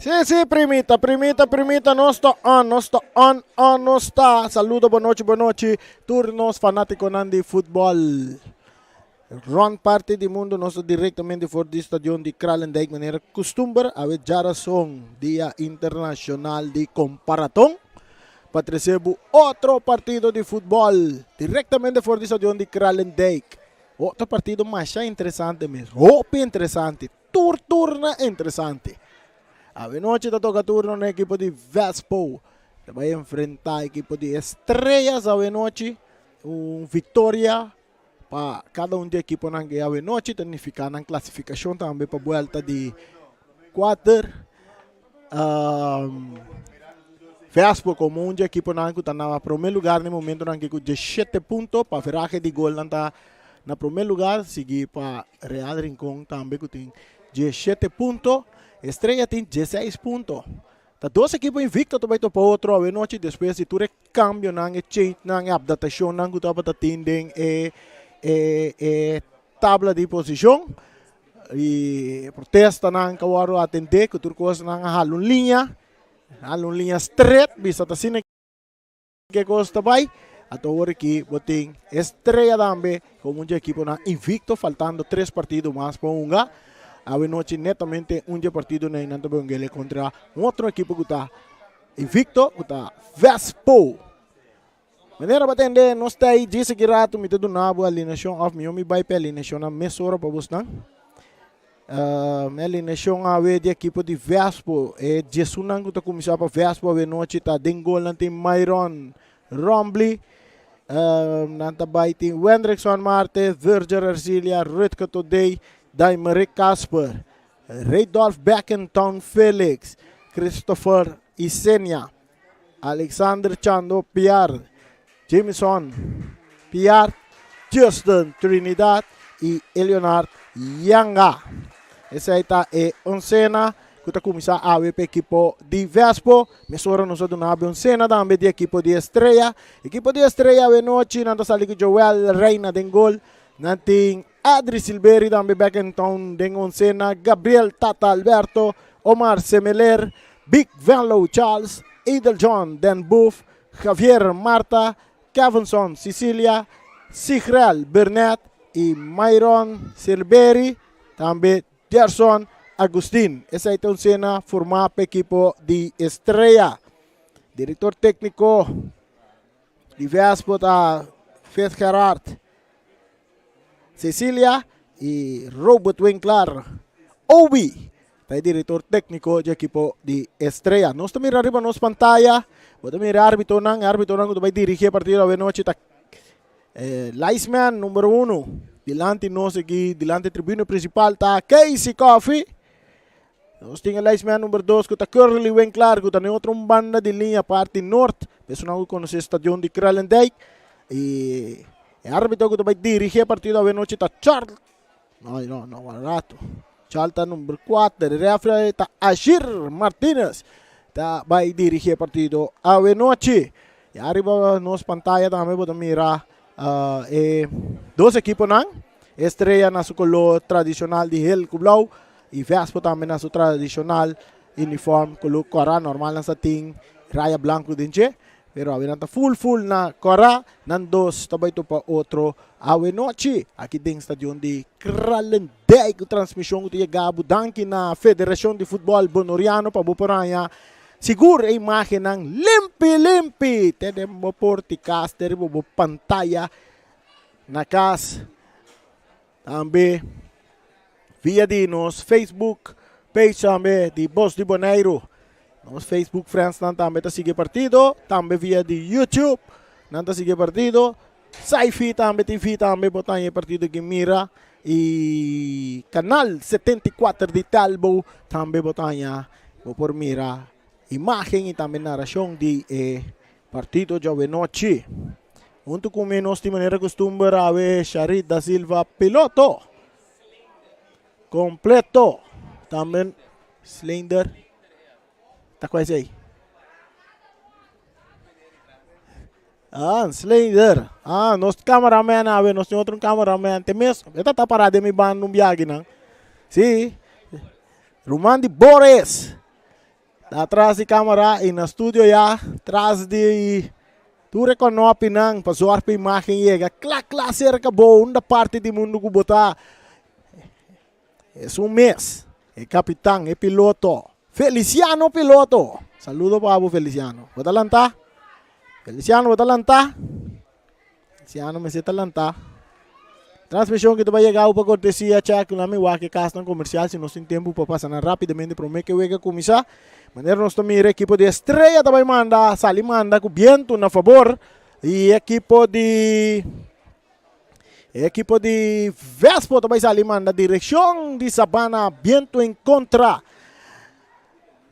Si, si, primita, primita, primita, nos ta on, nos ta on, on, nos ta. Saludo, bonochi, bonochi, tur nos fanaticonan di futbol. Rond parti di mundo, nos ta directamente for di stadion di Kralendijk, manera custumber, awe djarason, Dia Internacional di Comparaton, pa trece bo otro partido di futbol, directamente for di stadion di Kralendijk. Otro partido masha interesante mes, hopi interesante. Tur turno interesante. Awenochi ta toca turno na ekipo di Vespo. Ta bai enfrenta ekipo di Estrellas awenochi. Un victoria pa cada un di ekiponan ke awenochi ta nifica nan clasificacion tambe pa buelta di cuater. Um, Vespo como un di ekiponan ku ta na prome lugar na e momentonan aki ku 17 punto pa averahe di golnan ta Na promé lugar sigui pa Real Rincon tambe ku tin diesshete punto. Estrella tin diesseis punto. Ta dos ekipo invicto ta bai topa otro awenochi despues di tur e kambionan, e changenan, e apdatashonnan ku tabata tin den e e e tabla di posishon. I protestanan ku a wòrdu atendé ku tur kos nan a hala un liña, hala un liña stret bisa ta asina. Ke kos ta bai? Ato awor aki bo tin Estrella tambe komo un dje ekiponan invicto faltando tres partido mas pa hunga. Awe nochi netamente un dje partido nan nan ta bai hungele kontra un otro ekipo ku ta invicto ku ta Vespo. Manera bo tende nos ta ei djis aki rato mi ta duna bo alineashon of mihó mi bai pa e alineashonnan mesora pa bosnan. E alineashon awe di ekipo di Vespo. E diesunnan ku ta kuminsá pa Vespo awe nochi ta den gol nan tin Myron Rombly. Nan ta bai tin Wendrickson Marte, Virgil Ercilia, Rutger Todey, Daimerick Kasper, Redolf Beckentown Felix, Christopher Isenia, Alexander Chando Piar, Jameson Piar, Justin Trinidad y Eleonard Yanga. Esei ta e oncena ku ta kuminsá awe pa ekipo di Vespo. Mesora nos a duna awe oncena tambe di ekipo di Estrella. Ekipo di Estrella awe nochi nan ta sali ku Joel Reina den gol. Nan tin Adri Silveri tambe back in town den oncena, Gabriel Tata Alberto, Omar Semeler, Big Venlo Charles, Edel John Den Boef, Javier Marta, Kevinson Cecilia, Sigrel Burnett y Myron Silveri, tambe Gerson Agustin. Esei ta un cena forma pa ekipo di Estrella. Director tecnico di Vespo ta Fitzgerald Cecilia y Robert Winklar. Obi ta e director tecnico di ekipo di Estrella. Nos ta mira riba nos pantaya. Bo ta mira arbitonan, e arbitonan cu ta bay dirigi e partido awe nochi ta eh, linesman numero uno. Dilanti nos aki, dilanti tribuna principal ta Casey Coffee. Nos tin e linesman number dos ku ta Curly Winklar ku ta den otro un banda di liña parti nort. Personan ku konosé stadion di Kralendijk. I e árbitro ku ta bai dirigí e partido awe nochi ta Charles. No, no, no, un rato. Charles ta number kuater. E referee ta Ashir Martinez. Ta bai dirigí e partido awe nochi. I ariba nos pantaya tambe bo ta mira uh, e dos ekiponan. Estrella na su kolor tradishonal di hel ku blou. Y Vespo tambe na su tradicional uniform color cora, normal nan sa tin raya blanco den dje, pero awe nan ta full full na cora, nan dos ta bay topa otro awe nochi aki den stadion di Kralendijk. Un transmision cu ta yega bo danki na Federacion di Futbol Bonoriano pa bo por haña sigur e imagennan limpi limpi te den bo porti cas, te riba bo pantaya na cas. Tambe via di nos Facebook page tambe di Bos di Boneiru. Nos Facebook friends nan tambe ta sigui partido. Tambe via di YouTube nan ta sigui partido. Saifi tambe TV tambe bo ta partido ki mira. Y canal 74 di Telbo tambe bo ta bo por mira imagen y tambe narracion di e partido djawe nochi. Huntu ku mi nos tin manera kustumber awe Sharit da Silva piloto kompleto. Tambe Slinder ta kwa esei? Ah, Slinder. Ah, nos cameraman awe, nos tin otro cameraman. Te mes, e ta pará den mi banda un biaha akinan. Sí. Ruman di Boris. Ta tras di camera y na studio ya tras di tur e konopinan pa zorg pa imagen yega kla kla cerca bo unda parti di mundo ku bo ta. Esun mes, e kapitan, e piloto, Feliciano Piloto. Saludo pa bo Feliciano. Bo ta lantá? Feliciano bo ta lantá? Feliciano mester ta lantá. Transmishon ki ta bai yega pa kortesia check ku nan mi wak e kasnan komersial si nos tin tempu pa pasa nan rápidamente promé ke wega kuminsá. Manera nos ta mira ekipo di Estrella ta bai manda sali manda ku bientu na fabor i ekipo di E ekipo di Vespo ta bai sali manda direkshon di Sabana bientu en kontra.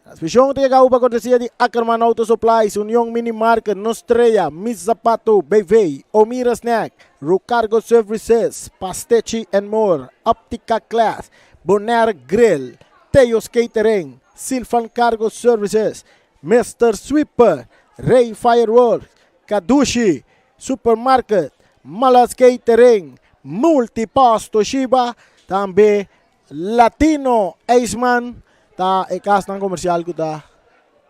Transmishon ta yega pa kortesia di Ackerman Auto Supplies, Union Mini Market, Nostrea, Miss Zapato, BV, Omira Snack, Rucargo Services, Pastechi and More, Optica Class, Bonaire Grill, Teo's Catering, Silvan Cargo Services, Mister Sweeper, Rey Fireworks, Kadushi, Supermarket, Malas Catering, Multipost Toshiba, tambe Latino Ijsman ta e kasnan komersial ku ta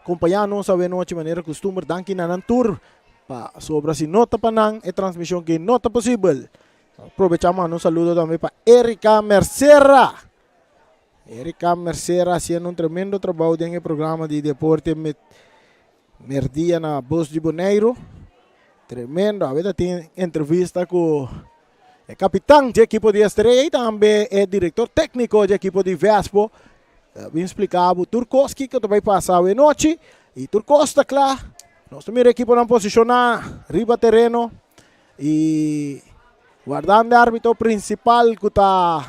kompañá nos awe nochi manera kustumber. Danki na nan tur pa sobra si no ta pa nan e transmishon ki no ta posibel. Aprovechá manda un saludo tambe pa Erika Mercera. Erika Mercera hasiendo un tremendo trabou den e programa di deporte Merdia na Bos di Boneiru. Tremendo. Awe ta tin entrevista ku e kapitan di ekipo di Estrella i tambe e direktor tékniko di ekipo di Vespo. Bin splika bo tur kos kiko ta bai pasa awe nochi i tur kos ta kla. Nos ta mira ekiponan posishoná riba tereno i wardando e árbitro prinsipal ku ta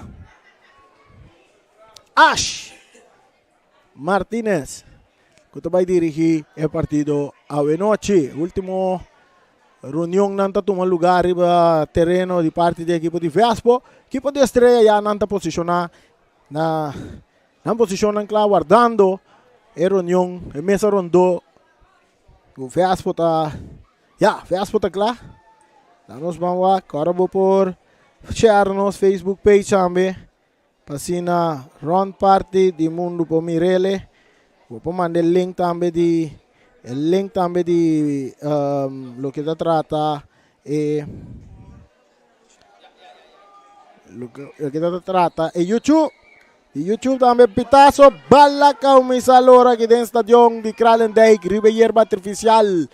Ash. Martinez ku ta bai dirigí e partido awe nochi. Último reunionnan ta tuma lugá riba tereno di parti di ekipo di Vespo. Ekipo di Estrella ya nan ta posishoná na nan posishonnan kla wardando e reunion, e mesa rondó ku Vespo ta, ya, Vespo ta kla. Laga nos ban wak, ora bo por share nos Facebook page tambe. Pa asina rond parti di mundu por mir'ele. Bo por manda e link tambe di e link tambe di loke ta trata e loke ta trata e YouTube. Di YouTube tambe Pitazo Bala kuminsá lora aki den stadion di Kralendijk riba e yerba artifisial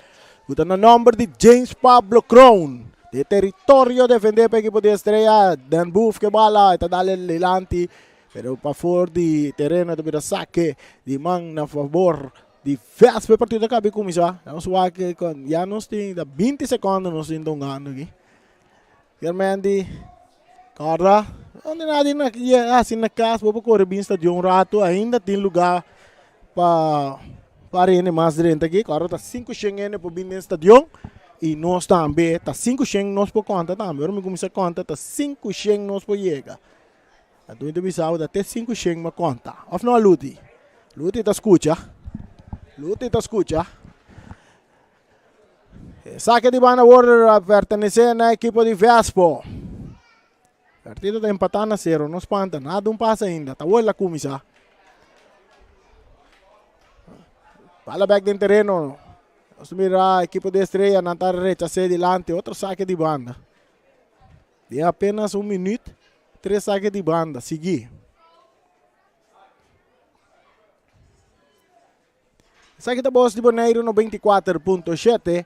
ku ta na nòmber di James Pablo Kroon. De teritorio defendé pa ekipo di Estrella, Den Boef ke bala, e ta dal el dilanti, pero pafor di tereno e ta bira sake di man na fabor di Vespa. E partido a kabi kuminsá. Nos wak ya nos tin ta binti sekondo nos tin tongando aki. Germendi kòrda donde nadie na hasi na kas bo por kore bin stadion un ratu ainda tin lugá pa par hende mas drenta aki kòrda ta sinku shen hende por bin den stadion i nos tambe ta sinku shen nos por konta tambe ora mi kuminsá konta ta sinku shen nos por yega anto mi ta bisa bo ta te sinku shen mi a konta òf no Luti? Luti ta skucha Luti ta skucha e sake di banda awor a pertenesé na ekipo di Vespo. Partido ta empatá na sero, no spanta, nada un pasa ainda, ta wòrdu a kuminsá. Bala bèk den tereno, nos mira ekipo di Estrella nan ta rechas'é dilanti, otro sake di banda. Den apenas un minüt, tres sake di banda sigui. Esaki ta bos di Boneiru 94.7.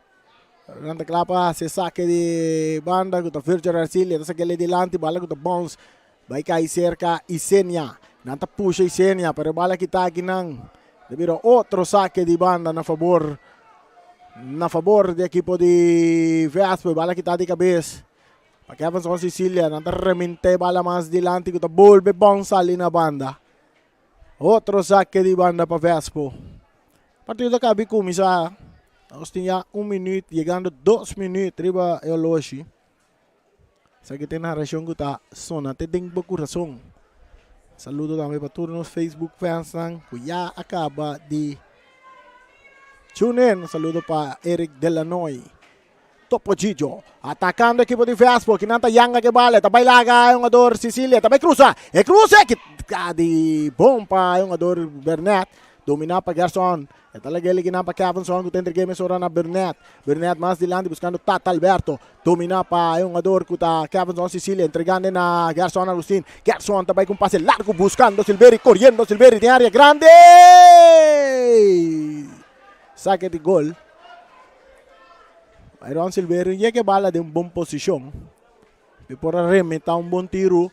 Nan ta kla pa hasi esaki di banda ku ta Virgil Arcilia. Ta saki dilanti, bala ku ta bounce. Bai kai serka Isenia. Nan ta pusha Isenia, pero e bala kita aki nan. Ta bira otro sake di banda na fabor na fabor di ekipo di Vespo. E bala kita di kabes. Pa Kevinson Cecilia, nan ta remente e bala mas dilanti ku ta bolbe bounce sali na banda. Otro sake di banda pa Vespo. Partido ta kabi kuminsá. Nos tin ya un minuut, yegando dos minuut riba e oloshi. Esaki ta e narashon ku ta sona te den bo kurason. Saludo tambe pa tur nos Facebook fansnan ku ya a kaba di tune in. Saludo pa Eric Delanoy. Topo Gigio atacando equipo di Vespo. Kinan ta yanga ke bala. Ta bai laga e hungador Cecilia. Ta bai cruza. E cruza ki di bon pa e hungador Bernet. Dominá pa Gerson. E ta laga el kinan pa Kevinson ku ta entreg'é mesora na Burnett. Burnett mas dilanti buskando Tata Alberto. Dominá pa e hungador ku ta Kevinson Cicilia entregando na Gerson Agustin. Gerson ta bai ku un pase largu buskando Silveri, koriendo Silveri den área grandi. Sake di gol. Byron Silverio yega e bala den un bon posishon. E por a remetá un bon tiru.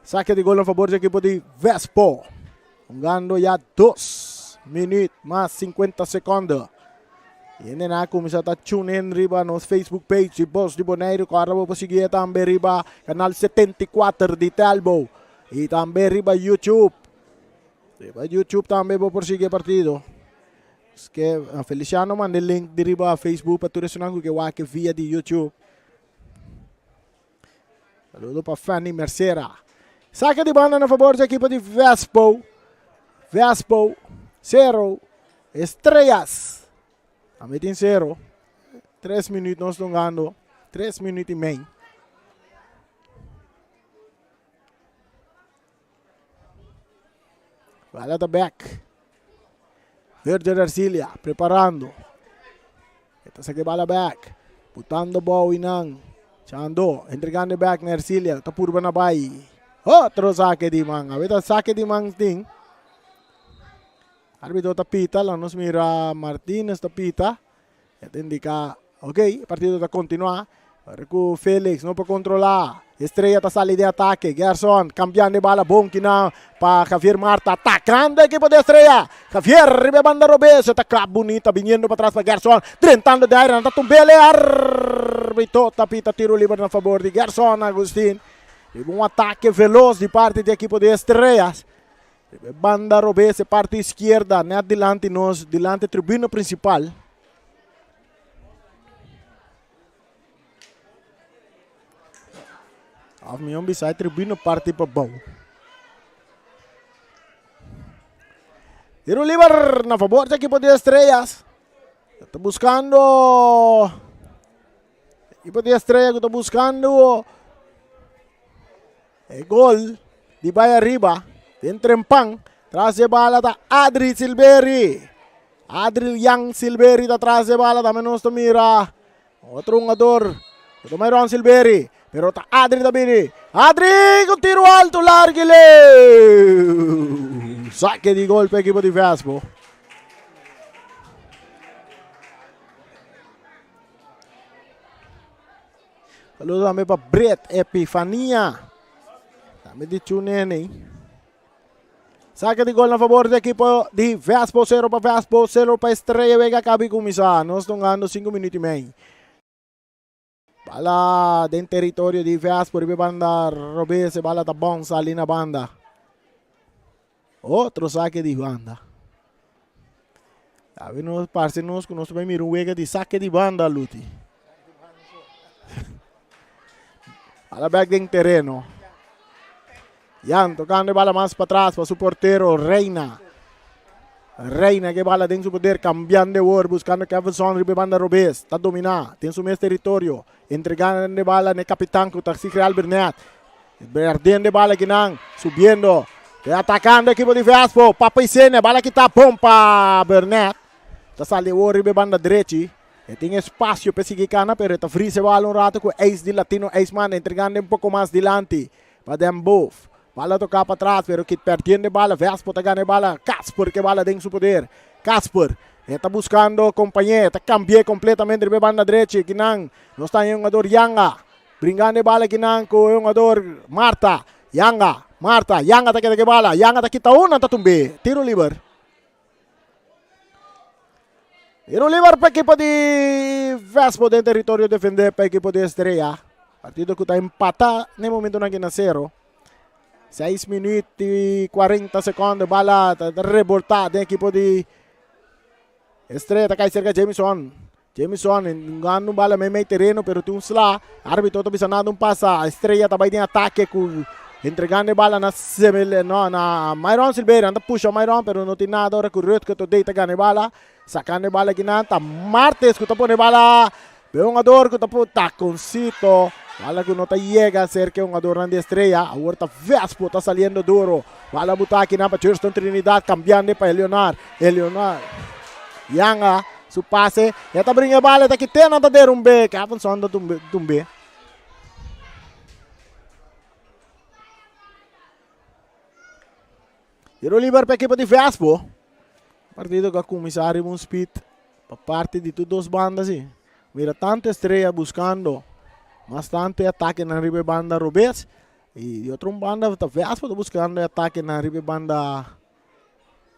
Sake di gol na fabor di ekipo di Vespo. Hungando ya 2 minuut mas 50 seconde. Hendenan a kuminsá ta tune in riba nos Facebook page di Bos di Boneiru. Kòrda bo por sigui e tambe riba kanal 74 di Telbo. I tambe riba YouTube. Riba YouTube tambe bo por sigui e partido. Ke Feliciano manda e link di riba Facebook pa tur esunnan ku ke wak via di YouTube. Saludo pa Fanny Mercera. Saque di banda na favor di equipo di Vespo. Vespo, 0. Estrellas. Tambe tin 0. 3 minuut nos tongando. 3 minuut y mei. Bala ta back. Virgil Arcilia preparando. E ta saca e bala back. Butando bou inan. Chando entregando e back na Arcilia. Ta purba na bai. Otro saque di man. Awe ta saque di man tin. Arbitro ta pita. Laga nos mira Martinez ta pita. E ta indica, ok, e partido ta continua. Ora cu Felix no por controla. Estrella ta sali den atake. Gerson cambiando e bala bon kinan pa Javier Marta. Atacando e equipo di Estrella. Javier riba e banda robes. E ta klap bunita biniendo patras pa Gerson. Drentando den aire. Nan ta tumbele. Arbitro ta pita tiro liber na favor di Gerson Agustin. Riba un atake veloz di parti di equipo di Estrellas. Riba e banda robes e parti izquierda net dilanti nos, dilanti tribuna principal. Of mion bisa e tribuna parti pa bou. Tiro liber na favor di equipo di Estrellas. Ta buscando equipo di Estrella ku ta buscando E gol di bai ariba den trempan. Tras e bala ta Adri Silveri. Adrian Silveri ta tras e bala. Tambe nos ta mira otro hungador. Ta Myron Silveri. Pero ta Adri ta bini. Adri ku tiro alto largo leu. Saque di gol pa ekipo di Vespo. Saludo tambe pa Bret Epifania. Tambe di Chu Nene. Saque di gol na favor di equipo di Vespo. 0 pa Vespo, 0 pa Estrella Vega. Cabe comienza. Nos tongando 5 minutos y medio. Bala den territorio di Vespo. Ribe banda Robese. Bala ta bon sali na banda. Otro saque di banda. Awe nos parse nos ku nos ta bai mira un wega di saque di banda, Luti. Bala bek den tereno. Jan tocando e bala mas patras pa su portero Reina. Reina ke bala den su poder, cambiando e wor, buscando Kevinson riba e banda robes. Ta domina, den su mes territorio. Entregando e bala na e capitan ku ta Sigre Albernet. Perdiendo e bala kinan, subiendo. E atacando equipo di Vespo. Papa Isene, bala kita bon pa Burnett. Ta sali awor riba e banda drechi. E tin espacio pa sigui cana, pero e ta vries e bala un rato cu Ace di Latino Ace manda, entregando un poco mas dilanti pa Den Boef. Bala toca pa tras, pero kit perdiendo e bala. Vespo ta gana e bala. Casper ke bala den su poder. Casper, e ta buscando compañe, e ta cambie completamente riba e banda drechi. Kinan, nos ta haña hungador Yanga. Bringando e bala kinan ku e hungador Marta. Yanga, Marta, Yanga ta keda ku e bala. Yanga ta kita un, nan ta tumb'é. Tiro liber. Tiro liber pa ekipo di Vespo den teritorio defendé pa ekipo di Estrella. Partido ku ta empatá na e momentonan aki na sero. 6 minuut i 40 sekondo. Bala ta reboltá den ekipo di Estrella ta kai serka Jameson. Jamison hungando un bala meimei tereno pero tin un sla. Arbitro ta bisa nada un pasa. Estrella ta bai den atake ku entregando e bala na Semele, no, na Myron Silveira. Nan ta pusha Myron pero no tin nada ora ku Rutger Todey ta gana e bala. Sakando e bala akinan ta Martes ku ta pone e bala. Be hungador ku ta takoncito. Bala ku no ta yega serka e hungadornan di Estrella. Awor ta Vespo ta saliendo duro. Bala buta akinan pa Churston Trinidad kambiando pa Eleonard. Eleonard Yanga su pase. E ta bringa e bala e ta kite nan ta derumbe. Kevinson ta tumbe. Tiro liber pa ekipo di Vespo. Partido ku a kuminsá riba un speed pa parti di tur dos banda si. Mira tantu Estrella buskando mas tantu e atakenan riba e banda robes i di otro un banda ta Vespo ta buskando e atakenan riba e banda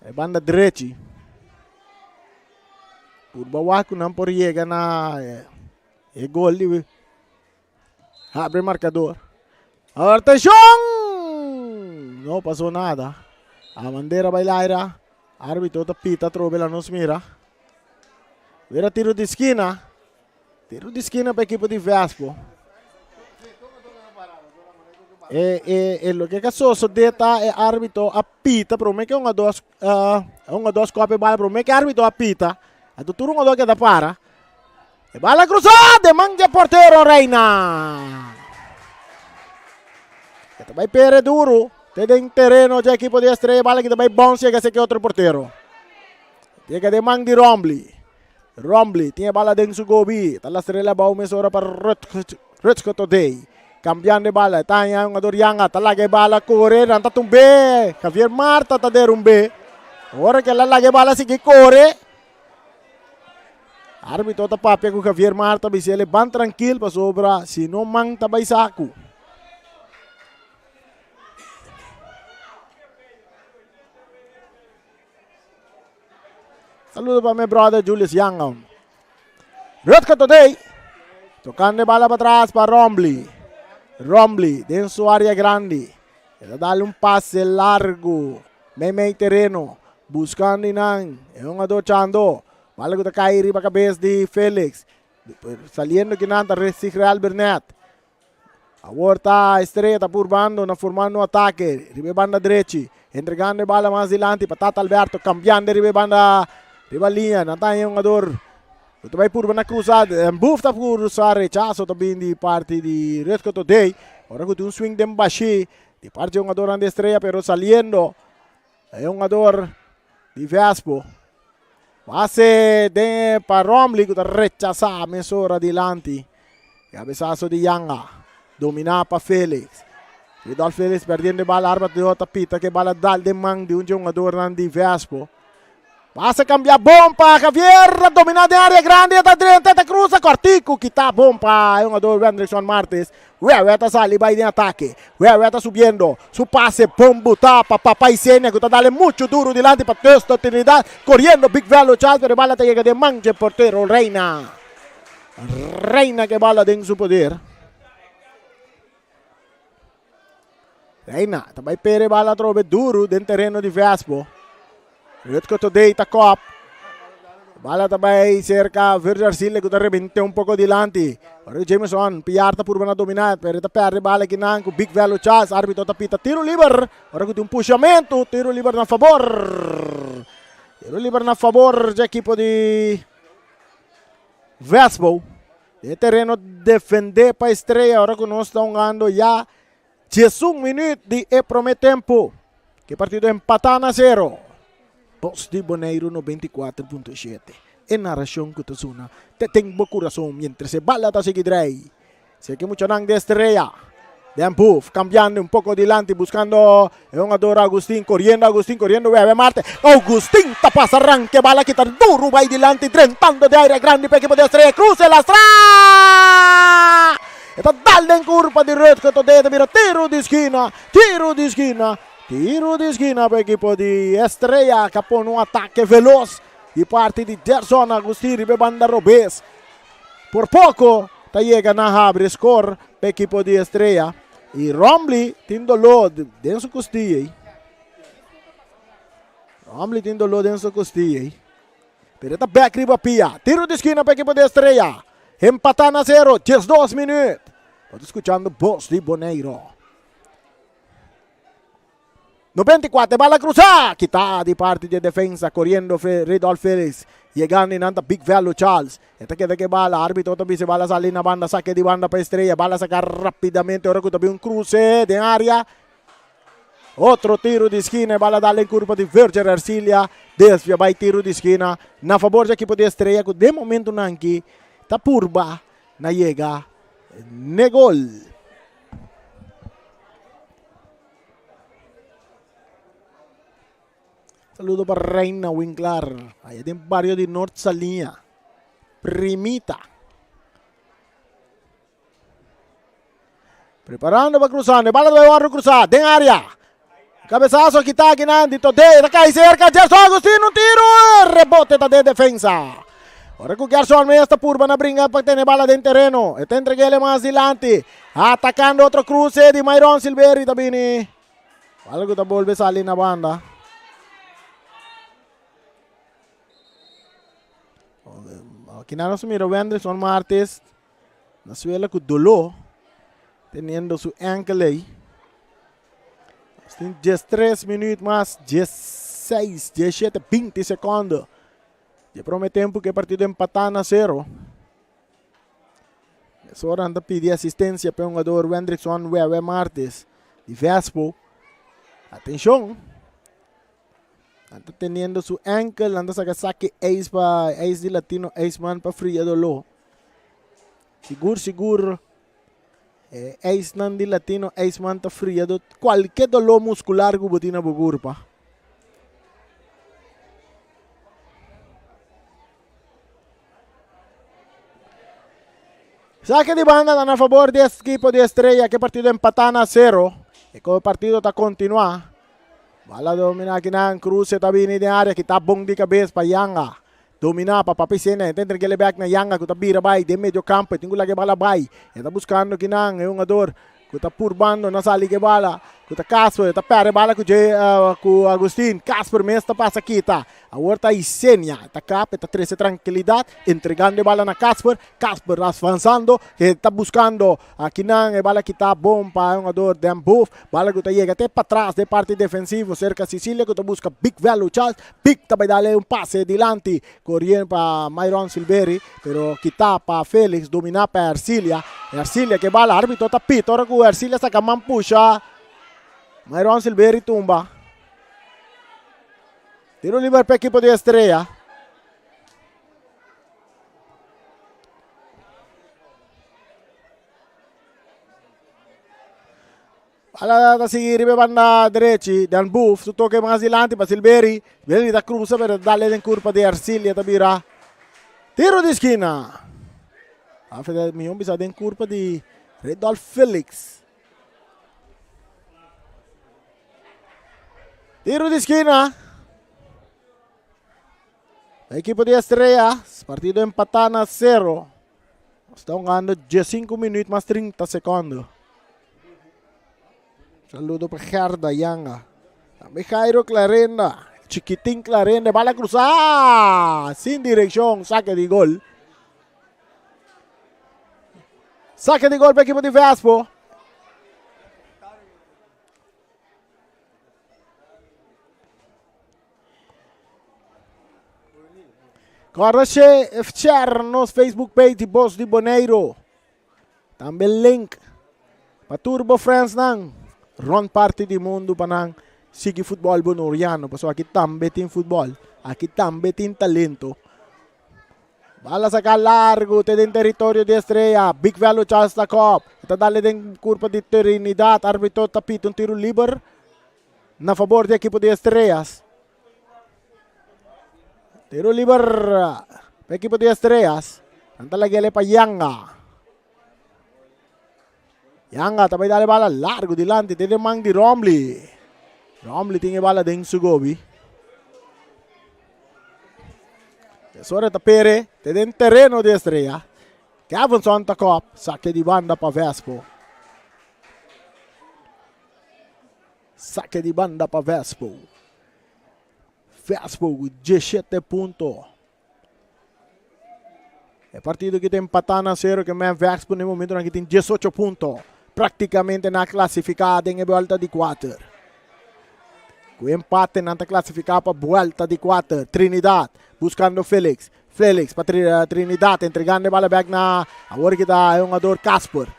e banda drechi. Purba wak ku nan por yega na e gol di Habri marcador. Atención! No pasó nada. A bandera bai laira. Arbitro ta pita atrobe la nos mira. Mira tiro di esquina. Tiro di esquina pa equipo di Vespo. E, e, e lo que ka sosode ta e arbitro a pita prome que un a dos, uh, un a dos kopi bala prome que arbitro a pita. Anto tur un a dos keda para. E bala krusa den man dje portero Reina. E ta bai pere duru te den tereno dje ekipo di Estrella. Bala ki ta bai bons yega seki otro portero. Yega den man di Rombly. Rombly tin e bala den su gobi. Ta lastra el abou mesora pa Rutger Todey. Kambiando e bala. E ta haña hungador Yanga. Ta laga e bala kore. Nan ta tumb'é. Javier Marta ta derumb'é. Ora ku el a laga e bala sigui kore. Arbitro ta papia ku Javier Marta bisa el e ban trankil pasobra si no man ta bai saku. Saludo pa mi brother Julius Yangam. Rutger Todey tocando e bala patras pa Rombly. Rombly den su area grandi. E ta dal un pase largo meimei tereno buscando nan e hungador Chando. Bala cu ta cay riba cabes di Felix. Saliendo ki nan ta Sigreal Bernet. Awor ta Estrella ta purbando na formando un atake riba e banda drechi. Entregando e bala mas dilanti pa Tata Alberto cambiando riba e banda riba liña. Nan ta haña hungador cu ta bay purba na cruza. Boef ta cruza rechazo ta bin di parti di Rutger Todey. Ora cu tin un swing den bashi di parti di hungadornan di Estrella pero saliendo e hungador di Vespo. Pase den pa Romley cu ta rechasa mesora dilanti. Cabezazo di Yanga. Domina pa Felix. Rudolf Felix perdiendo e bala. Arbitro ta pita cu e bala dal den man di un dje hungadornan di Vespo. Pase cambia bon pa Javier. Domina den area grandi. E ta drenta, e ta cruza. Cortico kita bon pa e hungador Wendrickson Martis. Wewe ta sali bai den atake. Wewe ta subiendo. Su pase bon buta pa Papa Isenia ku ta dale muchu duru dilanti pa Thurston Trinidad. Koriendo Big Velo Charles pero e bala ta yega den man dje portero Reina. Reina ku e bala den su poder. Reina ta bai pere e bala atrobe duru den tereno di Vespo. Rutger Todey ta kop. Bala ta bai cerca Virgil Arcile ku ta rebente un poko dilanti. Ora Jameson Piar ta purba na domina pero ta perde bala kinan ku Big Velo Charles. Arbitro ta pita tiro liber. Ora ku tin un pushamentu tiro liber na fabor. Tiro liber na fabor dje ekipo di Vespo. E tereno defende pa Estrella ora ku nos ta hungando ya 11 minuut di e prome tempo. Ke partido empatá na sero. Bos di Boneiru 94.7. E narashon ku ta suna te den bo kurason mientras e bala ta sigui drei. Seki muchanan di Estrella. Den Boef cambiando un poco dilanti buscando e hungador Agustin corriendo Agustin corriendo Wewe Marte. Augustin ta pasa ranke bala kita duro bai dilanti drentando de area grandi pa equipo di Estrella cruce lastra. E ta dal den curpa di Rutger Todé ta bira tiro di skina, tiro di skina, tiro di skina pa equipo di Estrella que pone un ataque veloz di parti di Gerson Agustin riba e banda robes. Por poco ta yega na habri score pa equipo di Estrella y Rombley tin dolor den su costilla. Rombley tin dolor den su costilla. Pero ta bek riba pia. Tiro di skina pa equipo di Estrella. Empatá na sero, 12 minuut. Bo ta skuchando Bos di Boneiro. 94, bala krusa! Kita di parti di e defensa, koriendo Ridolf Felix. Yegando i nan ta Big Velo Charles. E ta keda ku e bala, arbitro ta bisa e bala sali na banda, sake di banda pa Estrella. Bala saka rapidamente ora ku ta bin un kruse den area. Otro tiro di skina, e bala dal den kurpa di Virgil Ercilia. Desvia bai tiro di skina na fabor di ekipo di Estrella ku den momentunan aki ta purba na yega n'e gol. Saludo pa Reina Winklar, allá den barrio di Noord Saliña. Primita. Preparando pa cruzando, bala debe wòrdu cruzá den área. Cabezazo kita akinan di Todé, ta kai cerca Gerson Agustin, un tiro, rebote ta den defensa. Ora ku Gerson mes ta purba na bringa pa tene bala den tereno, e ta entreg'é mas dilanti. Atacando otro cruce di Myron Silveri ta bini. Bala ku ta bolbe sali na banda. Akinan nos mira Wendrison Martes na suela ku doló teniendo su enkel ei. Nos tin 13 minuut mas, 16, 17, 20 sekondo. Dje prome tempu ku e partido empatá na sero. Mesora nan ta pidi asistencia pa e hungador Wendrickson Wewe Martes di Vespo. Atencion! Nan ta teniendo su enkel, nan ta saca saki ijs pa ijs di Latino Ijsman pa fria doló. Sigur sigur e ijsnan di Latino Ijsman ta fria do cualke doló muscular cu bo tin na bo curpa. Saque di banda ta na favor di equipo di Estrella ke partido empatá na sero. E ko partido ta kontinuá. Bala dominá kinan Cruce ta bini den área kita bon di kabes pa Yanga. Dominá pa Papi Sena. E ta entreg'é bek na Yanga ku ta bira bai den medio kampo. E tin ku laga e bala bai. E ta buskando kinan e hungador Ku ta purbando na sali ku e bala. Ku ta Casper. E ta pèrdè e bala ku dje ku Agustin. Casper mes ta pasa kita. Awor ta Isenia. E ta kap, e ta trese trankilidat. Entregando e bala na Casper. Casper avanzando. E ta buskando akinan e bala kita bon pa e hungador Den Boef. Bala ku ta yega te patras den parti defensivo serka Sicilia ku ta buska Big Velo Charles. Big ta bai dale un pase dilanti. Corien pa Myron Silveri, pero kita pa Felix, domina pa Ercilia. Ercilia ke bala, arbitro ta pita ora ku Ercilia saka man pusha. Myron Silveri tumba. Tiro liber pa ekipo di Estrella. Bala ta sigui riba e banda drechi. Dan Boef su toke mas dilanti pa Silveri. Silveri ta cruza pero ta dale den curpa di Ercilia ta bira tiro di esquina. Afe mion bisa den curpa di Redolf Felix. Tiro di esquina. Equipo di Estrella, partido empatá na cero. Nos ta hungando 15 minuut mas 30 secondo. Saludo pa Gerda Yanga. Tambe Jairo Clarenda. Chiquitín Clarenda. Bala cruzá. Sin dirección. Saque di gol. Saque di gol pa equipo di Vespo. Kòrda share nos Facebook page di Bos di Boneiru. Tambe link pa tur bo friendsnan rònt parti di mundu pa nan sigui futbòl bonoriano pasobra aki tambe tin futbòl, aki tambe tin talento. Bala saka largu te den teritorio di Estrella. Big Velo Charles ta kòp. E ta dale den kurpa di Trinidad. Arbitro ta pita un tiru liber. Na fabor di ekipo di Estrellas. Tiro liber pa ekipo di Estrellas. Nan ta lag'ele pa Yanga. Yanga ta bai dale bala largo dilanti te den man di Romley. Romley tin e bala den su gobi. Tesoro ta pere te den tereno di Estrella. Kevinson ta kop, sake di banda pa Vespo. Sake di banda pa Vespo. Vespo ku 17 punto. E partido ki ta empatá na sero ke men Vespo na e momentonan ki tin 18 punto. Praktikamente na klasifiká den e buelta di kuater. Ku empate nan ta klasifiká pa buèlta di kuater. Trinidad buskando Felix. Felix pa Trinidad entregando e bala bèk na awor ki ta e hungador Casper.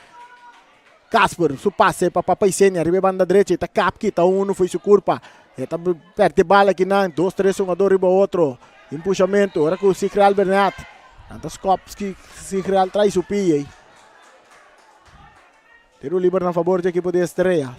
Casper su pase pa Papa Isenia riba e banda drechi e ta kap kita unu fo'i su kurpa. E ta pèrdè bala kinan dos tres hungador riba otro. Tin pushamentu ora ku Sigreal Bernat nan ta skòp Sigreal trai su pia ei. Tiro liber na fabor di ekipo di Estrellas.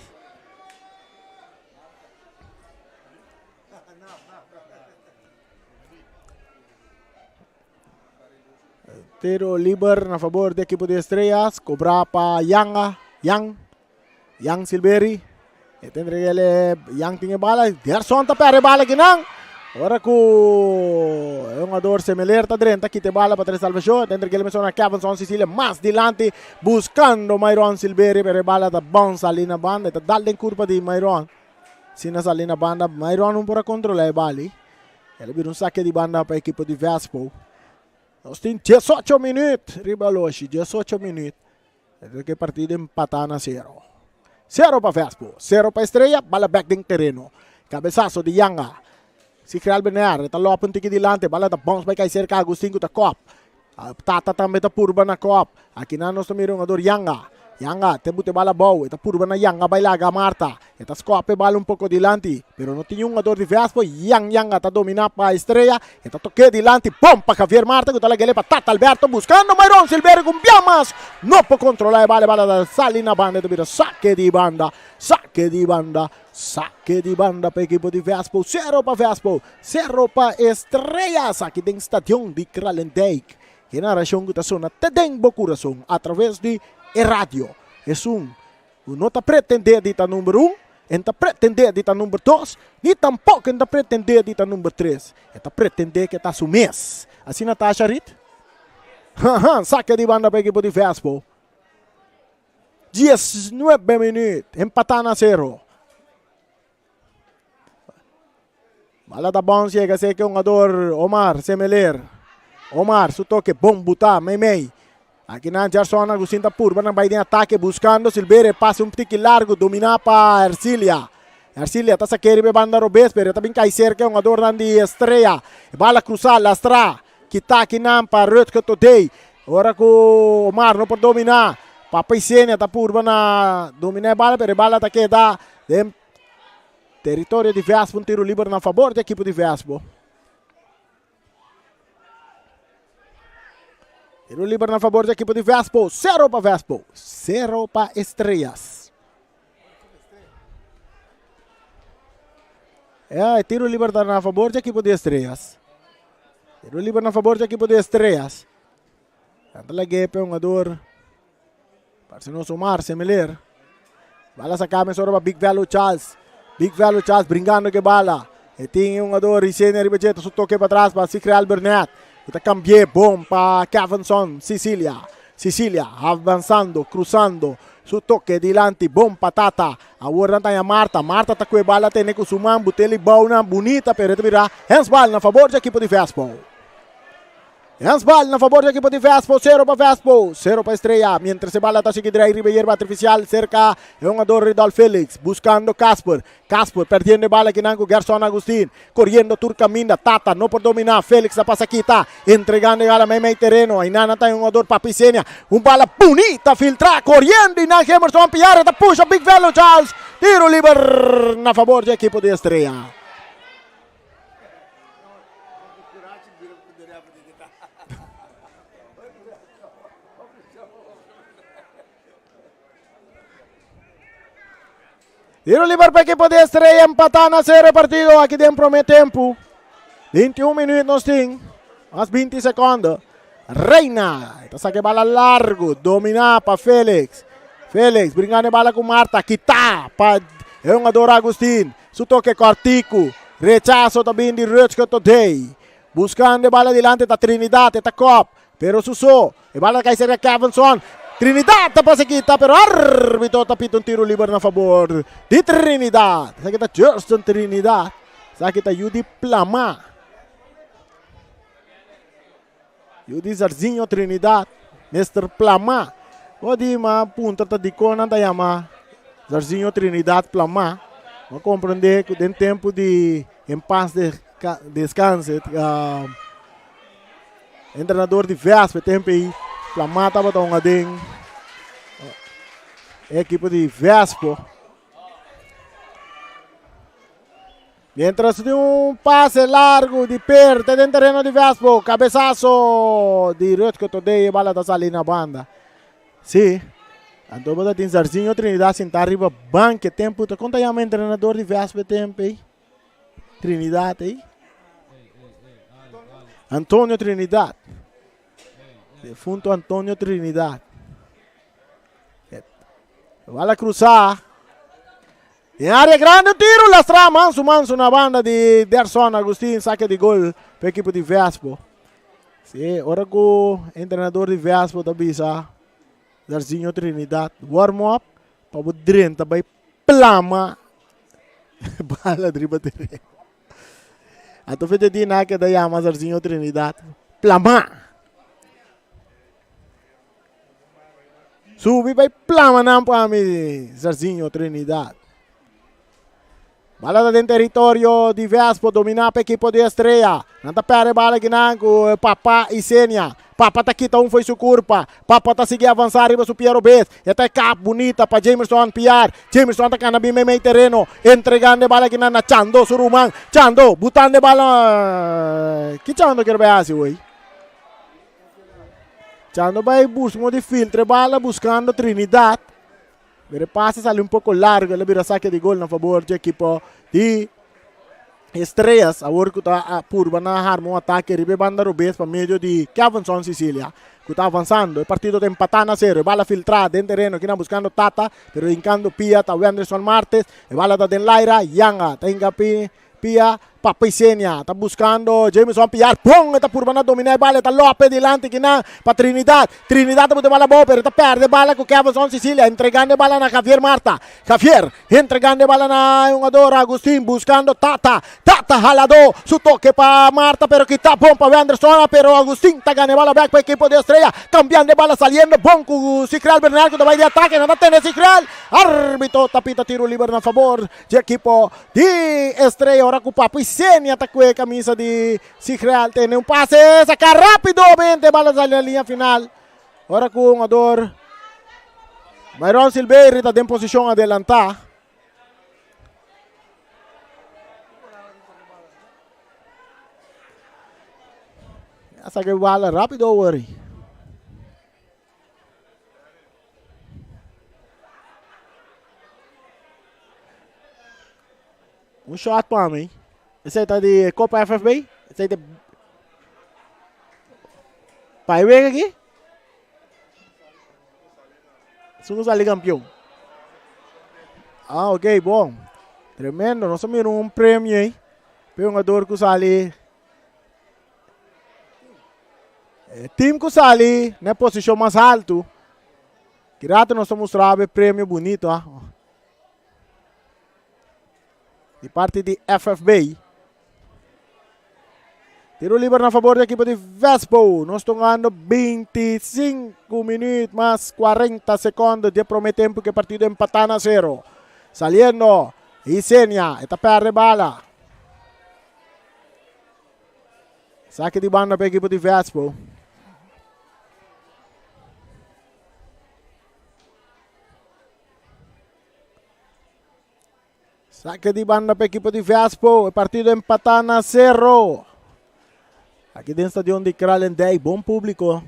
Tiro liber na fabor di ekipo di Estrellas. Cobra pa Yanga. Yang. Yang Silveri. E ta entregele Yang tin e bala. Gerson ta perde bala kinan. Ora ku e hungador Semeler ta drenta kita e bala pa tres salvacion. E ta entregele mesora na Kevinson Cecilia mas dilanti buscando Myron Silveri pero e bala ta bounce sali na banda. E ta dal den curpa di Myron. Asina sali na banda Myron no por a controla e bali. El a bira un sake di banda pa ekipo di Vespo. Nos tin diesocho minuut riba oloshi, diesocho minuut. Desde ke partido empatá na sero. Sero pa Vespo, sero pa Estrella, bala bek den tereno. Kabesaso di Yanga. Sigreal Bener, e ta lòp un tiki dilante, bala ta bòns bai kai serka Agustin ku ta kòp. Tata tambe ta purba na kòp. Akinan nos ta mira un hungador Yanga. Yanga te bute bala abou. E ta purba na Yanga bai laga Marta. E ta skòp e bala un poko dilanti. Pero no tin un hungador di Vespo. Yan Yanga ta dominá pa Estrella. E ta tok'é dilanti. Bon pa Javier Marta ku ta lag'é pa Tata Alberto buskando Myron Silverio ku un bia mas no por kontrolá e bala. E bala ta sali na banda. E ta bira sake di banda. Sake di banda. Sake di banda pa ekipo di Vespo. Sero pa Vespo. Sero pa Estrella. Esaki den stadion di Kralendijk. E narashon ku ta sona te den bo kurason atraves di e radio. Esun ku no ta pretendé di ta number un, e no ta pretendé di ta number dos, ni tampoko e no ta pretendé di ta number tres. E ta pretendé ku e ta su mes. Asina ta, Sharit? Haha, sake di banda pa ekipo di Vespo. Diesnuebe minüt, empatá na sero. Bala ta bounce yega serka e hungador Omar Semeler. Omar su toke bon buta meimei. Aki nan Gerson Agustin ta purba nan bai den atake buscando Silverio e pase un tiki largo domina pa Ercilia. Ercilia ta sake riba e banda robes pero e ta bin kai serka e hungadornan di Estrella. E bala cruza lastra kita aki nan pa Rutger Todey. Ora ku Omar no por domina Papa Isenia ta purba na domina e bala pero e bala ta keda den Teritorio di Vespo, un tiro liber na fabor di ekipo di Vespo. Tiro liber na fabor di ekipo di Vespo. Sero pa Vespo. Sero pa Estrellas. Ja, tiro liber na fabor di ekipo di Estrellas. Tiro liber na fabor di ekipo di Estrellas. Tanta lag'é pa e hungador. Parse nos Omar Semeler. Bala saká mesora pa Big Velo Charles. Big Velo Charles bringando ku e bala. E tin e hungador Ricenia riba dje. Ta su toke pa tras pa Sigreal Burnett. Ku ta kambi'é bon pa Kevinson Cecilia. Cecilia avansando, krusando. Su toke dilanti bon pa Tata. Awor nan ta haña Marta. Marta ta ku e bala tene ku su man. But'é bou nan bunita pero e ta bira handsbal na fabor dje ekipo di Vespo. Handsbal na fabor di ekipo di Vespo, sero pa Vespo, sero pa Estrella. Mientras e bala ta sigui drai riba e yerba artificial cerca e hungador Ridolf Felix, buscando Casper. Casper perdiendo e bala akinan cu Gerson Agustin, coriendo tur caminda. Tata no por domina, Felix ta pasa kita, entregando e bala meimei tereno. Ainana ta e hungador Papi Senia. Un bala bunita filtra, coriendo y nan Gemerson Piara ta pusha Big Velo Charles. Tiro liber na fabor di ekipo di Estrella. Tiro liber pa equipo de Estrella empatá na cero e partido aki den prome tempo. 21 minuut nos tin. Mas 20 secondo. Reina. Ta saca e bala largo. Domina pa Felix. Felix bringando e bala cu Marta. Kita pa e hungador Agustin. Su toke kòrtiku. Rechaso ta bin di Rutger Todey. Buskando e bala dilanti ta Trinidad. E ta kòp. Pero su so. E bala ta kai serka Kevinson. Trinidad ta pasa kita pero arbitro ta pita un tiro liber na fabor di Trinidad. Esaki ta Justin Trinidad. Esaki ta yu di Plama. Yu di Zarzinho Trinidad. Mister Plama. Bo di ma puntra ta dikon nan ta yama Zarzinho Trinidad Plama. Bo a komprendé ku den tempu di en pas deskanse entrenador di Vespa e tempu ei Plamá tabata un aden e ekipo di Vespo. Mientras di un pase largu di Perte den tereno di Vespo, kabesaso di Rutger Todey e bala ta sali na banda. Sí, anto bo ta tin Zarzinho Trinidad sintá riba bank e tempu ta kon ta yama entrenador di Vespo e tempu ei? Trinidad ei? Antonio Trinidad. Defunto Antonio Trinidad. Bala cruzá. Den área grande tiro lastra mansu mansu na banda di Derson Agustin saque di gol pa equipo di Vespo. Sí, ora ku entrenador di Vespo ta bisa Zarzinho Trinidad warm up pa bo drenta bai plama bala riba terreno. Anto fete di na keda yama Zarzinho Trinidad plama. Subi bai plama nan pa mi Zarzinho Trinidad. Bala ta den territorio di Vespo, dominá pa ekipo di Estrella. Nan ta perde bala kinan ku Papa i Senia. Papa ta kita un foi su kurpa. Papa ta sigui avansá riba su pia robes. E ta e kap bunita pa Jamerson Piar. Jamerson ta kana bin meimei tereno, entregando e bala kinan na Chando, su ruman. Chando butando e bala. Ki Chando kier bai hasi hoy? Chando bai busca modo di filtra e bala buscando Trinidad. Pero e pase sali un poco largo, el a bira saque di gol na favor di equipo di Estrellas. Awor cu ta purba na harma un ataque riba e banda robes pa medio di Kevinson Sicilia, cu ta avanzando. E partido ta empata na cero. E bala filtra den tereno, kinan buscando Tata, pero hincando pia ta Wenderson Martes. E bala ta den laira, Yanga ta hinca pia pa Pisenia. Ta buscando Jameson Piar. Bon! E ta purba na domina e bala. E ta Lope dilanti kinan pa Trinidad. Trinidad ta buta e bala abou pero e ta perde e bala cu Kevinson Sicilia. Entregando e bala na Javier Marta. Javier entregando e bala na e hungador Agustin buscando Tata. Tata halado su toke pa Marta pero kita bon pa Wenderson. Pero Agustin ta gana e bala bek pa ekipo di Estrella. Cambiando e bala saliendo bon cu Sicreal Bernal cu ta bay di atake. Nan ta tene Sicreal. Arbitro ta pita tiro liber na favor di ekipo di Estrella ora ku Papi Senia ta kue kamisa di Sigreal tene un pase saka rapidamente bala sali na liña final ora ku hungador Myron Silveira ta den posishon adelantá. A saka e bala rápido awor. Un shot pa mi. Esei ta di Copa FFB. Esei ta Pa e wega aki. Esun ku sali kampion. Ah, ok, bon. Tremendo. Nos a mira un premio ei. Pa e hungador ku sali E team ku sali na e posishon mas haltu, ki rato nos ta mustra e premio bunito ah. Di parti di FFB. Tiro liber na favor di ekipo di Vespo. Nos tongando 25 minuut mas 40 secondo di e prome tempo ku e partido empatá na sero. Saliendo Isenia, e ta perde bala. Sake di banda pa ekipo di Vespo. Sake di banda pa ekipo di Vespo. E partido empatá na sero. Aki den stadion di Kralendijk. Bon públiko.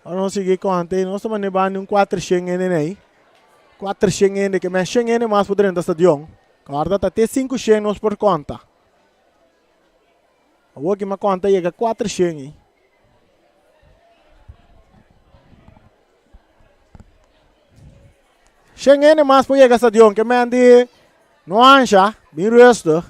Ora nos sigui konta, nos ta manda banda un 400 hende nei. 400 hende, ke men 100 hende mas por drenta stadion. Kòrda ta te 500 nos por konta. Awor ki mi a konta yega 400 ei. Shen hende mas por yega stadion ke men di no ansha, bin rustig.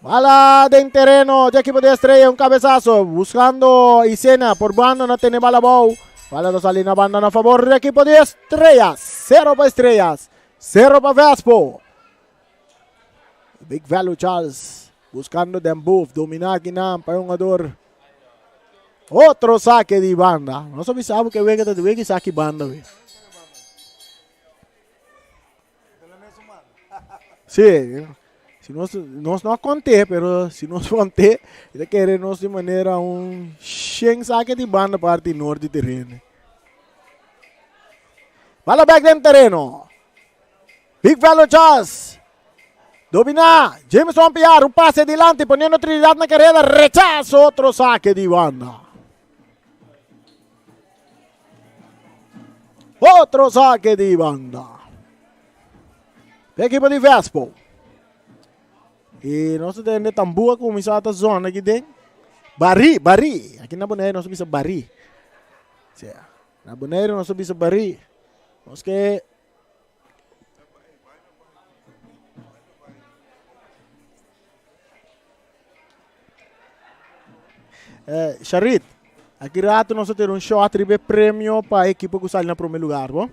Bala den tereno di ekipo di Estrella, un cabezazo buscando Isena por banda na tene bala abou. Bala ta sali na banda na favor di ekipo di Estrellas. Cero pa Estrellas, cero pa Vespo. Big Value Charles buscando den boef, domina akinan pa e hungador. Otro saque di banda. Nos a bisa bo ke wega ta wega y saki banda we. Sí, si nos, nos no a conté, pero si nos conté, ta kere nos di manera un shen saque di banda parti noord di terreno. Bala back den terreno. Big Velo Jazz. Domina. Jameson Piar, un pase adelante, poniendo Trinidad na carrera. Rechazo, otro saque di banda. Otro saque di banda. Equipo di Vespo. Y nos tende tambú a cuminsa ta zona aquí den. Barí, barí. Aquí na Bonaire nos bisa barí. Sea, na Bonaire nos bisa barí. Nos ke Eh, Sharit, aki rato nos a tene un shot riba e premio pa e ekipo ku sali na prome lugar, bo?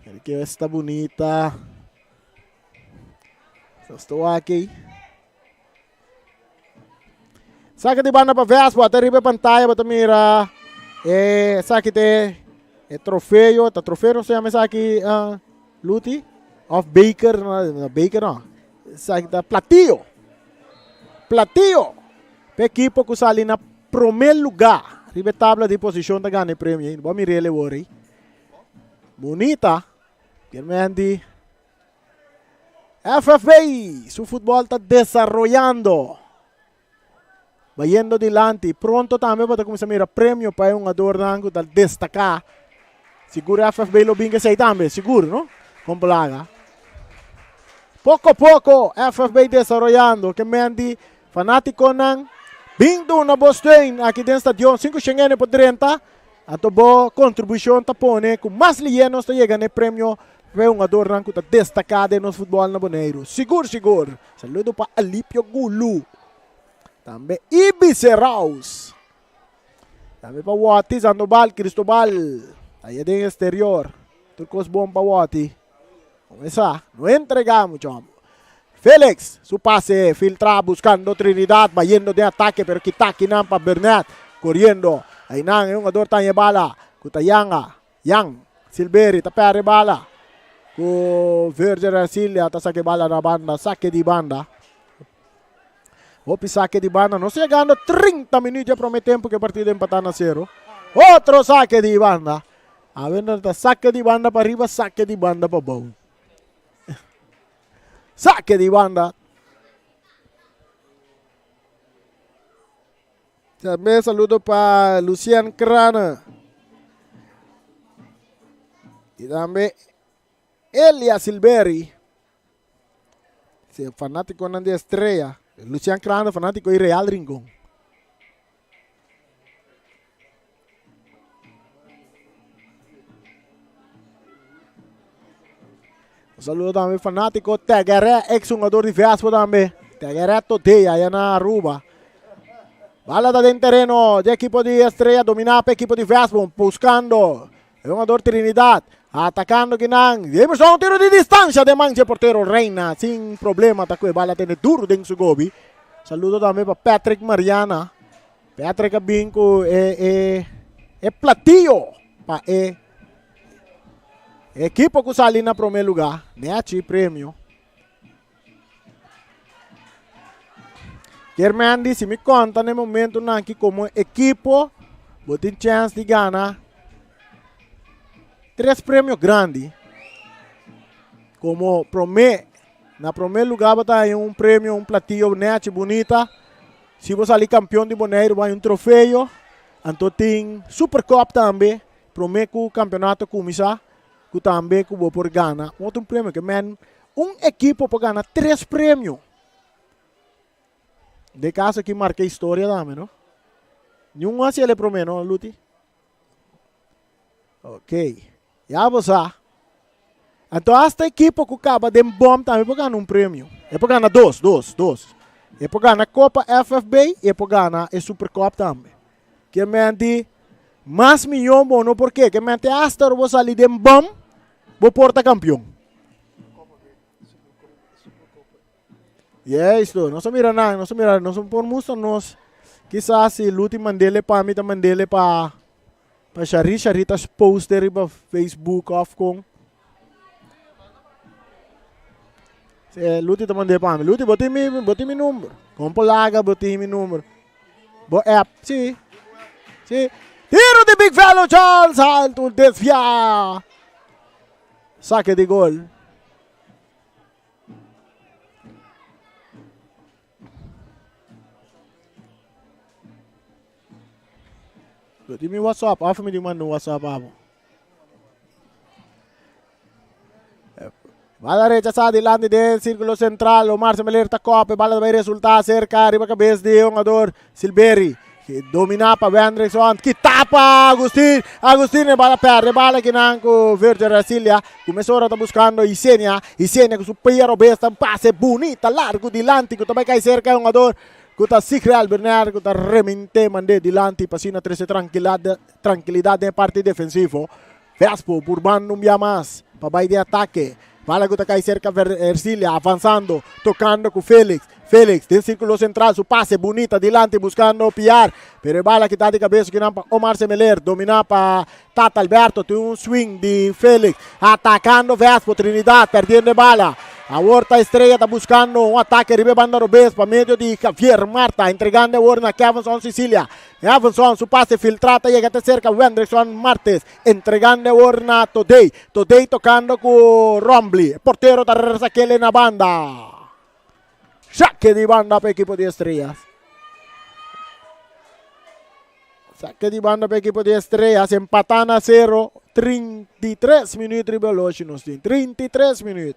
Mira ke esta bunita. Nos ta wak ei. Saka di banda pa Vespo, ata riba e pantaya bo ta mira e esaki te e trofeo, ta trofeo no se llama esaki uh, Luti? Of beker, no, beker no. Esaki ta platillo. Platillo. Pe equipo ku sali na primer lugar riba e tabla di posishon ta gana e premio. Bo mirele wor ei. Bonita. Kermendi. FFB su futbol ta desaroyando. Bayendo dilanti. Pronto tambe bo ta kuminsá mira premio pa e hungadornan ku ta destaká. Sigur FFB lo bin esei tambe, sigur no? Kon plaga. Poko poko FFB desaroyando. Ke men di fanatikonan bin duna bo steun aki den stadion. Sinku shen ene por drenta. Anto bo kontribushon ta pone ku mas liye nos ta yega na e premio pa e hungadornan ku ta destaká den nos futbòl na Boneiru. Sigur sigur. Saludo pa Alipio Gulu. Tambe Ibi Serraus. Tambe pa Wati Sandoval Cristobal. Aya den exterior. Tur kos bon pa Wati. Comenzá. No entregá mucho amo. Felix, su pase filtra buscando Trinidad, bayendo den ataque, pero kita kinan pa Burnett, corriendo. Ainan e hungador ta bala, ku ta Yanga, Yang, Silveri ta perde bala. Ku Virgil Arcilia ta saque bala na banda, saque di banda. Hopi saque di banda, nos llegando 30 minutos ya prome tempo que partido empatá na cero. Otro saque di banda. A ver, ta saque di banda pa riba, saque di banda pa bou. Saque di banda. Tambe saludo pa Lucien Crana. Y tambe Elia Silveri. Fanático de Estrella. Lucien Crana, fanático y Real Rincón. Un saludo tambe fanático Tegueré, ex jugador di Vespo tambe. Tegueré Todea, allá na Aruba. Bala ta den terreno de equipo di Estrella, dominado pa equipo di Vespo, buscando el jugador Trinidad, atacando kinan. Emerson, tiro di distancia de manche portero Reina, sin problema, ta cu e bala tene duro den su gobi. Saludo tambe pa Patrick Mariana. Patrick a bin cu e, e, e platillo pa e equipo cu sali na primer lugar. Nechi premio. Kermendi, si mi conta na e momento nan ki como equipo bo tin chance di gana tres premio grandi. Como prome, na prome lugar bo ta haña un premio, un platillo nechi bunita. Si bo sali campeon di Boneiru bo haña un trofeo. Anto tin Super Cup tambe, prome cu campeonato cuminsa, cu tambe cu bo por gana un otro premio. Ke men un ekipo por gana tres premio. Den caso aki marca historia tambe, no? Niun a haci el e prome, no, Luti? Ok. Ya bo sa. Anto hasta ekipo ku kaba den bom tambe por gana un premio. E por gana dos, dos, dos. E por gana Kopa FFB i e por gana e Superkop tambe. Ke menti mas mihó bo no por ke. Ke menti hasta ora bo sali den bom, bo por ta kampion. Juist, nos a mira nan, nos a mira, nos por mustra nos. Kisas si Luti mandele pa mi ta mandele pa pa Shari, Shari ta post riba Facebook of con. Luti ta mand'é pa mi. Luti, bo tin mi, bo tin mi number. Kon por laga bo tin mi number? Bo app, si. Si. Tiro di Big Fellow Charles, alto, desviá. Sake di gol. Bo tin mi WhatsApp, of mi tin manda un WhatsApp abo? Bala rechazá dilanti den círculo central. Omar Semeler ta kope. Bala ta bai resultá cerca riba cabeza di hungador Silberi. Dominá pa Wendrickson. Kita pa Agustin. Agustin e bala perde. Bala kinan ku Virgil Racilia. Ku mesora ta buscando Isenia. Isenia ku su pia robes ta un pase bunita largo dilanti ku ta bai kai cerca e hungador ku ta Sigrel Bernard ku ta remente mand'é dilanti pa asina trese trankilidat den e parti defensivo. Vespo purbando un bia mas pa bai den atake. Bala ku ta kai serka Ercilia avansando, tokando ku Felix. Felix den sirkulo sentral su pase bunita dilanti buskando Piar. Pero e bala kita di kabes kinan pa Omar Semeler domina pa Tata Alberto. Tin un swing di Felix atakando Vespo. Trinidad perdiendo e bala. Awor ta Estrella ta buskando un atake riba e banda robes pa medio di Javier Marta entregando awor na Kevinson Cecilia. Evanson su pase filtrá ta yega te serka Wendrickson Martes entregando awor na Todey. Todey tokando ku Rombly. E portero ta resa kele na banda. Saque di banda pa ekipo di Estrellas. Saque di banda pa ekipo di Estrellas. Empatá na sero. 33 minuut riba oloshi nos tin. 33 minuut.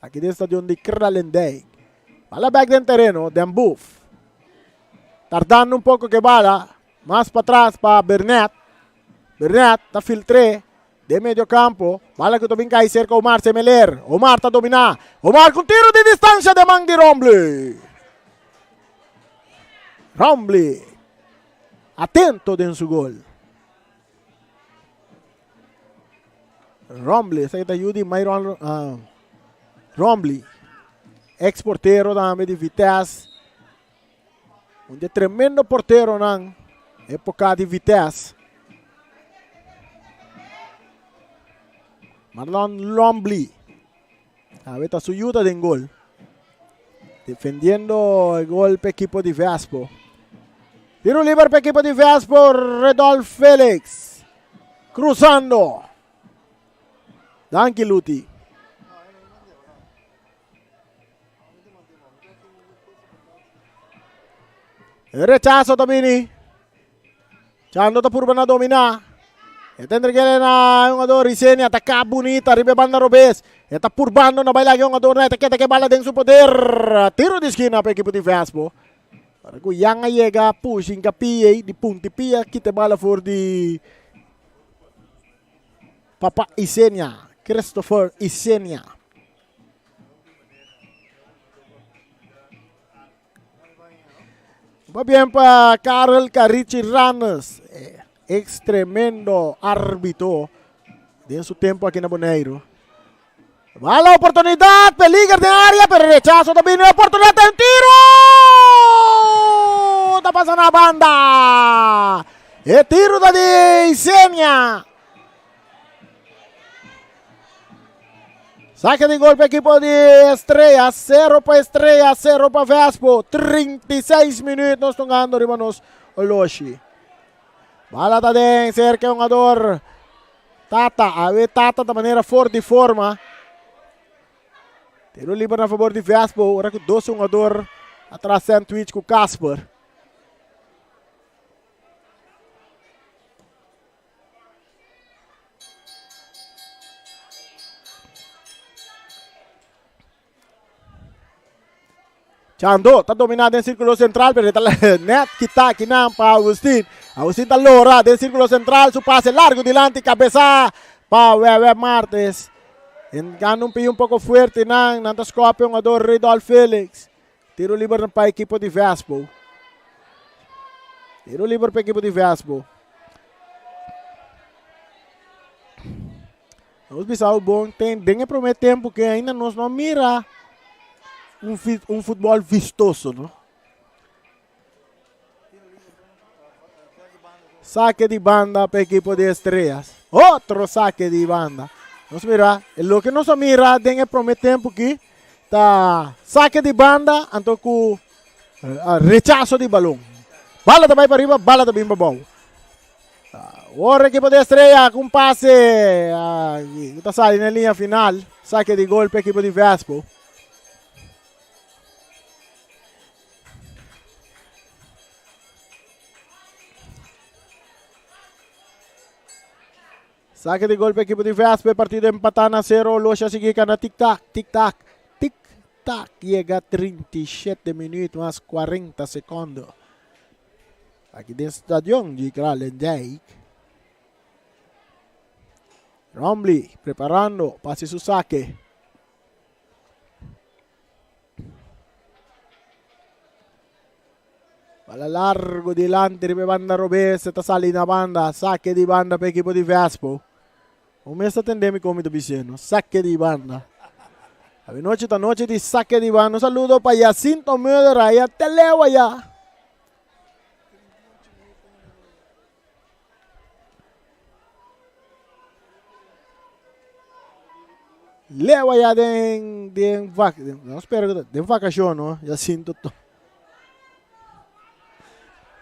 Aki den stadion di Kralendijk. Bala bek den tereno, Den Boef. Tardando un poko ke bala, mas patras pa Bernet. Bernet ta filtr'é den medio kampo. Bala ku ta bin kai serka Omar Semeler. Omar ta dominá. Omar ku tiro di distansha den man di Rombly. Rombly atento den su gol. Rombley, esaki ta yu di Myron uh, Rombley. Ex portero tambe di Vitesse. Un de tremendo porteronan epoca di Vitesse. Marlon Rombley. Awe ta su yuda den gol. Defendiendo e gol pa equipo di Vespo. Tiro liber pa equipo di Vespo, Redolf Felix. Cruzando. Danki Luti. E rechazo ta bini. Chando ta purba na dominá. E ta entreg'é na hungador Isenia. Ataká bunita riba e banda robes. E ta purbando na bai laga e hungador na e ta keda ku e bala den su poder. Tiro di skina pa ekipo di Vespo. Ora ku Yan a yega push hinkapie di punti pia kita e bala for di Papa Isenia, Christopher Isenia. Va bien pa Karel Carichi Ranes, ex tremendo arbitro den su tempo aki na Boneiru. Va la oportunidad, peliger den área, pero rechazo ta bini, oportunidad den tiro! Ta pasa na banda. E tiro ta di Isenia. Saque di gol pa equipo di Estrella. 0 pa Estrella, 0 pa Vespo. 36 minuut nos tongando riba nos oloshi. Bala ta den cerca jugador Tata. Awe Tata ta manera for di forma. Tiro liber na favor di Vespo. Ora ku dos jugador atras sandwich ku Casper. Chando ta domina den círculo central, pero ta net kita kinan pa Agustin. Agustin ta lora den círculo central, su pase largo dilanti, cabeza pa Wewe Martes. Engano un pie un poco fuerte nan, nan ta scope un jugador Ridolf Felix. Tiro liber pa equipo di Vespo. Tiro liber pa equipo di Vespo. Nos bisa bon ten den e primer tempo que ainda nos no mira un, un futbol vistoso, no? Saque di banda pa equipo di Estrellas. Otro saque di banda. Nos mira, e loke nos a mira den e prome tempo aki ta sake di banda anto ku rechaso di balon. Bala ta bai pa riba, bala ta bin pa bou. Ora ekipo di Estrella ku un pase ku ta sali na liña final. Sake di gol pa ekipo di Vespo. Sake di gol pa ekipo di Vespo. E partido empatá na sero. Oloshi a sigui kana tik tak, tik tak, tik tak. Yega 37 minuut mas 40 sekondo. Aki den stadion di Kralendijk. Rombley preparando pa hasi su sake. Bala largo dilanti riba e banda robes, e ta sali na banda, sake di banda pa ekipo di Vespo. Un mes ta tende mi kon mi ta bisendo, sake di banda. Awe nochi ta nochi di sake di banda. Un saludo pa Jacinto Mulder aya te leu aya. Leu aya den den vak no spera ku den vakashon no Jacinto to.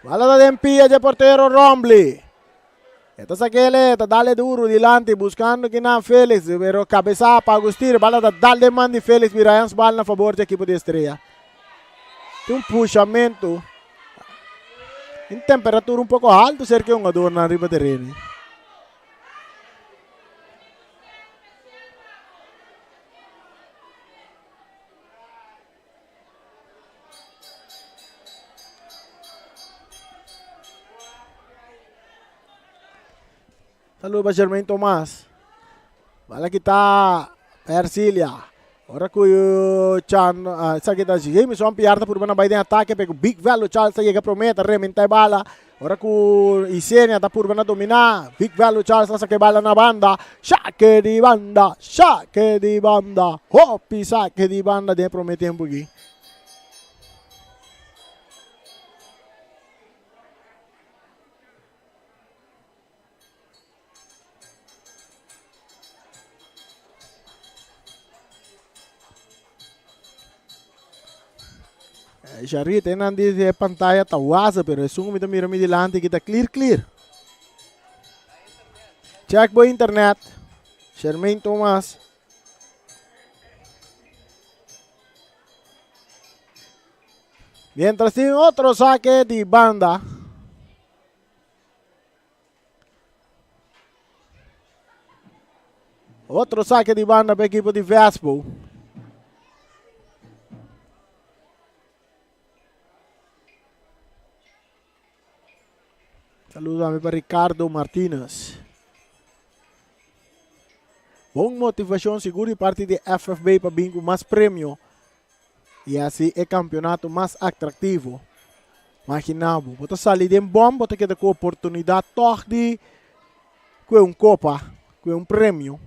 Bala ta den pia dje portero Rombley. E ta sakele, ta dale duro dilanti buscando kinan Felix, pero cabeza pa Agustin, bala ta dal den man di Felix bira handsbal na favor dje ekipo di Estrella. Tin un pushamento, un temperatura un poco alto cerca e hungadornan riba terreno. Saludo pa Jermaine Thomas. Bala kita Ercilia. Ora ku Chan uh, esaki ta Jameson Piar ta purba na bai den atake pero Big Velo Charles ta yega prome ta rementa e bala. Ora ku Isenia ta purba na domina Big Velo Charles ta saka e bala na banda. Sake di banda, sake di banda. Hopi sake di banda den e prome tempo aki. Jarit, enan di e pantalla ta waza, pero esun mi ta mira mi dilanti ki ta clear clear. Check bo internet. Shermaine Thomas. Mientras tin otro saque di banda. Otro saque di banda pa equipo di Vespo. Saludo tambe pa Ricardo Martinez. Bon motivacion sigur di parti di FFB pa bin cu mas premio y haci e campeonato mas atractivo. Imagina bo, bo ta sali den bom, bo ta keda cu oportunidad toch di cue un copa, cue un premio.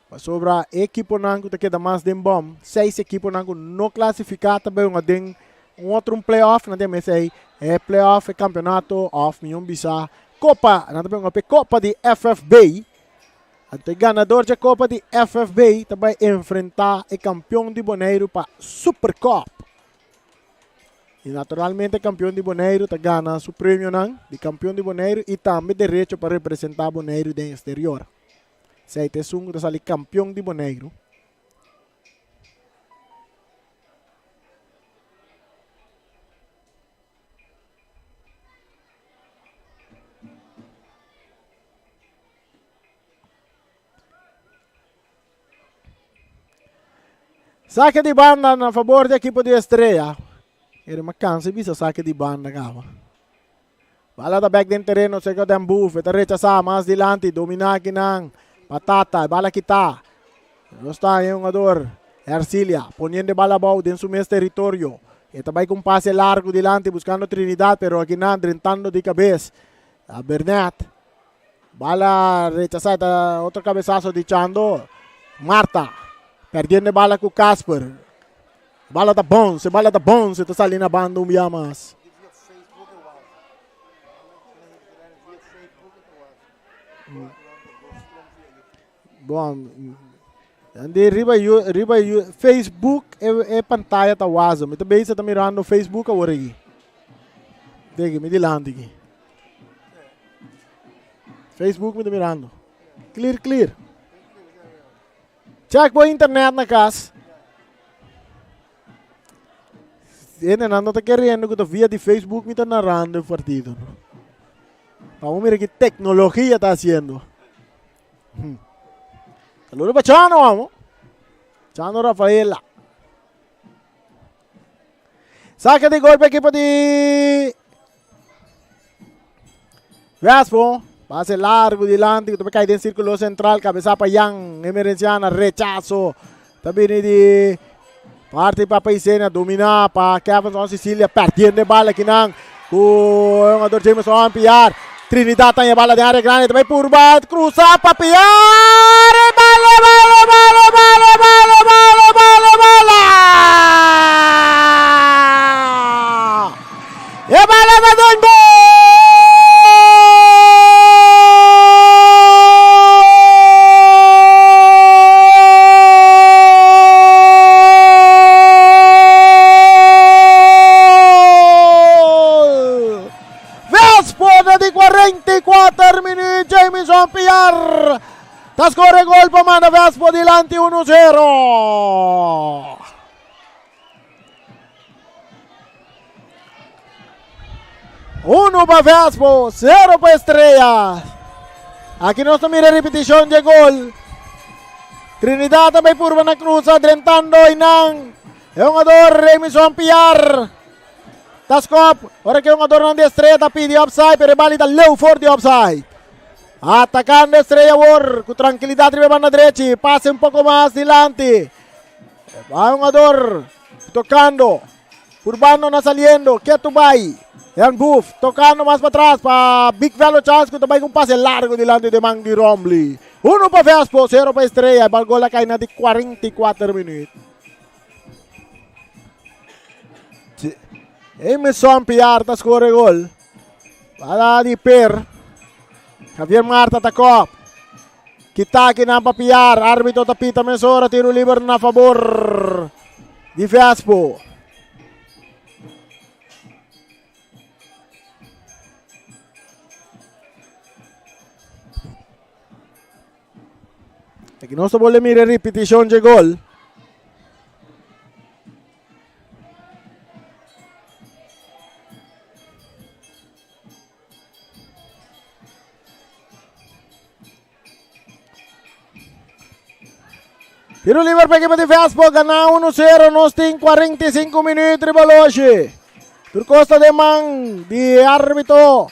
Pasobra e ekiponan cu ta keda mas den bom, seis ekiponan cu no clasifica ta bay hunga den un otro un playoff, nan ta mester ey e playoff, e campeonato of mion bisa copa, nan ta bay hunga pa e copa di FFB. Anto e ganador dje copa di FFB ta bay enfrenta e campeon di Boneiru pa Super Cup. Y naturalmente e campeon di Boneiru ta gana su premionan di campeon di Boneiru y tambe derecho pa representa Boneiru den exterior. Esey ta esun cu ta sali campeon di Boneiru. Saque di banda na favor di equipo di Estrella. Ere ma cansa bisa saque di banda caba. Bala ta back den terreno cerca den Boef. Ta rechasa mas dilanti. Domina akinan. Patata. Bala kita. No está e jugador. Ercilia poniendo bala abou den su mes territorio. E ta bai con pase largo dilanti buscando Trinidad pero akinan drentando di cabez. A Bernet. Bala rechasá ta otro cabezazo di Chando. Marta perdiendo e bala cu Casper. Bala ta bounce, bala ta bounce, ta sali na banda un bia mas. Bon, di riba riba Facebook e, e pantaya ta wazo. Mi ta bezig ta mirando Facebook awor aki. Deki, mi dilanti aki. Facebook mi ta mirando. Clear, clear. Check bo internet na kas. Hendenan no ta keriendo ku ta via di Facebook mi ta narando e partido. Vamos mira ki teknologia ta hasiendo. Hmm. Saludo pa Chano, amo. Chano Rafaela. Saque de golpe equipo di Vespo. Pase largo dilanti, que cae den círculo central, cabeza pa Jan, Emerenciana, rechazo. También di parte pa Paisena, domina pa Kevinson Sicilia, perdiendo bala kinan. Ku jugador Jameson Piar. Trinidad tem a bala de área grande, também por baixo, cruza para Piar. Bala, bala, bala, bala, bala, bala, bala, bala. E bala ta den gol! Vespo na di 44 minuut, Jamison Piar ta score gol pa manda Vespo dilanti 1-0. Uno pa Vespo, cero pa Estrella. Aki nos ta mira repeticion di gol. Trinidad tambe purba na cruza, drentando einan. E hungador Remison Piar. Ta skop. Ora ku e hungadornan di Estrella ta pidi offside, pero e bali ta leu for di offside. Atacando Estrella awor, ku trankilidat riba e banda drechi. Pase un poko mas dilanti. Bai hungador tocando. Urbano na saliendo. Ketu bai. Jan Boef tocando mas pa tras pa Big Velo Charles ku ta bai ku un pase largo dilanti di man di Rombley. Uno pa Vespo, sero pa Estrella. E bal gol a kai na di 44 minuut. Emerson Piar ta score gol. Bala di Per. Javier Marta ta kop. Kita akinan pa Piar. Arbitro ta pita mesora. Tiro liber na fabor di Vespo. Aki nos ta bolbe mira repeticion dje gol. Tiro liber pa ekipo di Vespo, gana 1-0, nos tin 45 minuut riba loshi. Tur kos ta den man di arbitro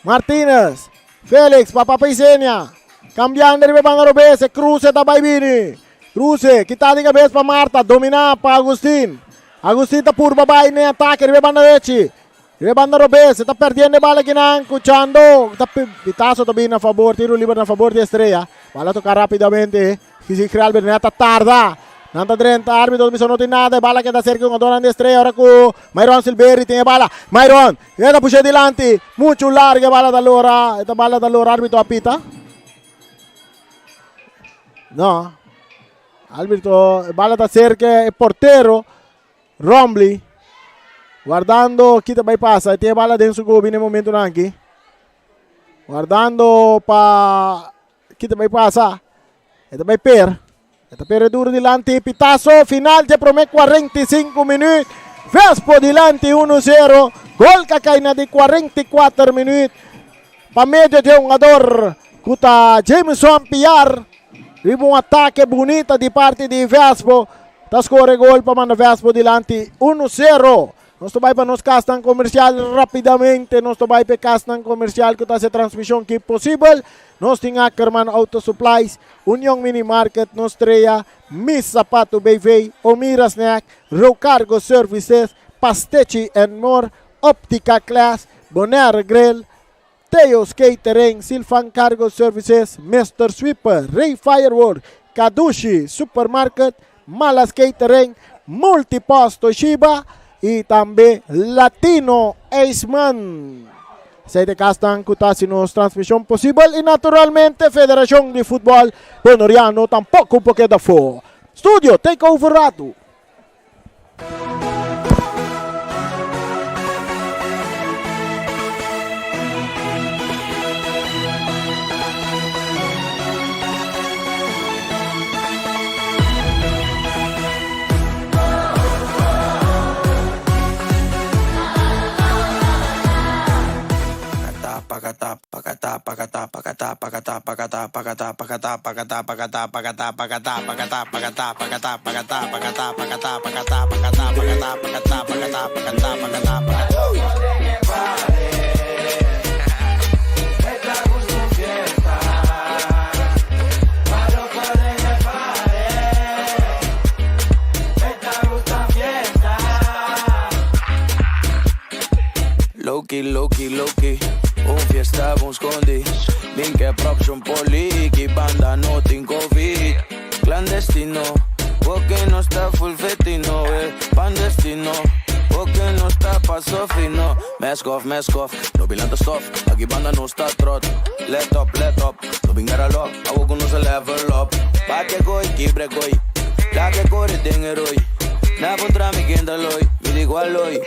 Martinez. Felix pa Papa Isenia. Cambiando riba banda robes, e cruce ta bai bini. Cruce, kita di cabes pa Marta, domina pa Agustin. Agustin ta purba bai ne atake riba banda derechi. Riba banda robes, e ta perdiendo e bala akinan ku Chando. Ta pitazo ta bini na fabor, tiro liber na fabor di Estrella. Bala toka rapidamente. Kisi Kralbert net ta tarda. Nan ta drenta, arbitro ta bisa no tin nada. E bala keda serka hungadornan di Estrella ora ku Myron Silveri tin e bala. Myron, e ta pusha dilanti. Muchu larga e bala ta lora. E ta bala ta lora, arbitro a pita. No. Arbitro, e bala ta serka e portero. Rombley wardando ki ta bai pasa. E tin e bala den su gobi na e momentonan aki. Wardando pa ki ta bai pasa. E ta bai per. E ta per e duro dilanti. Pitazo final dje prome 45 minuut. Vespo dilanti 1-0. Gol ka kai na di 44 minuut. Pa medio dje hungador ku ta Jameson Piar. Riba un atake bunita di parti di Vespo. Ta score gol pa manda Vespo dilanti 1-0. Nos ta bai pa nos kasnan komersial rapidamente. Nos ta bai pa e kasnan komersial ku ta hasi e transmishon ki posibel. Nos tin Ackerman Auto Supplies, Union Mini Market, Nos Trea, Mis Zapato BV, Omira Snack, Rocargo Services, Pastechi and More, Optica Class, Bonaire Grill, Theo's Catering, Silvan Cargo Services, Mister Sweeper, Rey Firework, Kadushi Supermarket, Malas Catering, Multipost Toshiba y tambe Latino Aceman. Esei ta e kasnan ku ta hasi nos transmishon posibel i naturalmente Federashon di Futbòl Boneriano tampoko por keda afó. Studio, take over ratu. Loki, loki, loki, un fiesta bon skondi. Bin ke propshon poliki, banda no tin covid. Clandestino, porque no está full fetino, Pan destino, porque no está paso fino. Mask off, mask off, no bilanta stof, aki banda no está trot. Let up, let up, no bin gara lok, awo ku nos a level up. Bate koi, kibre koi, lage kore den heroi. Na contra mi kenda loi, mi di igual loi.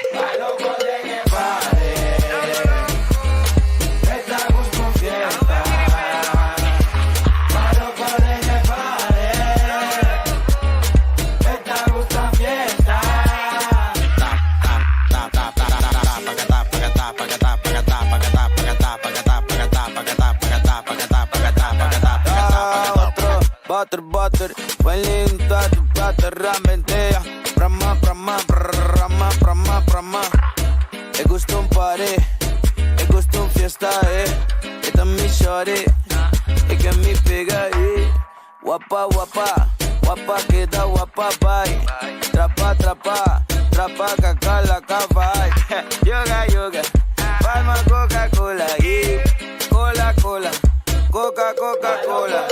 Butter, butter, buen tu plata, ramentea. Prama, prama, prama, prama, prama. E gusta un party, e gusta un fiesta, eh. Esta es mi shorty, es que mi pega, eh. Guapa, guapa, guapa queda guapa, bye. Trapa, trapa, trapa, caca, la cava. Yoga, yoga, palma, Coca-Cola, yeah. Cola, cola, Coca, Coca-Cola.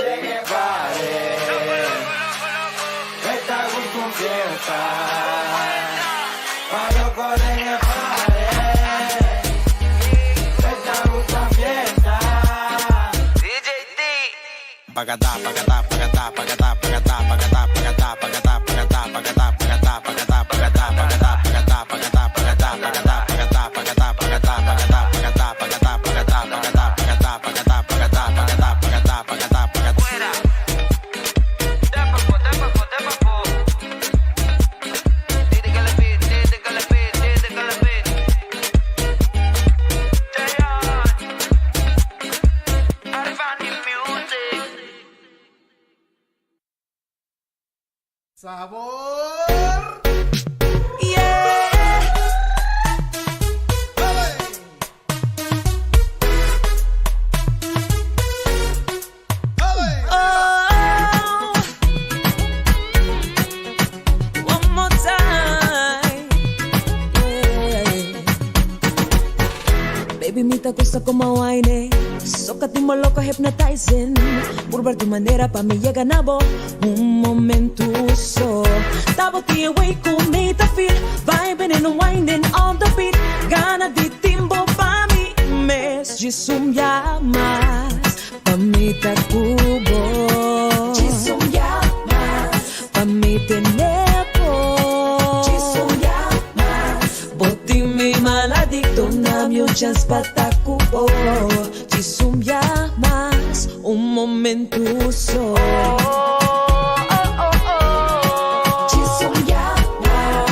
Sabor! Oh, one more time. Yeah. Baby, mi ta gusta como wine. Soca timbo loco hypnotizing. Por tu manera pa mi llega nabo. Un momento so. Tabo tie way ku mi ta feel. Vibing and whining on the beat. Gana di timbo pa mi mes. Jisum llamas. Pa mi ta cubo. Jisum llamas. Pa mi tenepo. Jisum llamas. Boti mi maladicto na mi un chance pa tacubo. Jisum llamas. Un momento so. Jisum llamas.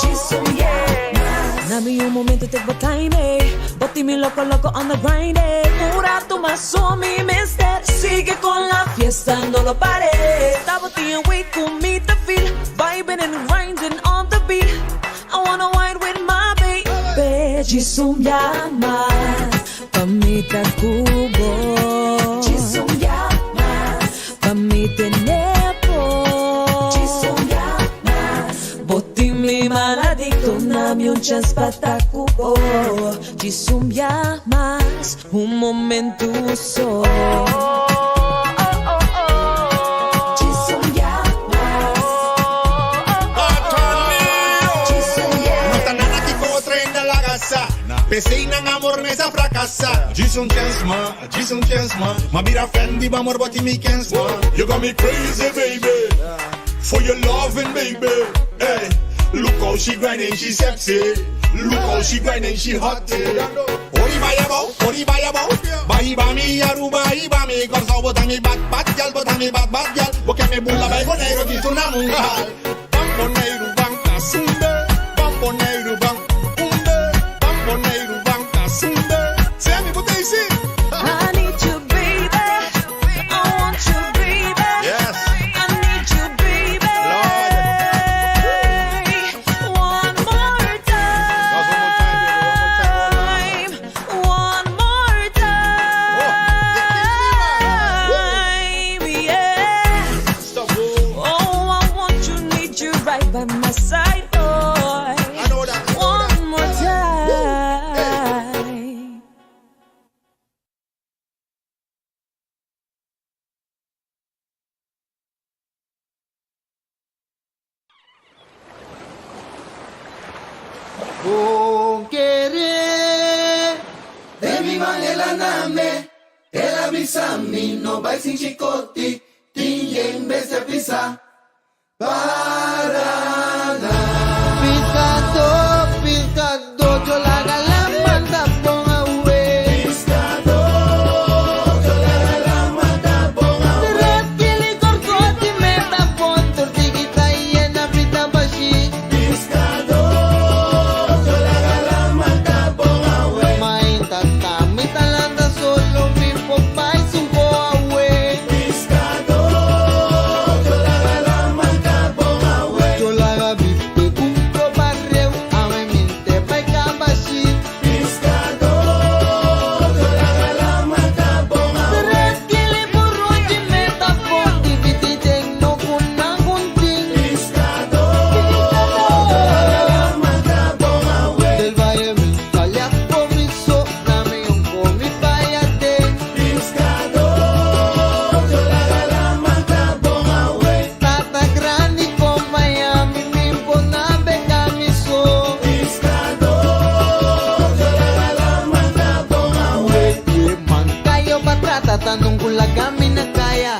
Jisum llamas. Na mi un momento take my time, eh. Boti mi loco loco on the grind, eh. Pura tu mi mister. Sigue con la fiesta, no lo pare. Tabo ti way con mi te feel. Vibing and grinding on the beat. I wanna wine with my baby. Jisum llamas. Pa mi tacubo. Jisum llamas. Pa mi tenepo. Jisum llamas. Boti mi maladicto na mi un chance pa tacubo. Jisum llamas. Un momento so. Jisum llamas. Jisum No llamas. ta nada ki otro hende laga. P'esei nan amor mes a frakasá. Djis un chèns ma, djis un chèns ma. M'a bira fan di bo amor, bo tin mi kens ma. You got me crazy, baby, for your loving, baby. Hey, look how she grinding, she sexy. Look how she grinding, she hot. Ori bai abou, ori bai abou. Bai ba mi Aruba, bai mi Kòrsou, bo ta mi bad bad gyal, bo ta mi bad bad gyal. Bo ke mi bula bai Boneiru, ki tuna mungal. Ban Boneiru, ban kasumbe. Ban Boneiru, ban umbe. Ban Boneiru, ban kasumbe. Sammy, bo isi. I need you, baby. I want you, baby. Yes. I need you, baby. Lord. One more time. One more time, baby. One more time. One more time. Yeah. Stop. Oh. Oh, I want you, need you right by my side, boy. I know that. I know that. One more time. Bon kere. Baby man el a name. El a bisa mi no bai sin chikoti. Tin bestia pisa. Paraná. Piskadó, piskadó, yo laga laman ta bon awe. Piskadó, yo laga laman ta bon awe. Tres kilo korkoti meta bon, tortiguita llena pita bashi. Piskadó, yo laga laman ta bon awe. Mainta ta mi ta lanta solo mi por bai su awe. Piskadó, yo laga laman ta bon awe. Yo laga bisti kumpro bareu, awe mente bai kabashi. Piskadó, yo laga laman ta bon awe. Tres kilo burrochi meta bon, dividi no kunanguntin. Piskadó, yo laga laman ta bon awe. Del valle mi salia comiso, nami un comi payate. Piskadó, yo laga laman ta bon awe. Tata grandi con Miami, mi pona beka mi so. Piskadó, yo laga laman ta bon awe. Mankayo patrata tanong kulagami na kaya.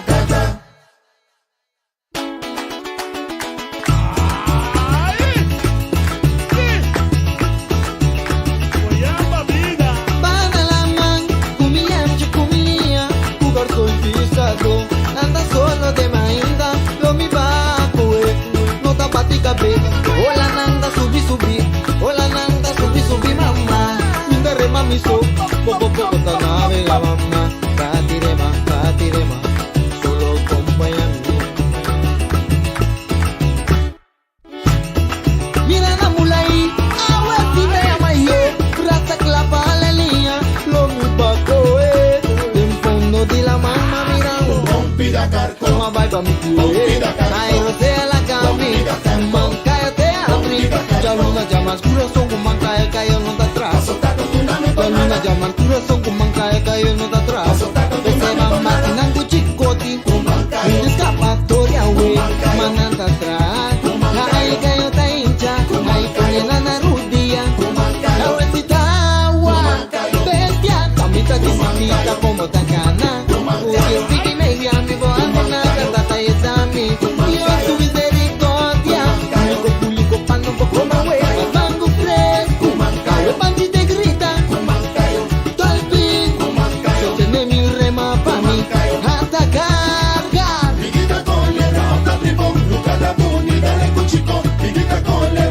Goiaba vida. Banda laman, kumiamchi kumilia, kugartol pisado, anda solo de mainda, lo mi bakoe, no tapati kabe, hola nanda subi subi, hola nanda subi subi mama, minda rema miso, poco poco tanave la mama, katirema, katirema, solo acompáñame. Mira na mulai, awe tine amaye, rata clapa aleluya, lo mi bakoe, den fondo di la mama mira Pida carco. Toma vai pa mi cue, ay rosea la cami, manca te abri, ya luna llama corazón con manca el cayo no da atrás. Ya luna llama corazón con manca el cayo no da atrás. Ese mamá tinango chicoti, un escapatoria we, mananta atrás. Ay cayo ta hincha, ay pone la narudía, la vueltita agua, bestia, tamita disipita como tacana. Uy, tiki media, mi boa nada, tata y sami. Dios tu misericordia, pulico, pulico, pano, poco mawe, mango fresco, cayo panchi te grita, dolphin, sostiene mi rema pa' mi, hasta carga. Miguita con le tribón, Lucada buni, dale cuchico. Miguita con le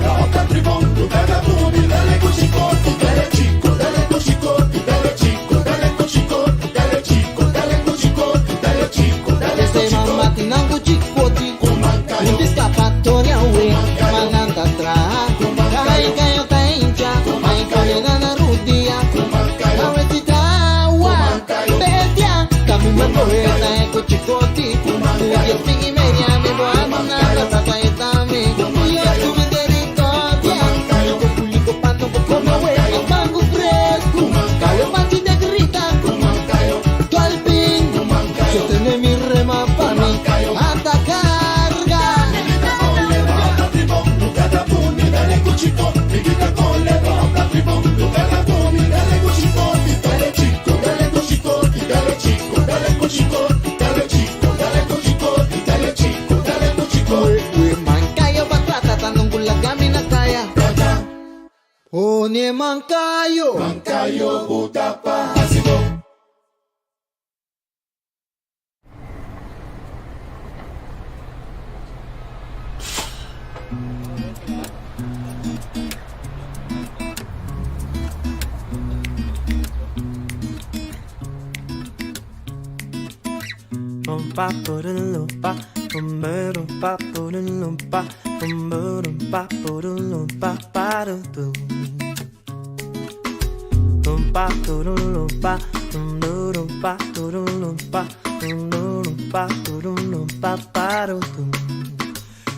tribón, Lucada buni, dale cuchico. Dale chico, dale cuchico, dale chico, dale cuchico, dale chico, dale cuchico, dale chico, dale Ese cuchico. mamá tinango chicoti, un escapatoria we, mananda atrás, ay cayo ta hincha, ay cayo na rudia, la vueltita agua, bestia, camino poeta eco chicoti, uy pigi media mi boa nada tata y tami, yo tu misericordia, pulico pulico pano como we, mango fresco, cayo panchi te grita, dolphin, sostiene mi rema pa' mi, hasta carga. Miguita con le tribón, Lucada buni, dale cuchico. Miguita con le tribón, Lucada buni, Mancayo batata tanong lagami na kaya. Pone mancayo. Mancayo butapa asibo.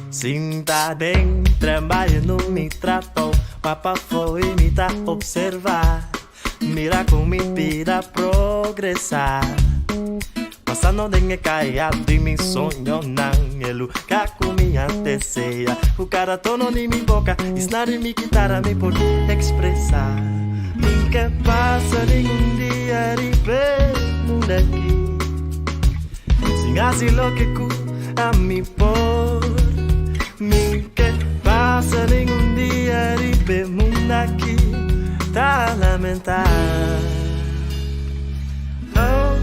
Sinta den trabalho mi trato Papa foi mi ta observar Mira con mi vida progresar Pasando den e kaya di mi soñonan E lugar ku mi a desea Ku kada tono di mi boka I snaar di mi kitara mi por ekspresá Mi ke pasa ningun dia riba e mundu aki Sin hasi loke ku ami por Mi ke pasa ningun dia riba e mundu aki Ta lamentá Oh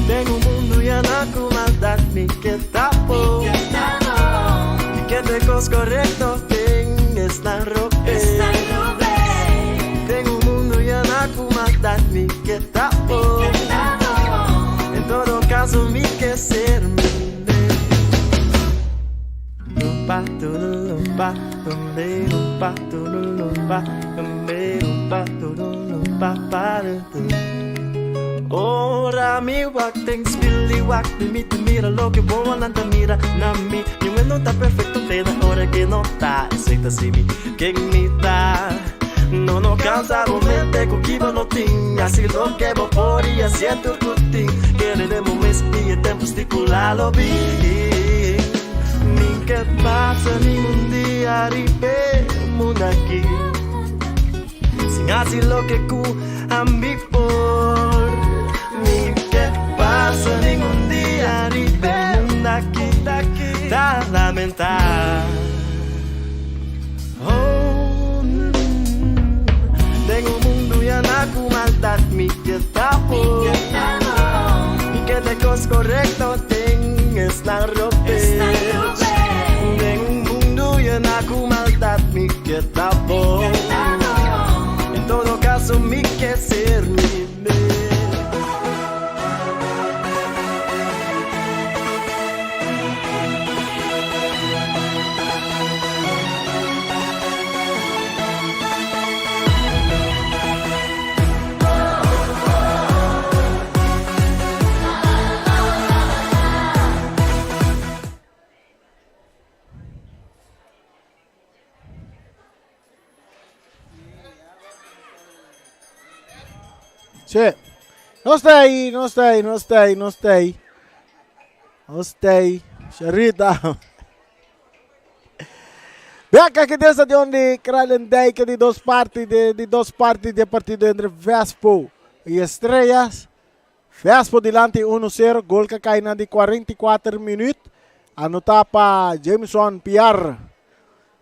Den un mundu yená ku maldat mi ke ta bon Mi ke ta e kos korekto den esnan robes Den un mundu yená ku maldat mi ke ta bon En todo kaso mi ke ser mi mes. Ora mi wak den spil di wak di mi ta mira loke wowonan ta mira na mi. Niun e no ta perfecto te na ora ke no ta. Esei ta si mi ken mi ta. No no cansa bo mente ku ki bo no tin. Hasi loke bo por i hasié tur ku tin. Kere den bo mes i e tempu stipulá lo bin. Mi ke pasa ningun dia riba e mundu aki sin hasi loke ku ami por. Mi ke pasa ningun dia riba e mundu aki ta lamentá. Oh, den un mundu yená ku maldat mi ke ta por. Mi ke ta e kos korekto den esnan robes. Den un mundu yená ku maldat mi ke ta por. En todo kaso mi ke ser mi mes. Sí. Nos ta ahí, nos ta ahí, nos ta ahí, nos ta ahí. Nos ta ahí. Sharita. Beka aki den stadion di Kralendijk di dos parti de di dos parti di partido entre Vespo y Estrellas. Vespo dilanti 1-0, gol ka kai na di 44 minuut. Anotá pa Jameson Piar.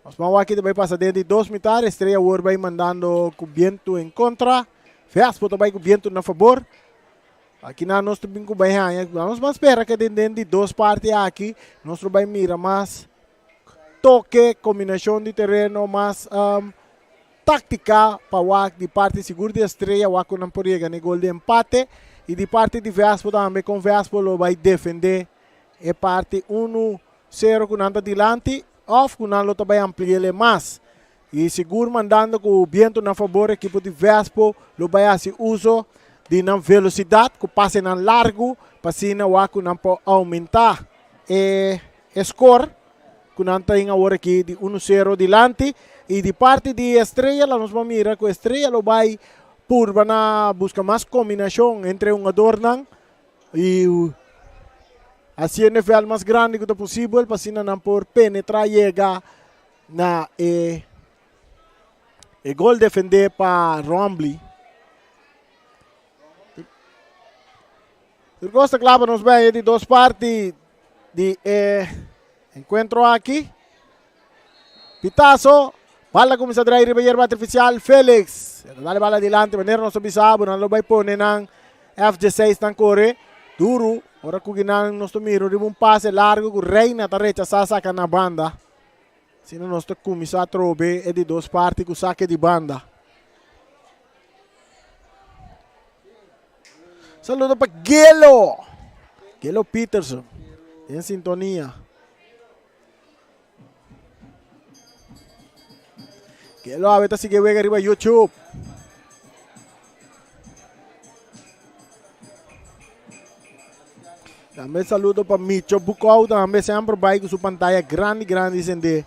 Nos ban wak ta bai pasa den di dos mitar. Estrella awor bai mandando ku bientu en kontra. Vespo ta bai ku bientu na fabor. Aki na nos ta bin ku bai haña. Nos ban spera ke den den di dos parti aki nos lo bai mira mas toke, kombinashon di tereno, mas um, táktika pa wak di parti sigur di Estrella wak ku nan por yega na e gol di empate i di parti di Vespo tambe kon Vespo lo bai defende e parti unu sero ku nan ta dilanti òf ku nan lo ta bai ampli'el mas. I sigur mandando ku bientu na fabor ekipo di Vespo lo bai hasi uso di nan velosidat ku pasenan largu pa asina wak ku nan por oumentá e skor ku nan ta tin awor aki di unu sero dilanti. I di parti di Estrella la nos por mira ku Estrella lo bai purba na buska mas kombinashon entre hungadornan i hasiendo e vèlt mas grandi ku ta posibel pa asina nan por penetrá yega na e e gol defendé pa Rombley. Tur kos ta kla pa nos bai di dos parti di e enkuentro aki. Pitazo, bala kuminsá drai riba yerba artifisial. Felix ta dale bala dilanti manera nos a bisa bo nan lo bai pone nan F16 nan kore duru. Ora ku kinan nos ta mira riba un pase largu ku Reina ta rechasá saka na banda. Asina nos ta kuminsá atrobe e di dos parti ku sake di banda. Saludo pa Gelo. Gelo Peterson. Den sintonia. Gelo awe ta sigue wega riba YouTube. Tambe saludo pa Micho Bukou tambe semper bai ku su pantaya grandi grandi sende.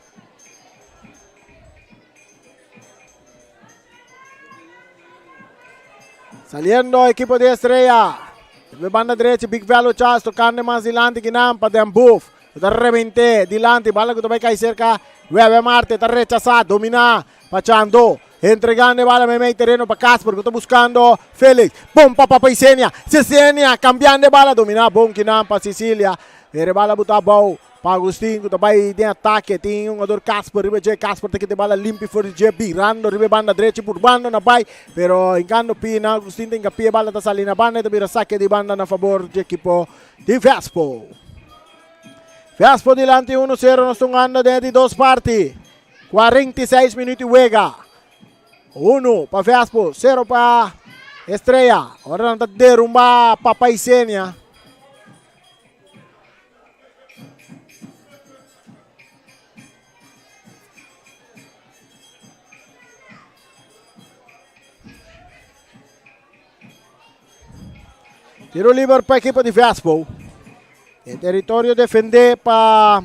Saliendo equipo de Estrella. De banda derecha, Big Velo Charles tocando mas dilanti kinan pa Den Boef. Ta remente dilanti, bala que ta cae cerca. Webe Marte ta rechazá, domina pa Chando. Entregando e bala meimei terreno pa Casper que ta buscando Felix. Bom pa Papa Isenia. Sisenia cambiando e bala, domina bom kinan pa Sicilia. Ere bala buta abou. Pa Agustin ku ta bai den atake tin un jugador Casper riba dje. Casper ta kita e bala limpi for di dje birando riba e banda drechi purbando na bai pero hinkando pina Agustin ta hinka pia e bala ta sali na banda e ta bira sake di banda na fabor dje ekipo di Vespo. Vespo dilanti uno sero nos ta hungando den e di dos parti. 46 minuut di wega. Uno pa Vespo, sero pa Estrella. Ora nan ta derumba Papa Isenia. Tiro liber pa equipo di Vespo. E territorio defende pa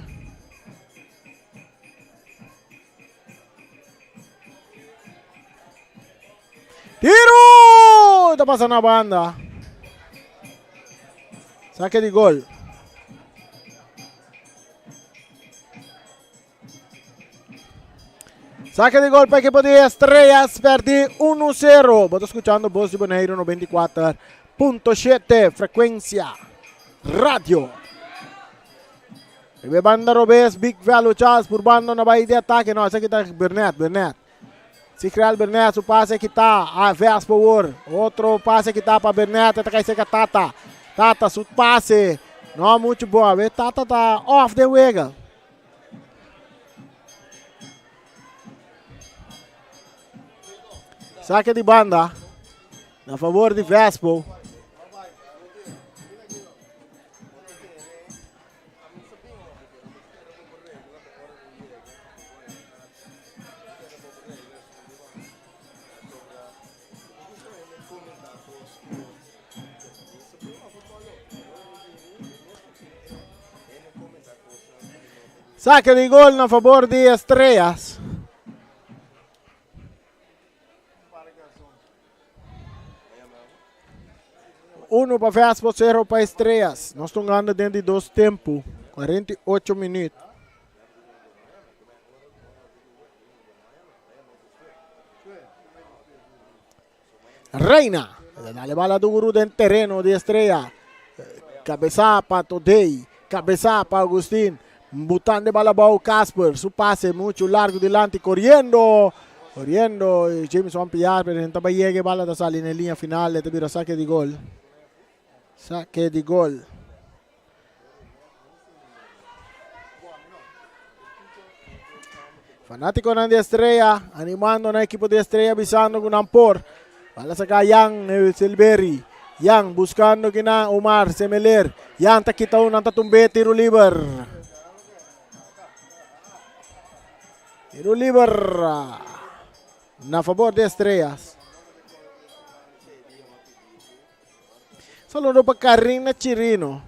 Tiro! Ta pasa na banda. Saque di gol. Saque di gol pa equipo di Estrellas. Perdi 1-0. Bo ta escuchando Voz di Bonaire 94.7 frecuencia radio. Riba e banda robes, Big Velo Charles purbando na bai di atake. No, esaki ta Bernet, Bernet. Sigrel Bernet, su pase kita a Vespa awor. Otro pase kita pa Bernet, ta kai serka Tata. Tata, su pase. No mucho bo. A Tata ta off den wega. Saque di banda. Na favor di Vespo. Saque di gol na favor di Estrellas. Uno pa Vespo, cero pa Estrellas. Nos ta hungando den di dos tempo. 48 minuut. Reina. Dale bala duro den terreno di Estrella. Cabeza pa Todey. Cabeza pa Agustin. Butando bala bou Casper. Su pase mucho largo dilanti. Corriendo. Corriendo. Jameson Piar. Pero no taba llegue. Bala ta sali en línea final. E ta bira saque di gol. Saque di gol. Fanáticonan di Estrella animando na equipo di Estrella bisando ku nan por. Bala saca Jan Silveri. Jan buscando kina Omar Semeler. Jan ta kita un, nan ta tumbe tiro liber. Tiro liber na favor di Estrellas. Saludo pa Karina Chirino.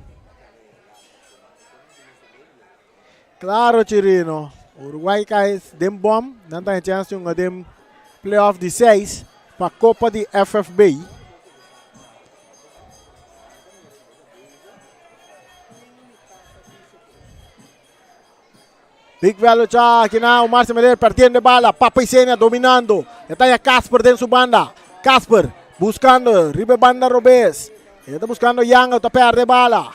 Claro Chirino. Uruguay cae den bom. Nan ta chance di hunga den playoff di 6 pa Copa di FFB. Big Velo cha aquí na Omar Semeler perdiendo bala. Papa Isenia dominando. Está ya Casper den su banda. Casper buscando. Ribe banda Robes. E ta buscando Yanga, ta perde bala.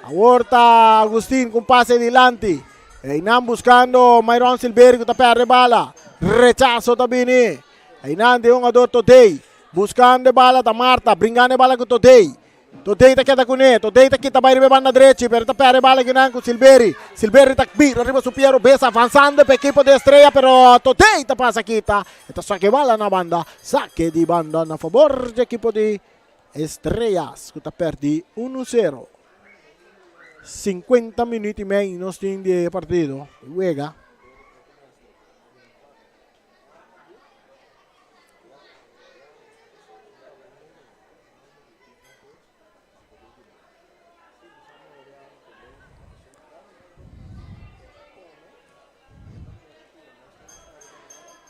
Awor ta Agustin cu un pase dilanti. Einan buscando Myron Silverio cu ta perde bala. Rechazo ta bini. Einan di hungador Todey. Buscando e bala ta Marta, bringando e bala cu Todey. Todey ta keda cune, Todey ta kita bay riba e banda drechi, pero ta perde e bala kinan cu Silveri. Silveri ta bira riba su pie robes avanzando pa ekipo di Estrella, pero Todey ta pasa kita. E ta saca e bala na banda, sake di banda na fabor di ekipo di Estrellas cu ta perdi uno sero. 50 minuut y mei nos tin di e partido, e wega.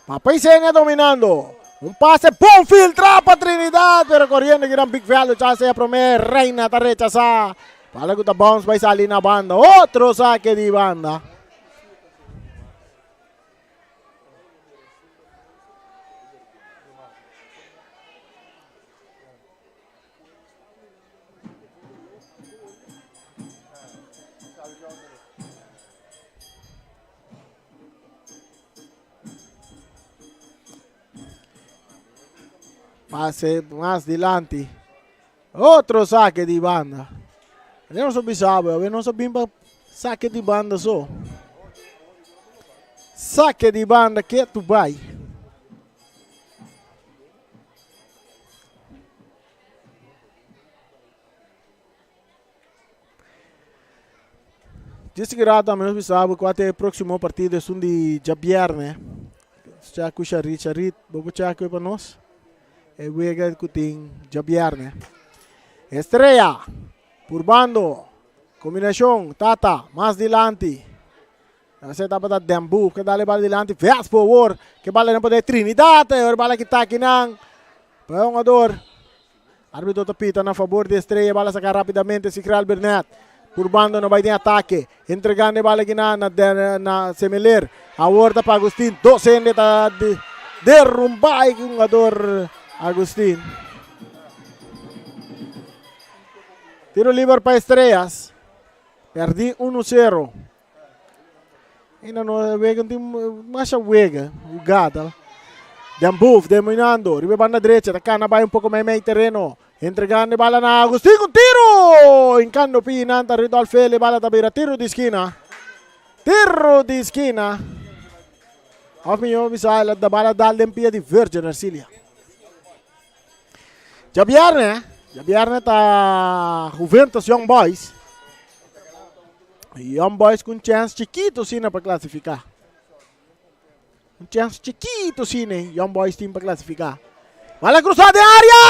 Papa Isenia dominando. Un pase bon filtra pa Trinidad, pero corriendo gran Big Value. Chance a prome Reina ta rechazá. Bala ku ta bounce bai sali na banda. Otro saque di banda. Pase mas dilanti. Otro saque di banda. Ayer nos a bisa bo, awe nos a bin pa saque di banda so. Saque di banda ke tu bai. Djis ki rato ami nos bisa bo kua ta e proximo partido esun di djabierne. Cha ku Sharit, Sharit bo por cha ku e pa nos? E wega ku tin djabierne. Estrella purbando kombinashon Tata mas dilanti. Ese tabata Dembu ke dal e bala dilanti Vespo awor ke bala den poder Trinidad e ora bala kita akinan pa e hungador. Arbitro ta pita na fabor di Estrella bala saka rapidamente Sigral Bernet purbando no bai den atake entregando e bala akinan na na Semeler awor ta pa Agustin dos hende ta derumba e hungador Agustin. Tiro liber pa Estrellas. Perdi uno sero. Ainda no wega tin masha wega hugada. Den Boef dominando riba e banda derecha ta cana bay un poco mei mei tereno. Entregando e bala na Agustin un tiro! Hincando pie nan ta Ridolf Feli bala ta bira tiro di skina. Tiro di skina. Of mijo bisa el a bala dal den pia di Virgin Ercilia. Djabierne, djabierne ta Juventus Young Boys. Young Boys ku un chance chikitu asina pa klasifiká. Un chance chikitu asina Young Boys tin pa klasifiká. Bala krusá den área!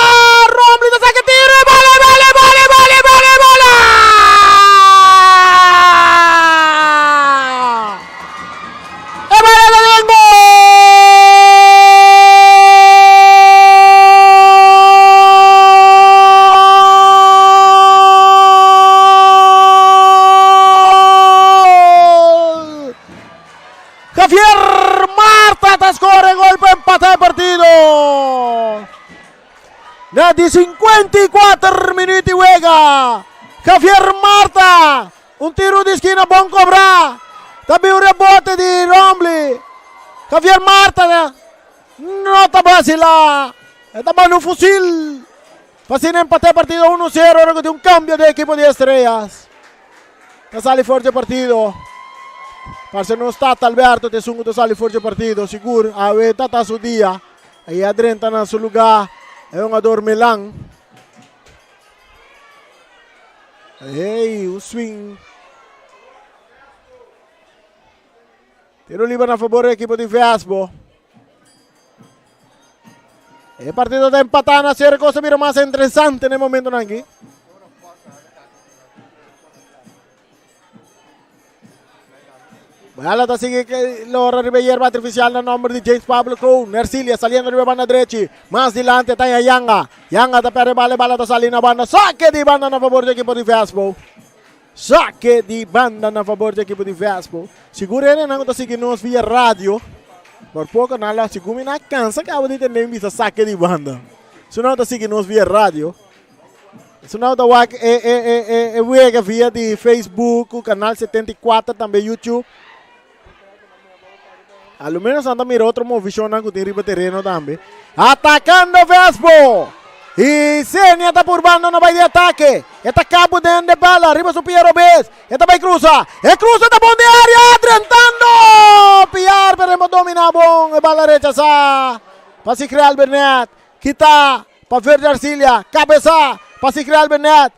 Rombley ta saka tiro! E bala, e bala, e bala, e bala, e bala, e bala! E bala ta den gol! Javier Marta ta score e gol pa empata e partido. Na di 54 minuut di wega, Javier Marta Un tiro di skina bon kobrá. Ta bin un rebote di Rombley. Javier Marta no ta basilá. E ta banda un fusil. Pa asina empatá e partido uno sero ora ku tin un kambio di ekipo di Estrellas. Ta sali for dje partido. Parse nos tata Alberto ta esun ku ta sali for dje partido. Sigur awe ta ta su dia. I a drenta na su lugá e hungador Milan. Hey, un swing. Tiro liber na favor del equipo di Vesbo. E partido ta empatá na cero cosa bira mas interesante na e momentonan aki. Bala ta sigui lora riba yerba artificial na nomber di James Pablo Kroon. Nercilia saliendo riba banda drechi. Mas dilante ta Yanga. Yanga ta perde bala e bala ta sali na banda. Saque di banda na favor di ekipo di Vespo. Saque di banda na favor di ekipo di Vespo. Sigur hendenan ku ta sigui nos via radio. Por poko nan lo sigur mi na kansa kaba di tende mi bisa saque di banda. Su nan ta sigui nos via radio. Esun ta wak e e e e e wega via di Facebook, Canal 74, tambe YouTube. A lo menos nan ta mira otro movishonnan ku tin riba tereno tambe. Atakando Vespo! I Senia ta purbando na bai di atake. E ta kabu den de bala riba su pia robes. E ta bai krusa. E krusa ta bon di area! Drentando! Piar pero e no domina bon. E bala rechasá pa Sigreal Bernet. Kita pa Verde Arcilia. Kabesá pa Sigreal Bernet.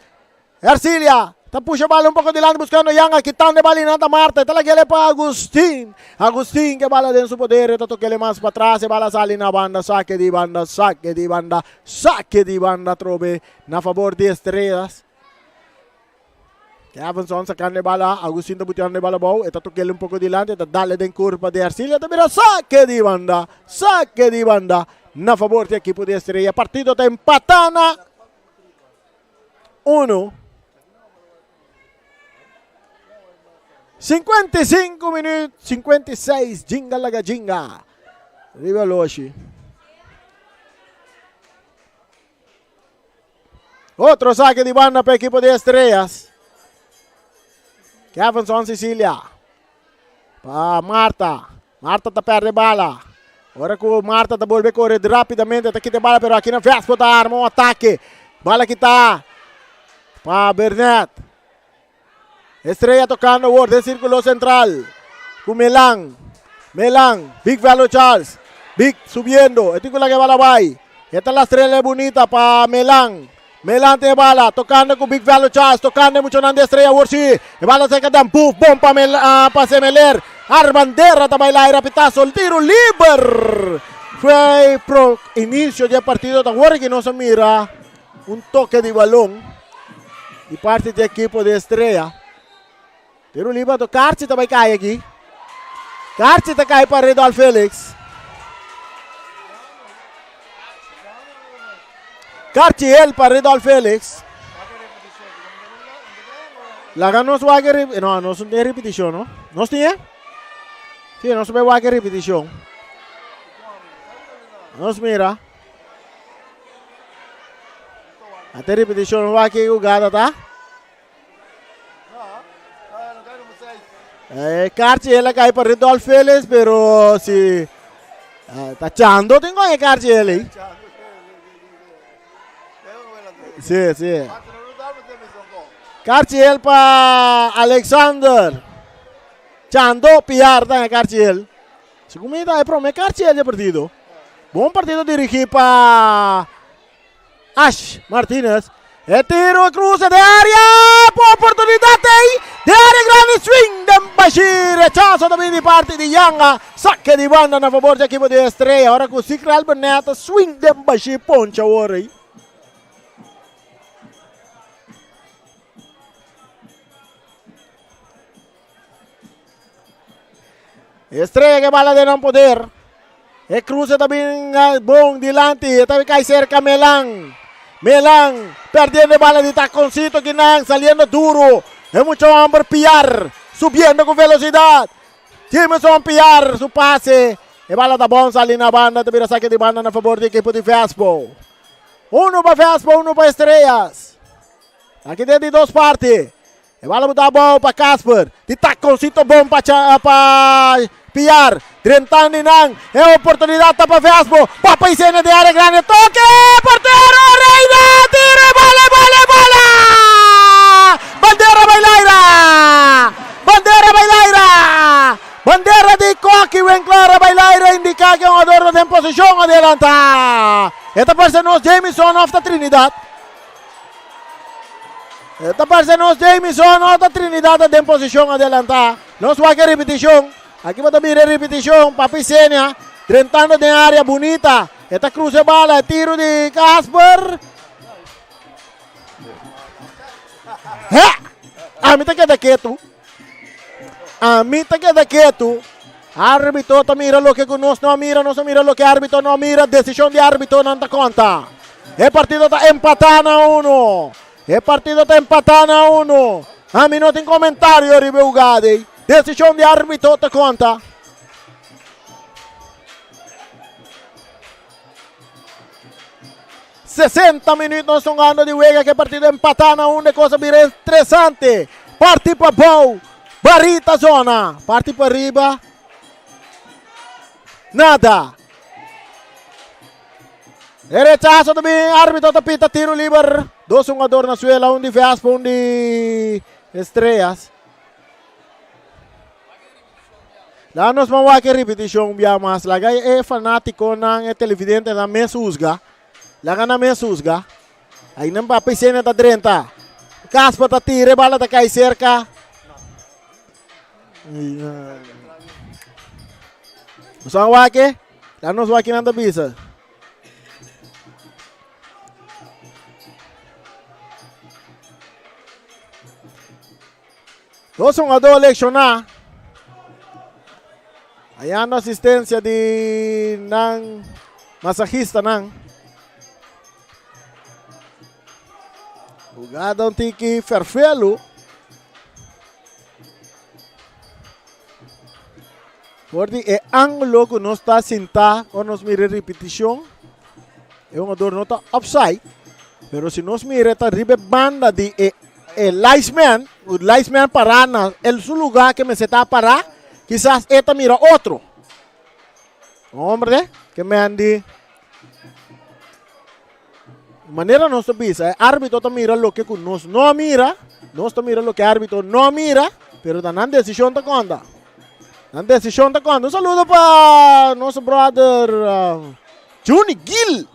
Ercilia ta pusha bala un poko dilanti buskando Yanga kitando e bala i nan ta Marta e ta lag'el pa Agustin. Agustin ke bala den su poder e ta tok'el mas patras e bala sali na banda sake di banda sake di banda sake di banda atrobe na fabor di Estrellas. Kevinson sakando e bala Agustin ta butiando e bala abou e ta tok'el un poko dilanti e ta dale den kurpa di Ercilia ta bira sake di banda sake di banda na fabor di ekipo di Estrella. Partido ta empata na 1. 55 minuut, 56, jinga laga jinga. Riba Loshi. Otro saque di banda pa equipo di Estrellas. Kevinson Sicilia. Pa Marta. Marta ta perde bala. Ora ku Marta ta bolbe kore rapidamente ta kita bala pero aki na Vespo ta arma un atake. Bala kita pa Bernet. Estrella tocando awor den círculo central. Ku Melan. Melan. Big Velo Charles. Big subiendo. E tin ku laga e bala bai. Esta la estrella bonita pa Melan. Melan tin e bala, tocando cu Big Velo Charles, tocando e muchanan di Estrella awor si. E bala cerca dan Puf, bon pa Mel, ah, pa Semeler. Arbandera ta baila aire pitazo, el tiro liber. Fue pro inicio di e partido, ta awor ki nos a mira un toque di balon di parti di equipo di Estrella. Tiro liber to Karchi ta bai kai aki. Karchi ta kai pa Redolf Felix. Karchi el pa Redolf Felix. Laga nos wak e no, nos no tin repeticion, no? Nos tin e? Sí, nos bai wak e repeticion. Nos mira. Ate repeticion wak e jugada ta. Eh, kaartje el a kai pa Rudolf Felix, pero si eh, ta chando tin con e kaartje el ei. Sí, sí. Kaartje el pa Alexander. Chando Piar ta e kaartje el. Segun mi ta e prome kaartje el de partido. Bon partido dirigi pa Ash Martinez. E tiro cruce de área. Oportunidad ei. De área grande swing den Bashir. Rechazo también di parte di Yanga. Saque di banda na favor di equipo di Estrella. Ahora cu Sikral Berneta swing den Bashir poncha awor ei. Estrella que bala den nan poder. E cruce ta bin bon dilanti. E ta kai cerca Melan. Melan perdiendo bala di taconcito kinan saliendo duro. E mucho hombre Piar subiendo con velocidad. Jameson Piar su pase. E bala ta bon sali na banda. Ta bira saque di banda na favor di equipo di Vespo. Uno pa Vespo, uno pa Estrellas. Aki den di dos parti. E bala buta abou pa Casper. Di taconcito bon pa, pa Piar. Drentando nan. E oportunidad ta pa Vespo. Papa Isena de área grande. Toque! Portero! Reina! Tira! Bala, bala, bala! Bandera bailaira! Bandera bailaira! Bandera di Koki Winkler bailaira indica que un jugador ta en posicion adelanta. Esta parece nos Jameson of ta Trinidad. E ta parse nos Jamison ota Trinidad ta den posishon adelantá. Nos wak e ripitishon. Aki bo ta mira e ripitishon. Papi Senia drentando den área bunita. E ta krusa e bala. E tiru di Casper. He! Ami ta keda ketu. Ami ta keda ketu. Arbitro ta mira loke ku nos no a mira, nos a mira loke arbitro no a mira. Desishon di arbitonan ta konta. E partido ta empatá na uno. E partido ta empatá na uno. Ami no tin komentario riba e hugada ei. Desishon di arbitro ta konta. 60 minuut nos hungando di wega ke partido empatá na unda e kos a bira interesante. Parti pa bou, barí ta zona. Parti pa riba, nada. E rechazo ta bin, arbitro ta pita tiro liber. Dos hungador na suela, un di Vespa, un di Estrellas. Laga nos ban wak e ripitishon un bia mas. Laga e fanátikonan, e televidentenan mes husga. Laga nan mes husga. Ainan pa Piscina ta drenta. Casper ta tira, e bala ta kai serka. Nos ban wak e. Laga nos wak kinan ta bisa. Dos hungadó lekshoná. Hayando asistensia di nan masajistanan. Hugada un tiki ferfelu. For di e ángulo ku nos ta sintá ora nos mira e ripitishon, e hungador no ta offside, pero si nos mira e ta riba e banda di e e linesman, ku linesman pará na el su lugá ke mester ta pará, kisas e ta mira otro. Hombre, ke men di manera nos ta bisa, e árbitro ta mira loke ku nos no a mira, nos ta mira loke árbitro no a mira, pero ta nan desishon ta konta. Nan desishon ta konta. Un saludo pa nos brother uh, Juni Gil.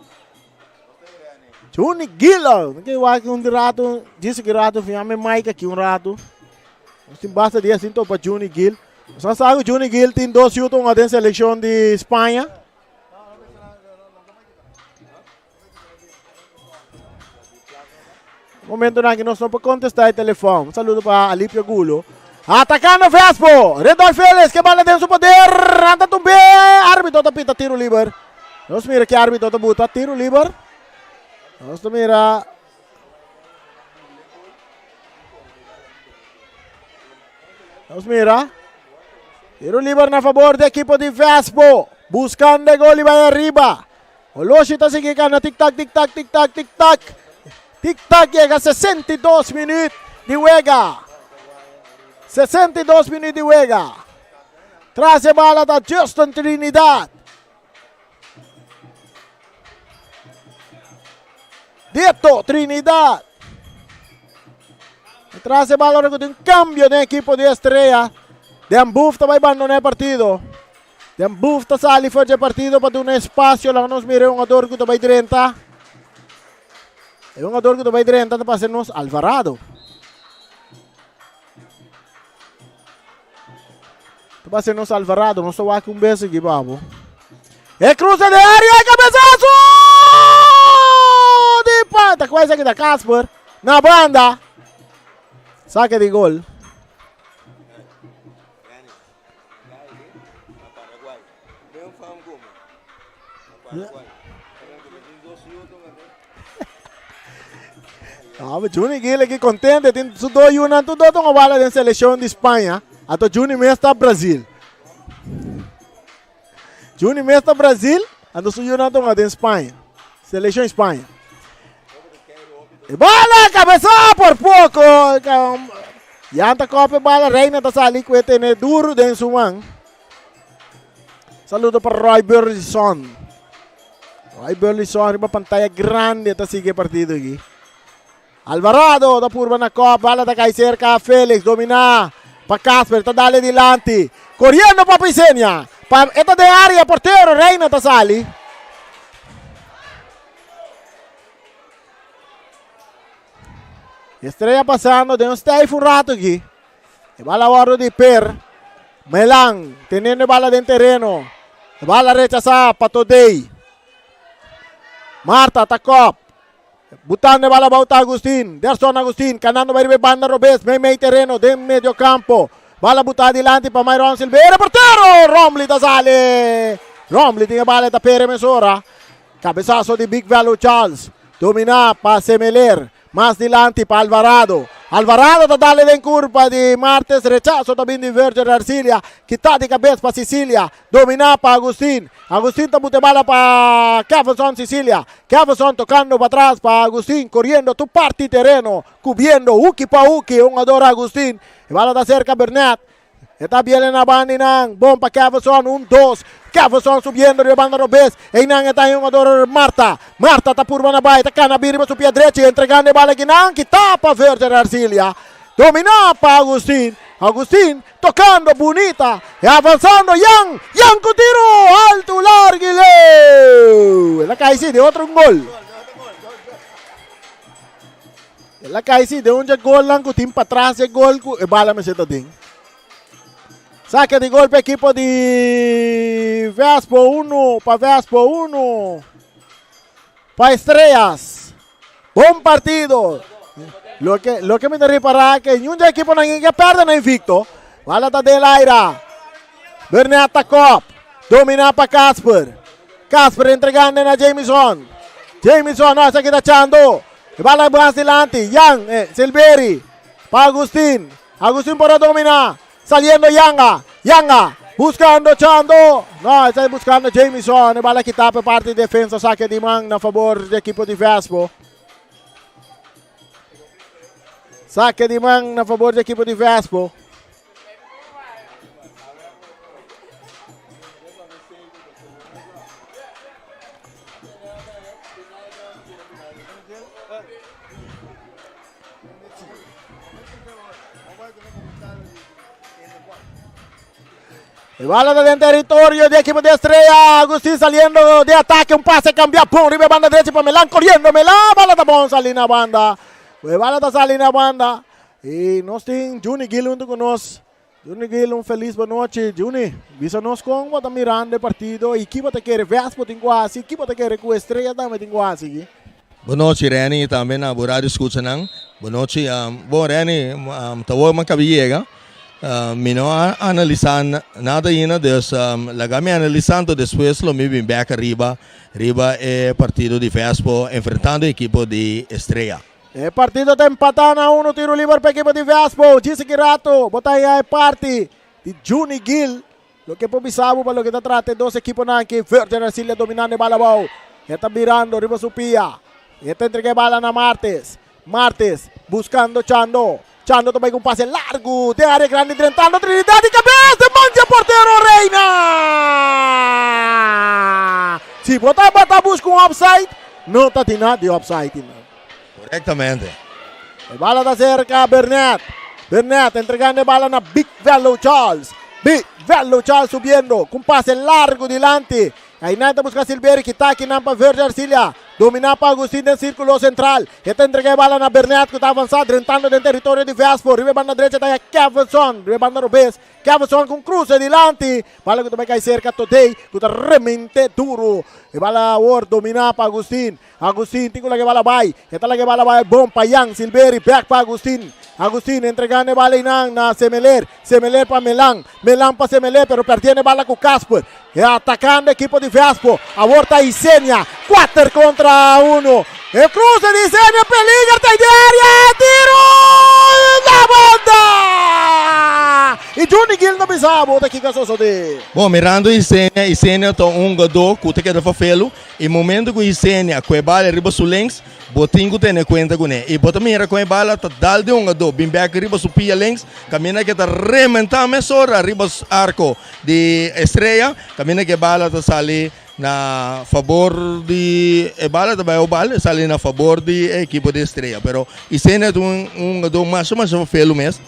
Juni Gil, oh. Ke wak un rato, disse que rato, fiami Mike aqui un rato. Nos tin basta dia sin topa Juni Gil. Nos sabe Juni Gil tin dos yuto un den selección di España. Momento nan que nos no por contestar el telefon. Un saludo para Alipio Gulo. Atacando Vespo. Redolf Félix que bala den su poder. Anda tumbe. Árbitro ta pita tiro liber. Nos mira que árbitro ta buta tiro liber. Nos mira. Nos mira. Tiro liber na favor di equipo di Vespo. Buscando e gol y bay arriba. Oloshi ta sigui gana tik tak tik tak tik tak tik tak. Tik tak yega 62 minuut di wega. 62 minuut di wega. Tras e bala ta Justin Trinidad. Dieto Trinidad. Tras e bala ora ku tin cambio den equipo di Estrella. Den Boef ta bai bandona e partido. Den Boef ta sali for dje partido pa duna espacio. Laga nos mira e hungador ku ta bai drenta. E hungador ku ta bai drenta ta pasa nos Alvarado. Ta pasa nos Alvarado. Nos ta wak un bes aki babo. E cruza de área, e cabezazo! Di pata, kwa esaki ta Casper. Na banda. Saque di gol. Ah, Juni Gil aquí contento, tin su dos yunan, tu dos tongo bala den selección di España. Ato Juni mes ta Brasil. Juni mes ta Brasil, anto su yunan tongo den España. Selección España. E bala, cabeza por poco. Ya ta kope bala, Reina ta sali ku e tene duro den su man. Saludo pa Roy Burleson. Roy Burleson riba pantalla grande ta sigue partido aquí. Alvarado ta purba na kop, bala ta kai cerca Felix, domina pa Casper, ta dale dilanti. Corriendo pa Pisenia. Pa, eta den área, portero Reina ta sali. Estrella pasando den un stijf un rato aquí. E bala wordo di Per. Melan teniendo e bala den tereno. E bala rechasá pa Todey. Marta ta kop. Butando e bala bouta Agustin. Derson Agustin kanando bai riba e banda robes. Mei mei tereno den medio campo. Bala butá dilanti pa Myron Silveira. Portero! Romley ta sali. Romley tin e bala e ta pere mesora. Cabezazo di Big Velo Charles. Dominá pa Semeler. Mas dilanti pa Alvarado. Alvarado ta dale den kurpa di Martes. Rechaso ta bin di Virgil Arcilia. Kita di kabes pa Sicilia. Dominá pa Agustin. Agustin ta bute bala pa Kevinson Sicilia. Kevinson tokando patras pa Agustin. Koriendo tur parti tereno. Kubiendo huki pa huki. Un hungador Agustin. E bala ta serka Bernet. E ta biele na banda einan. Bon pa Kevinson. Un, dos. Kevinson subiendo riba banda robes. Einan e ta e hungador Marta. Marta ta purba na bai. Ta kana bin riba su pia drechi. Entregando e bala akinan. Kita pa Virgil Arcilia. Dominá pa Agustin. Agustin tokando bunita. E avansando Yan. Yan ku tiro altu, largu i leu. El a kai si den otro un gol. El a kai si den un dje golnan ku tin patras dje gol ku e bala mester ta den. Sake di gol pa ekipo di Vespo 1 pa Vespo 1 pa Estrellas. Bon partido. Loke, loke mi ta ripará ke niun dje ekiponan ke perde na invicto. Bala ta den laira. Bernet ta kop. Dominá pa Casper. Casper entregando na Jamison. Jamison, no, esaki ta Chando. E bala mas dilanti. Jan, eh, Silveri. Pa Agustin. Agustin por a dominá. Saliendo Yanga. Yanga. Buscando Chando. No, está buscando Jamison. E bala kita pa parte di defensa. Saque di man na favor di ekipo di Vespo. Saque di man na favor di ekipo di Vespo. E bala ta den territorio di equipo de Estrella. Agustín saliendo de ataque. Un pase cambia. Pum, riba banda derecha pa Melan. Corriendo Melan. Bala ta bon sali na banda. E bala ta sali na banda. Y nos tin Juni Gil junto con nos. Juni Gil, un feliz bon nochi. Juni, bisa nos con bo ta mirando e partido y ki bo ta kere Vespo tin cu haci, ki bo ta kere cu Estrella tambe tin cu haci aki. Bon nochi Renny y tambe na bo radio escuchanan. Bon nochi. Bon Renny, ta wou mi a caba yega. Mi no a analisa nada ainda, dus laga mi analisa anto despues lo mi bin bek ariba riba e partido di Vespo enfrentando e ekipo di Estrella. E partido ta empatá na unu tiru liber pa ekipo di Vespo. Djis aki rato bo ta haña e parti di Juni Gil. Loke por bisa bo pa loke ta trata e dos ekiponan aki. Virgin Arcilia dominando e bala abou. E ta birando riba su pia. E ta entrega e bala na Martes. Martes buskando Chando. Chando ta bai ku un pase largu den área grandi drentando Trinidad di kabes den man dje portero Reina. Si bo tabata buska un offside, no ta tin nada di offside nan. Korektamente. E bala ta serka Bernet. Bernet entregando e bala na Big Velo Charles. Big Velo Charles subiendo ku un pase largu dilanti. Einan ta buska Silveri kita akinan pa Verge Arcilia. Dominá pa Agustin den sírkulo sentral. E ta entregá e bala na Bernet ku ta avansá drentando den teritorio di Vespo. Riba e banda drecha ta haya Kevinson. Riba e banda robes Kevinson ku un kruse dilanti. Bala ku ta bai kai serka Todey ku ta remente duru. E bala awor dominá pa Agustin. Agustin tin ku laga e bala bai. E ta laga e bala bai bon pa Yan Silveri. Bèk pa Agustin. Agustin entregando e bala einan na Semeler. Semeler pa Melan. Melan pa Semeler pero perdiendo e bala ku Casper. E atakando ekipo di Vespo. Awor ta Isenia. Kuater kontra uno. E kruse di Isenia peliger ta den área. Tiro na banda! I Juni Gil no bisa bo ta kiko a sosodé. Bon, mirando Isenia, Isenia ta un hungadó ku ta keda fafelu. E momento ku Isenia ku e bala riba su links, bo tin ku tene kuenta kuné. I bo ta mira kon e bala ta dal den hungadó, bin bèk riba su pia links, kaminda ke ta rementá mesora riba arko di Estrella, kaminda ke e bala ta sali na fabor di, e bala ta bai obal, e sali na fabor di e ekipo di Estrella. Pero Isenia ta un hungadó masha masha fafelu mes.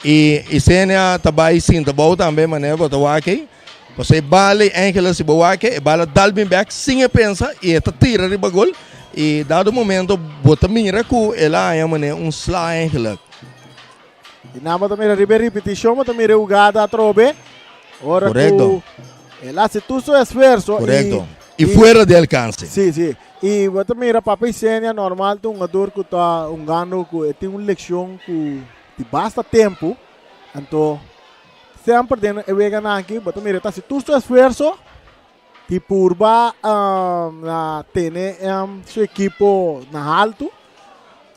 I Isenia ta bai sinta bou tambe manera bo ta wak ei. Pasobra e bala i Angela si bo wak e bala dal bin bek sin e pensa i e ta tira riba gol i dado momento bo ta mira ku el a haña manera un sla eigenlijk. I nan bo ta mira riba e ripitishon bo ta mira e hugada atrobe ora ku el hasi tur su esfuerso. Korekto. I fuera di alkanse. Si, si. I bo ta mira Papa Isenia normal ta un hungador ku ta hungando ku e tin un lekshon ku di basta tempu. Anto Semper den e weganan aki bo ta mira e ta hasi tur su esfuerso di purba na tene su ekipo na haltu.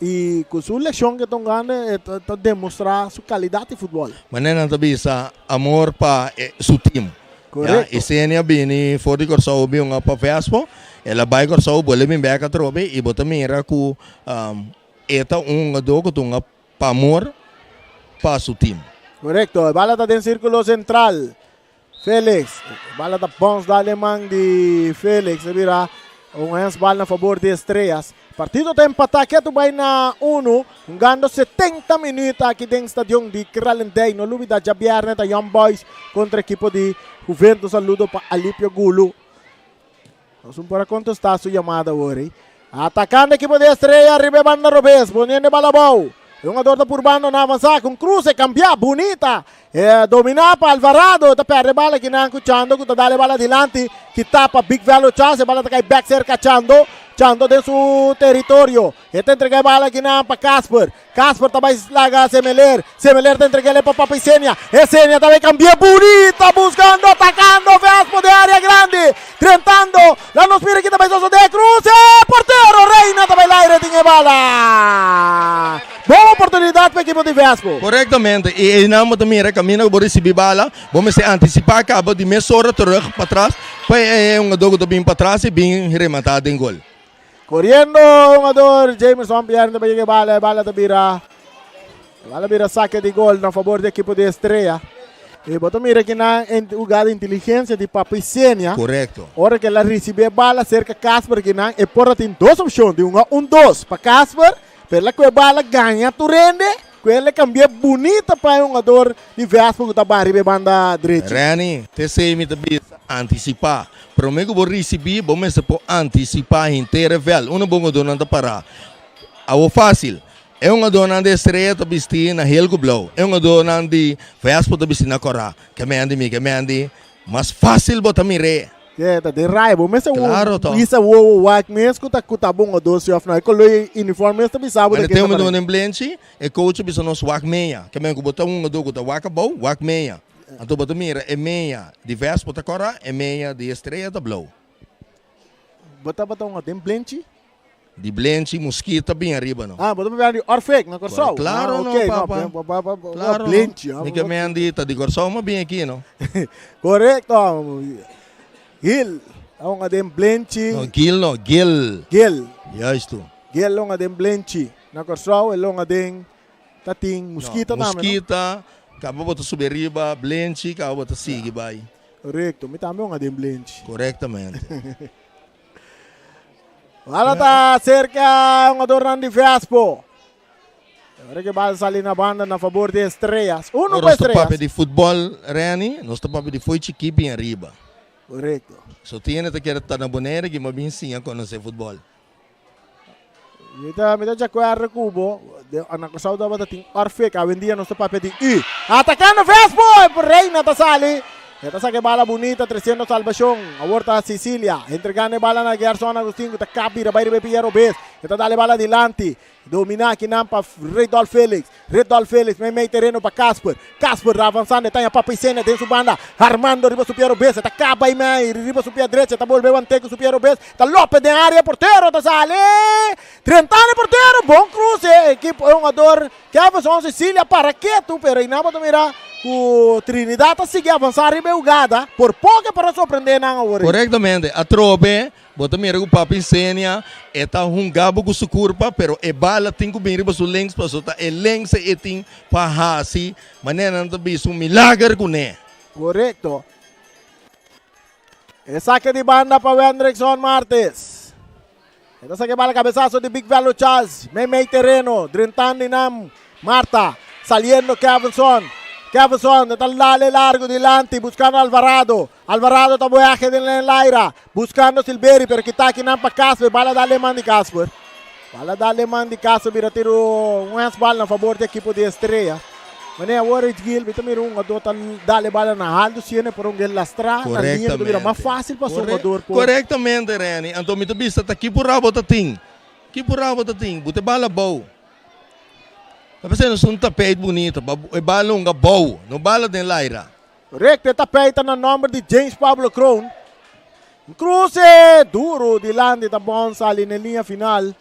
Y cu su leccion cu e ta hungando e ta demostra su calidad di futbol. Manera nan ta bisa amor pa su team. Correcto. Ya, Isenia a bini for di Corsou bin hunga pa Vespo, el a bai Corsou bolbe bin bek atrobe y bo ta mira cu e ta un hungador cu ta hunga pa amor pa su team. Correcto, e bala ta den circulo central. Felix, bala ta bounce dal den man di Felix, e bira un handsbal na favor di Estrellas. Partido ta empatá ketu bai na unu, hungando 70 minuut aki den stadion di Kralendijk. No lubida djabièrnè ta Young Boys kontra ekipo di Juventus. Saludo pa Alipio Gulu. Nos un por a kontestá su yamada awor ei. Atakando ekipo di Estrella riba e banda robes, poniendo e bala abou. E hungador ta purbando na avansá ku un kruse kambiá bunita. E dominá pa Alvarado, ta pèrdè e bala kinan ku Chando ku ta dal e bala dilanti, kitá pa Big Velo Chas, e bala ta kai bèk serka Chando. Chando den su teritorio. E ta entregá e bala kinan pa Casper. Casper ta bai laga Semeler. Semeler ta entreg'é pa Papi Senia. E Senia ta bai cambi'é bunita buscando, atacando Vespo den area grandi. Drentando. La nos mira ki ta bai sosodé. Cruce! Portero Reina ta bai laire tin e bala. Bon oportunidad pa ekipo di Vespo. Korektamente, i einan bo ta mira kaminda ku bo risibí bala, bo mester antisipá kaba di mesora terug patras pa e hungadó ku ta bin patras i bin rematá den gol. Coriendo hungador Jamerson Pierre ta yega e bala, e bala ta bira e bala bira saque di gol na favor di equipo di Estrella. Y bo ta mira kinan en jugada inteligencia di Papi Senia. Correcto. Ora que la recibe e bala cerca Casper kinan e por a tin dos opcion di hunga un dos pa Casper, pero la cu e bala gaña tur hende. Ku el a kambi'é bunita pa e hungador di Vespa ku ta baha riba e banda drechi. Renny, T'esei mi ta bisa, antisipá. Promé ku bo risibí, bo mester por antisipá henter e vèlt. Unda bo hungadónan ta pará. Awor fásil, e hungadónan di Estrella ta bistí na hel ku blou, e hungadónan di Vespa ta bistí na kòrá. Ke mendi mi, ke mendi. Mas fásil bo ta mir'é. Ke ta den raya bo mes a Claro to. bisa wowo wak mes ku ta ku ta bon o dosi of no. E koló e uniform mes ta bisa bo Mane ta te ke ta un pará. den blenchi, e coach a bisa nos wak meya. Ke men ku bo ta un hungadó ku ta wak abou, wak meya. Anto bo ta mira e meya di Vespo ta kòrá, e meya di Estrella ta blou. Bo tabata un den blenchi? Di blenchi muskita bin ariba no. Ah, bo ta papia di Orfek na Kòrsou. Claro ah, no, okay, papa. No, pa, pa, pa, Claro blenchi. no. Mi ke men di ta di Kòrsou ma bin aki no. Korekto. Gil, a den blenchi. No, Gil no, Gil. Gil. Juist. Gil longa den blenchi. Na Kòrsou e longa den ta tin muskita no, tambe, no? Muskita, kaba bo ta subi ariba blenchi, kaba bo ta sigui bai. Korekto, mi tambe longa den blenchi. Korektamente. Bala ta cerca hungadornan di Vespo. Ahora que bala sali na banda na favor di Estrellas. Uno Ora pa nos ta Estrellas. papia di futbol, Renny, nos ta papia di fo'i chikí bin ariba. Correcto. So tin hende ta kere ta na Bonaire ki ma bin siña konosé futbol. Mi ta mi ta di acuerdo cu bo. De, na Curaçao tabata tin Orfek. Awendia nos ta papia di U. Atacando Vespo! Reina ta sali. E ta saca e bala bunita treciendo salvacion. Awor ta Cecilia entregando e bala na Gerson Agustin cu ta kap bira bay riba e pia robes. E ta dal e bala dilanti. Domina akinan pa Redolf Felix. Redolf Felix meimei tereno pa Casper. Casper ta avanzando e taña Papi Sena den su banda. Armando riba su pia robes. E ta kap bay mei riba su pia drecha. E ta bolbe wante cu su pia robes. Ta Lopez den area. Portero ta sali. Drentando e portero. Bon cruce. Ekipo e hungador Keverson Cecilia para ketu, pero einan bo ta mira ku Trinidad ta sigui avansá riba e hugada. Por poko e por a sorprendé nan awor ei. Korektamente. Atrobe bo ta mira ku Papi Senia e ta hunga bo ku su kurpa, pero e bala tin ku bin riba su links pasobra ta e links e tin pa hasi manera nan ta bisa un milager kuné. Korekto. E sake di banda pa Wendrickson Martis. E ta saka e bala cabezazo di Big Velo Charles. Mei mei tereno. Drentando inam Marta. Saliendo Kevinson. Kevinson ta dale largo dilanti buscando Alvarado. Alvarado ta boeaje den laira. Buscando Silveri pero kita akinan pa Casper. Bala dale man di Casper. Bala dale man di Casper bira tiro un handsbal na favor di ekipo di Estrella. Mane awor Rich Gil mi ta mira un hungador ta dale bala na haltu siene por un gel lastra na liña ku ta bira mas fácil pa su hungador por. Korektamente Renny, anto mi ta bisa ta ki purá bo ta tin, ki purá bo ta tin, bo ta e bala bou. Ta p'esei nos un tapeit bunito pa e bala hunga bou, no bala den laira. Korekto, e tapeit ta na nòmber di James Pablo Kroon. Un kruse duru dilanti ta bon sali na e liña final.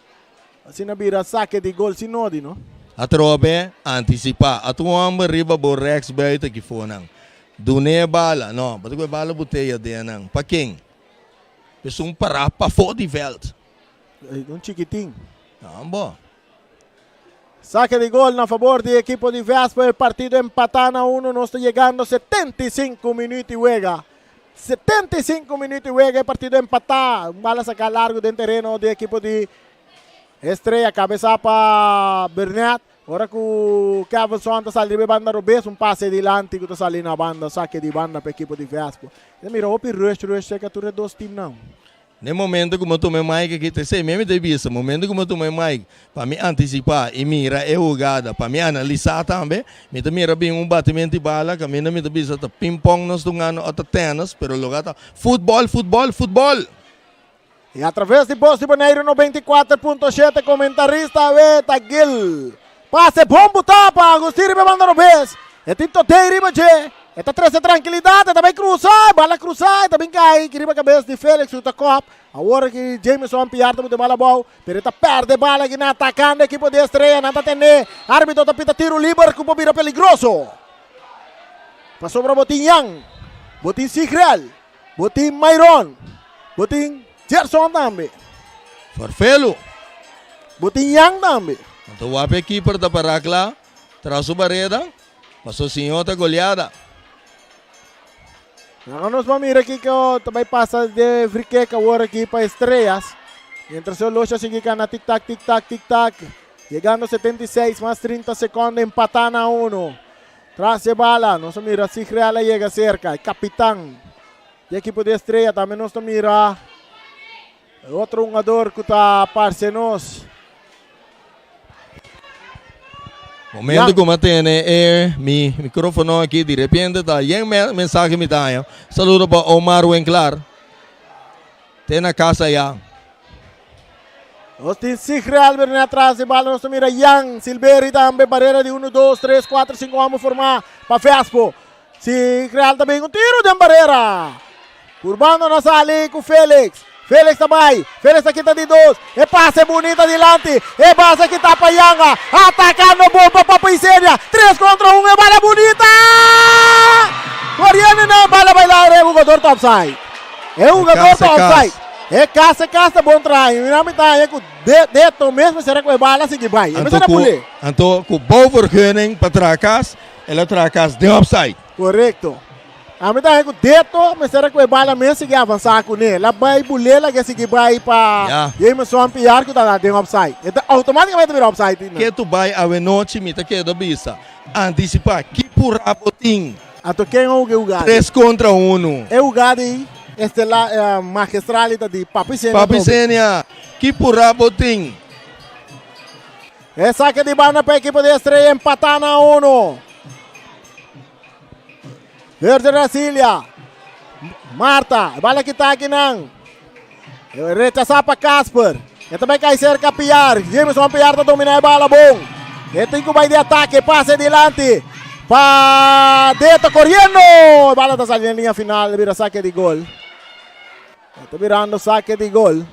Asina bira sake di gol sin nodi, no? Atrobe antisipá. Atu un hòmber riba bo rèks buiten ki for nan. Dun'é e bala. No, bo ta ku e bala butea den nan. Pa ken? Esun pará pafó di vèlt. Un chikitin. Ambo. Sake di gol na fabor di ekipo di Vespo. E partido empatá na uno. Nos ta yegando 75 minuut di wega. 75 minuut di wega e partido empatá. Un bala saká largu den tereno di ekipo di Estrella. Kabesá pa Burnett. Ora ku Kevinson ta sali riba e banda robes, un pase dilanti ku ta sali na banda. Sake di banda pa ekipo di Vespo. Ta mira hopi rush rush serka tur e dos teamnan. N'e momento ku mi a tuma e mic aki, ta esei mi ta bisa, momento ku mi a tuma e mic pa mi antisipá i mira e hugada, pa mi analisá tambe, mi ta mira bin un batimento di bala kaminda mi ta bisa ta ping-pong nos ta hungando o ta tennis, pero loke ta futbòl, futbòl, futbòl! I atraves di Bos di Boneiru 94.7 komentarista awe ta Gil. Pase bon butá pa Agustin riba e banda robes. E tin Todey riba dje. E ta trese trankilidat, e ta bai krusa, e bala krusa, e ta bin kai riba kabes di Felix ku ta kòp. Awor aki Jameson Piar ta buta e bala abou, pero e ta pèrdè e bala aki na atakando ekipo di Estrella. Nan ta tene, arbitro ta pita tiru liber ku por bira peligroso. Pasobra bo tin Yan, bo tin Sigrel, bo tin Myron, bo tin Gerson tambe. Farfelo. Bo tin Yan tambe. Anto wak e keeper ta pará kla tras su bareda. Paso Señor ta goleada. Laga nos ban mira kiko ta bai pasa de free kick awor aki pa Estrellas. Mientras e locha sigui cana tik tak tik tak tik tak. Llegando 76 mas 30 secondo empata na uno. Tras e bala nos a mira Sigreal a yega cerca. E capitan di equipo di Estrella tambe nos ta mira otro hungador cu ta parce nos. Momento ku mi a tene e mi microfono aki di repente ta yen mensahe mi ta haña. Saludo pa Omar Winklar. Te na casa ya. Nos tin Sigre Albert na atrás di bala. Nos ta mira Jan Silveri tambe. Barrera di 1, 2, 3, 4, 5 homber formá pa Vespo. Sigre Al ta bin un tiro den barrera. Purbando na sali ku Felix. Felix ta bai. Felix ta kita di dos. E pase bunita dilanti. E base kita pa Yanga. Atacando bon pa Papa Isenia. 3 contra 1. E bala bunita! Corriendo na bala bailar. E jugador ta offside. E jugador ta offside. E cas e cas ta bon traha. Mira mi ta ku de de to mesmo será ku e bala sigui bai. E Anto ku anto ku bouwvergunning pa traha cas, el a traha cas den offside. Correcto. Ami ta haña ku Deto mester a ku e bala mes sigui avansá kuné. La bai bulé lag'é sigui bai pa Ya. Jameson Piar ku ta da den offside. E ta outomátikamente bira offside nan. Ke tu bai awenochi mi ta keda bisa antisipá ki purá bo tin. Anto ken a huga e hugada ei? Tres kontra unu. E hugada ei estela magistral ei ta di Papi Senia Papi trobe. Senia, ki purá bo tin? E sake di banda pa ekipo di Estrella empatá na uno. Verde Brasilia. Marta, bala kita aqui nan. Rechazar pa Casper. E também cai cerca Piar. Jameson Piar tá dominar a bala bom. E tem que vai de ataque, passe adiante. Pa Deto corriendo. A bala tá saliendo em linha final, vira saque de gol. Está virando saque de gol.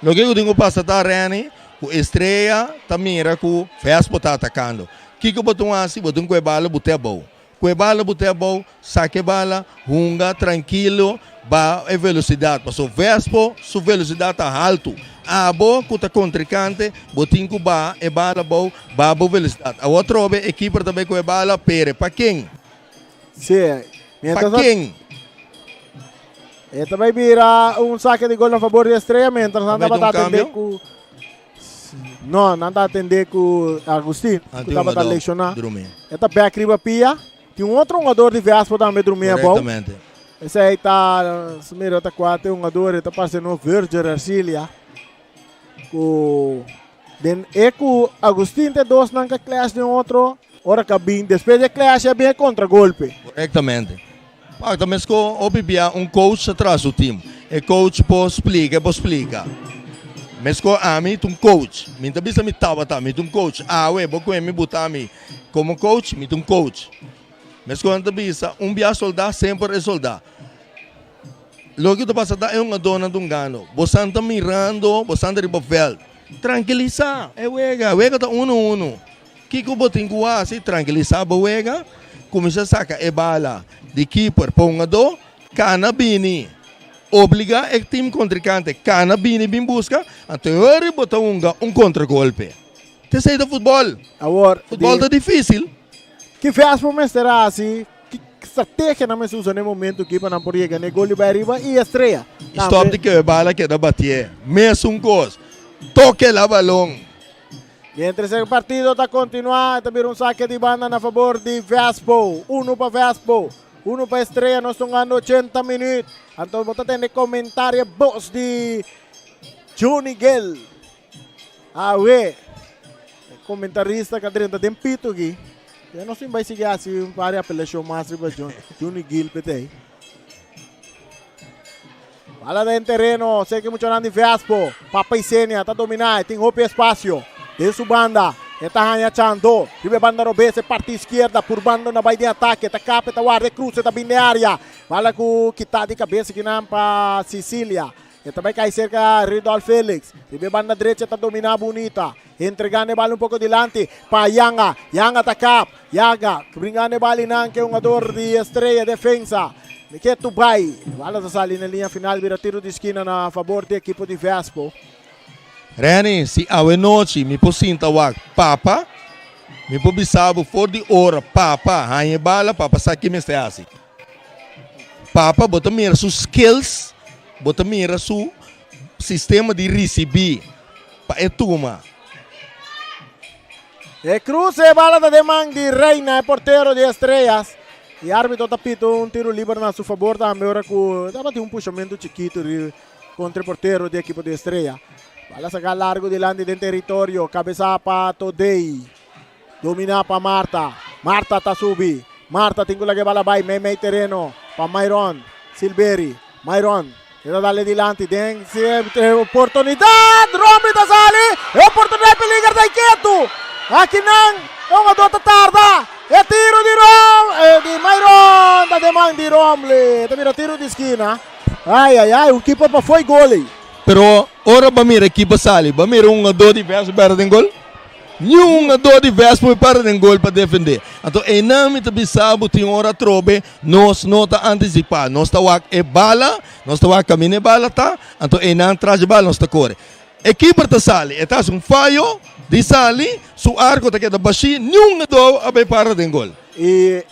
Loke ku tin ku pasa ta, Renny, ku Estrella ta mira ku Vespo ta atakando. Kiko bo tin hasi? Bo tin ku e bala bute abou. Ku e bala bute abou, saka e bala, hunga trankilo, ba e velosidat. Pasobra Vespo su velosidat ta haltu. Abo ku ta kontrinkante, bo tin ku baha e bala abou, baha bo velosidat. Awor atrobe e kiper ta bai ku e bala, pere pa ken? Sí. Pa ken? E ta bai bira un saque di gol na favor di Estrella mientras nan Tabata tabata un atende cambio? ku No, nan ta atende ku Agustin, Ah, ku tin tabata hungador lesioná. drumi. E ta bek riba pia. Tin un otro hungador di Vespo tambe drumi abou. Correctamente. Esei ta, mira ta kua te hungador, e ta parse no Virgil Arcilia. Ku den e ku Agustin te dos nan ka clash den otro. Ora ka bin, despues di clash a bin e contragolpe. Correctamente. Pak ta mes ko hopi bia un coach ta traha su team. E coach por splika, e por splika. Mes ko ami ta un coach. Mi ta bisa mi tabata, mi ta un coach. Awe bo kue mi buta mi komo coach, mi ta un coach. Mes ko nan ta bisa un bia solda semper e solda. Loke ta pasa ta e hungadornan ta hungando. Bosan ta mirando, bosan ta riba veld. Trankilisá e wega. Wega ta unu unu. Kiko bo tin ku hasi? Trankilisá bo wega, kuminsá saka e bala di keeper pa hungadó, kana bini. Obligá e tim kontrinkante kana bini bin buska, anto e ora bo ta hunga un kontragolpe. T'esei ta futbòl. Awor, Futbòl ta difísil. Ki vèrs bo mester hasi? Ki strategia nan mester usa na e momento aki pa nan por yega na e gol di bai ariba i Estrella? I stòp di ke e bala keda batié. Mesun kos. Toke la balon. Mientras e partido ta kontinuá, e ta bira un sake di banda na fabor di Vespo. Unu pa Vespo, unu pa Estrella. Nos ta hungando ochenta minüt. Anto bo ta tende komentario bos di Johnny Gill. Awe, e comentarista ka drenta den pito aki. Ya nos tin bai sigui hasi un par di apelacion mas riba Johnny Gil petey. Bala den tereno, seki muchanan di Vespo. Papa Isenia ta domina, e tin hopi espacio den su banda. E ta haña Chando riba e banda robes, e parti izquierda, purbando na bai den atake. Ta kap, e ta warda e cruce, ta bin den area. Bala ku kita di cabeza kinan pa Sicilia. E ta bai kai serka Ridolf Felix. Riba e banda drecha ta dominá bunita. Entregando e bal un poko dilanti pa Yanga. Yanga ta kap. Yanga bringando e bal inan ke hungador di Estrella defensa. Ketu bai. E bala ta sali na liña final bira tiro di skina na fabor di ekipo di Vespo. Renny, si awe nochi mi por sinta wak papa, mi por bisa bo for di ora papa haña e bala, papa sa ki mester hasi. Papa bo ta mira su skills, bo ta mira su sistema di ricibi pa e tuma. E cruce e bala ta den man di Reina, e portero di Estrellas. E arbitro ta pita un tiro liber na su fabor tambe ora cu tabatin un pushamento chikito di contra e portero di ekipo di Estrella. Bala saca largo dilanti den territorio, cabeza pa Todey. Dominá pa Marta. Marta ta subi. Marta tin ku laga e bala bai mei mei tereno pa Myron Silberi. Myron e ta dale dilanti den si oportunidat. Romby ta sali. E oportunidat peliger ta ketu. Akinan e hungadó ta tarda. E tiro di Rom di Myron ta den man di Romley. Ta bira tiro di skina. Ai ai ai un keeper pa foi gol ei. Pero ora bo a mira ekipo sali, bo a mira un hungadó di Verso bèrdè den gol? Niun hungadó di West por para den gol pa defendé. Anto einan mi ta bisa bo tin ora atrobe nos no ta antisipá. Nos ta wak e bala, nos ta wak kaminda e bala ta, anto einan tras di bala nos ta kore. E kiper ta sali, e ta hasi un fayo di sali, su arko ta keda bashí, niun hungadó a bai para den gol. I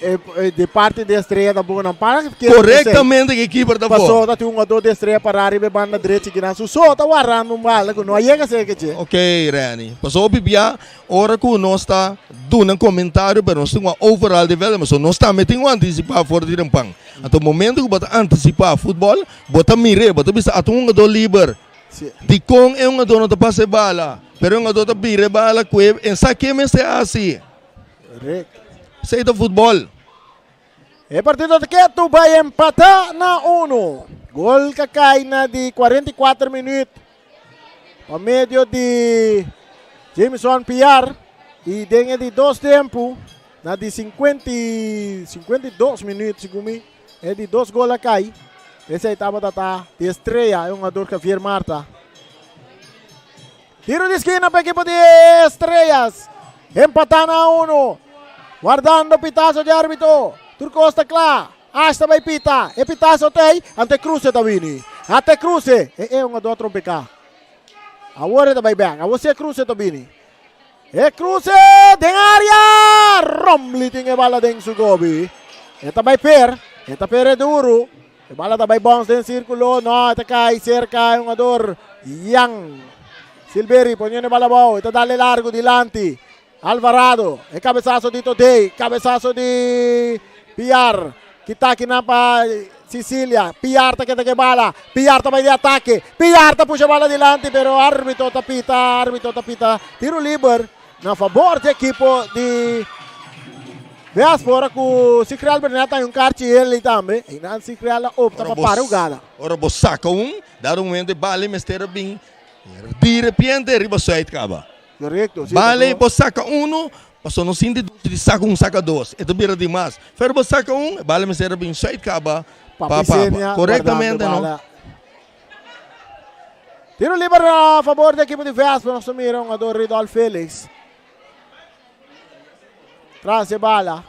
di parti di Estrella tampoco nan para. Korektamente ku e kiper ta for. Paso ta tin un hungadó di Estrella pará riba e banda drechi kinan su so ta warando un bala ku no a yega serka dje. Ok Renny, paso hopi bia ora ku nos ta duna komentario pero nos tin un overall development so nos tambe tin ku antisipá for di rempan. Anto momento ku bo ta antisipá futbòl bo ta mir'é bo ta bisa ata un hungadó liber dikon e hungadó no ta pasa e bala pero e hungadó ta bira e bala ku e sa ke mester hasi. Correcto. Esey ta futbol. E partido ta ketu bai empata na uno. Gol ka kai na di 44 minuut pa medio di Jameson Piar y den e di dos tempo na di 50 y 52 minuut segun mi e di dos gol a kai. Esey tabata ta di Estrella e hungador Javier Marta. Tiro di skina pa ekipo di Estrellas. Empatá na uno. Wardando pitazo di árbitro. Tur kos ta kla. Ash ta bai pita. E pitazo ta ei. Anto e kruse ta bini. Ata e kruse. E e hungadó a trompeká. Awor e ta bai bèk. Awor si e kruse ta bini. E kruse den área. Romley tin e bala den su gobi. E ta bai per. E ta per e duru. E bala ta bai bons den sirkulo. No, e ta kai serka e hungador Yan. Silberi poniendo e bala abou. E ta dale largu dilanti. Alvarado. E kabesaso di Todey. Kabesaso di Piar. Kita kinan pa Sicilia. Piar ta keda ku e bala. Piar ta bai di atake. Piar ta pusha e bala dilanti pero arbitro ta pita. Arbitro ta pita tiro liber na fabor di ekipo di Veas ora ku Sigrial Bernat ta un karchi heli tambe. Einan Sigrial a opta pa para hugada. Ora bo saka un, dado momento e bale mester a bin di repente riba suit kaba. Korekto, si. Bale bo saka uno, pasobra no sinti dushi di saka un saka dos. E ta bira dimas. Pero bo saka un, e bale mester a bin suit kaba pa papa. Korektamente no. Tiro liber na favor di ekipo di Vespa. Nos ta mira hungador Ridolf Felix. Tras e bala.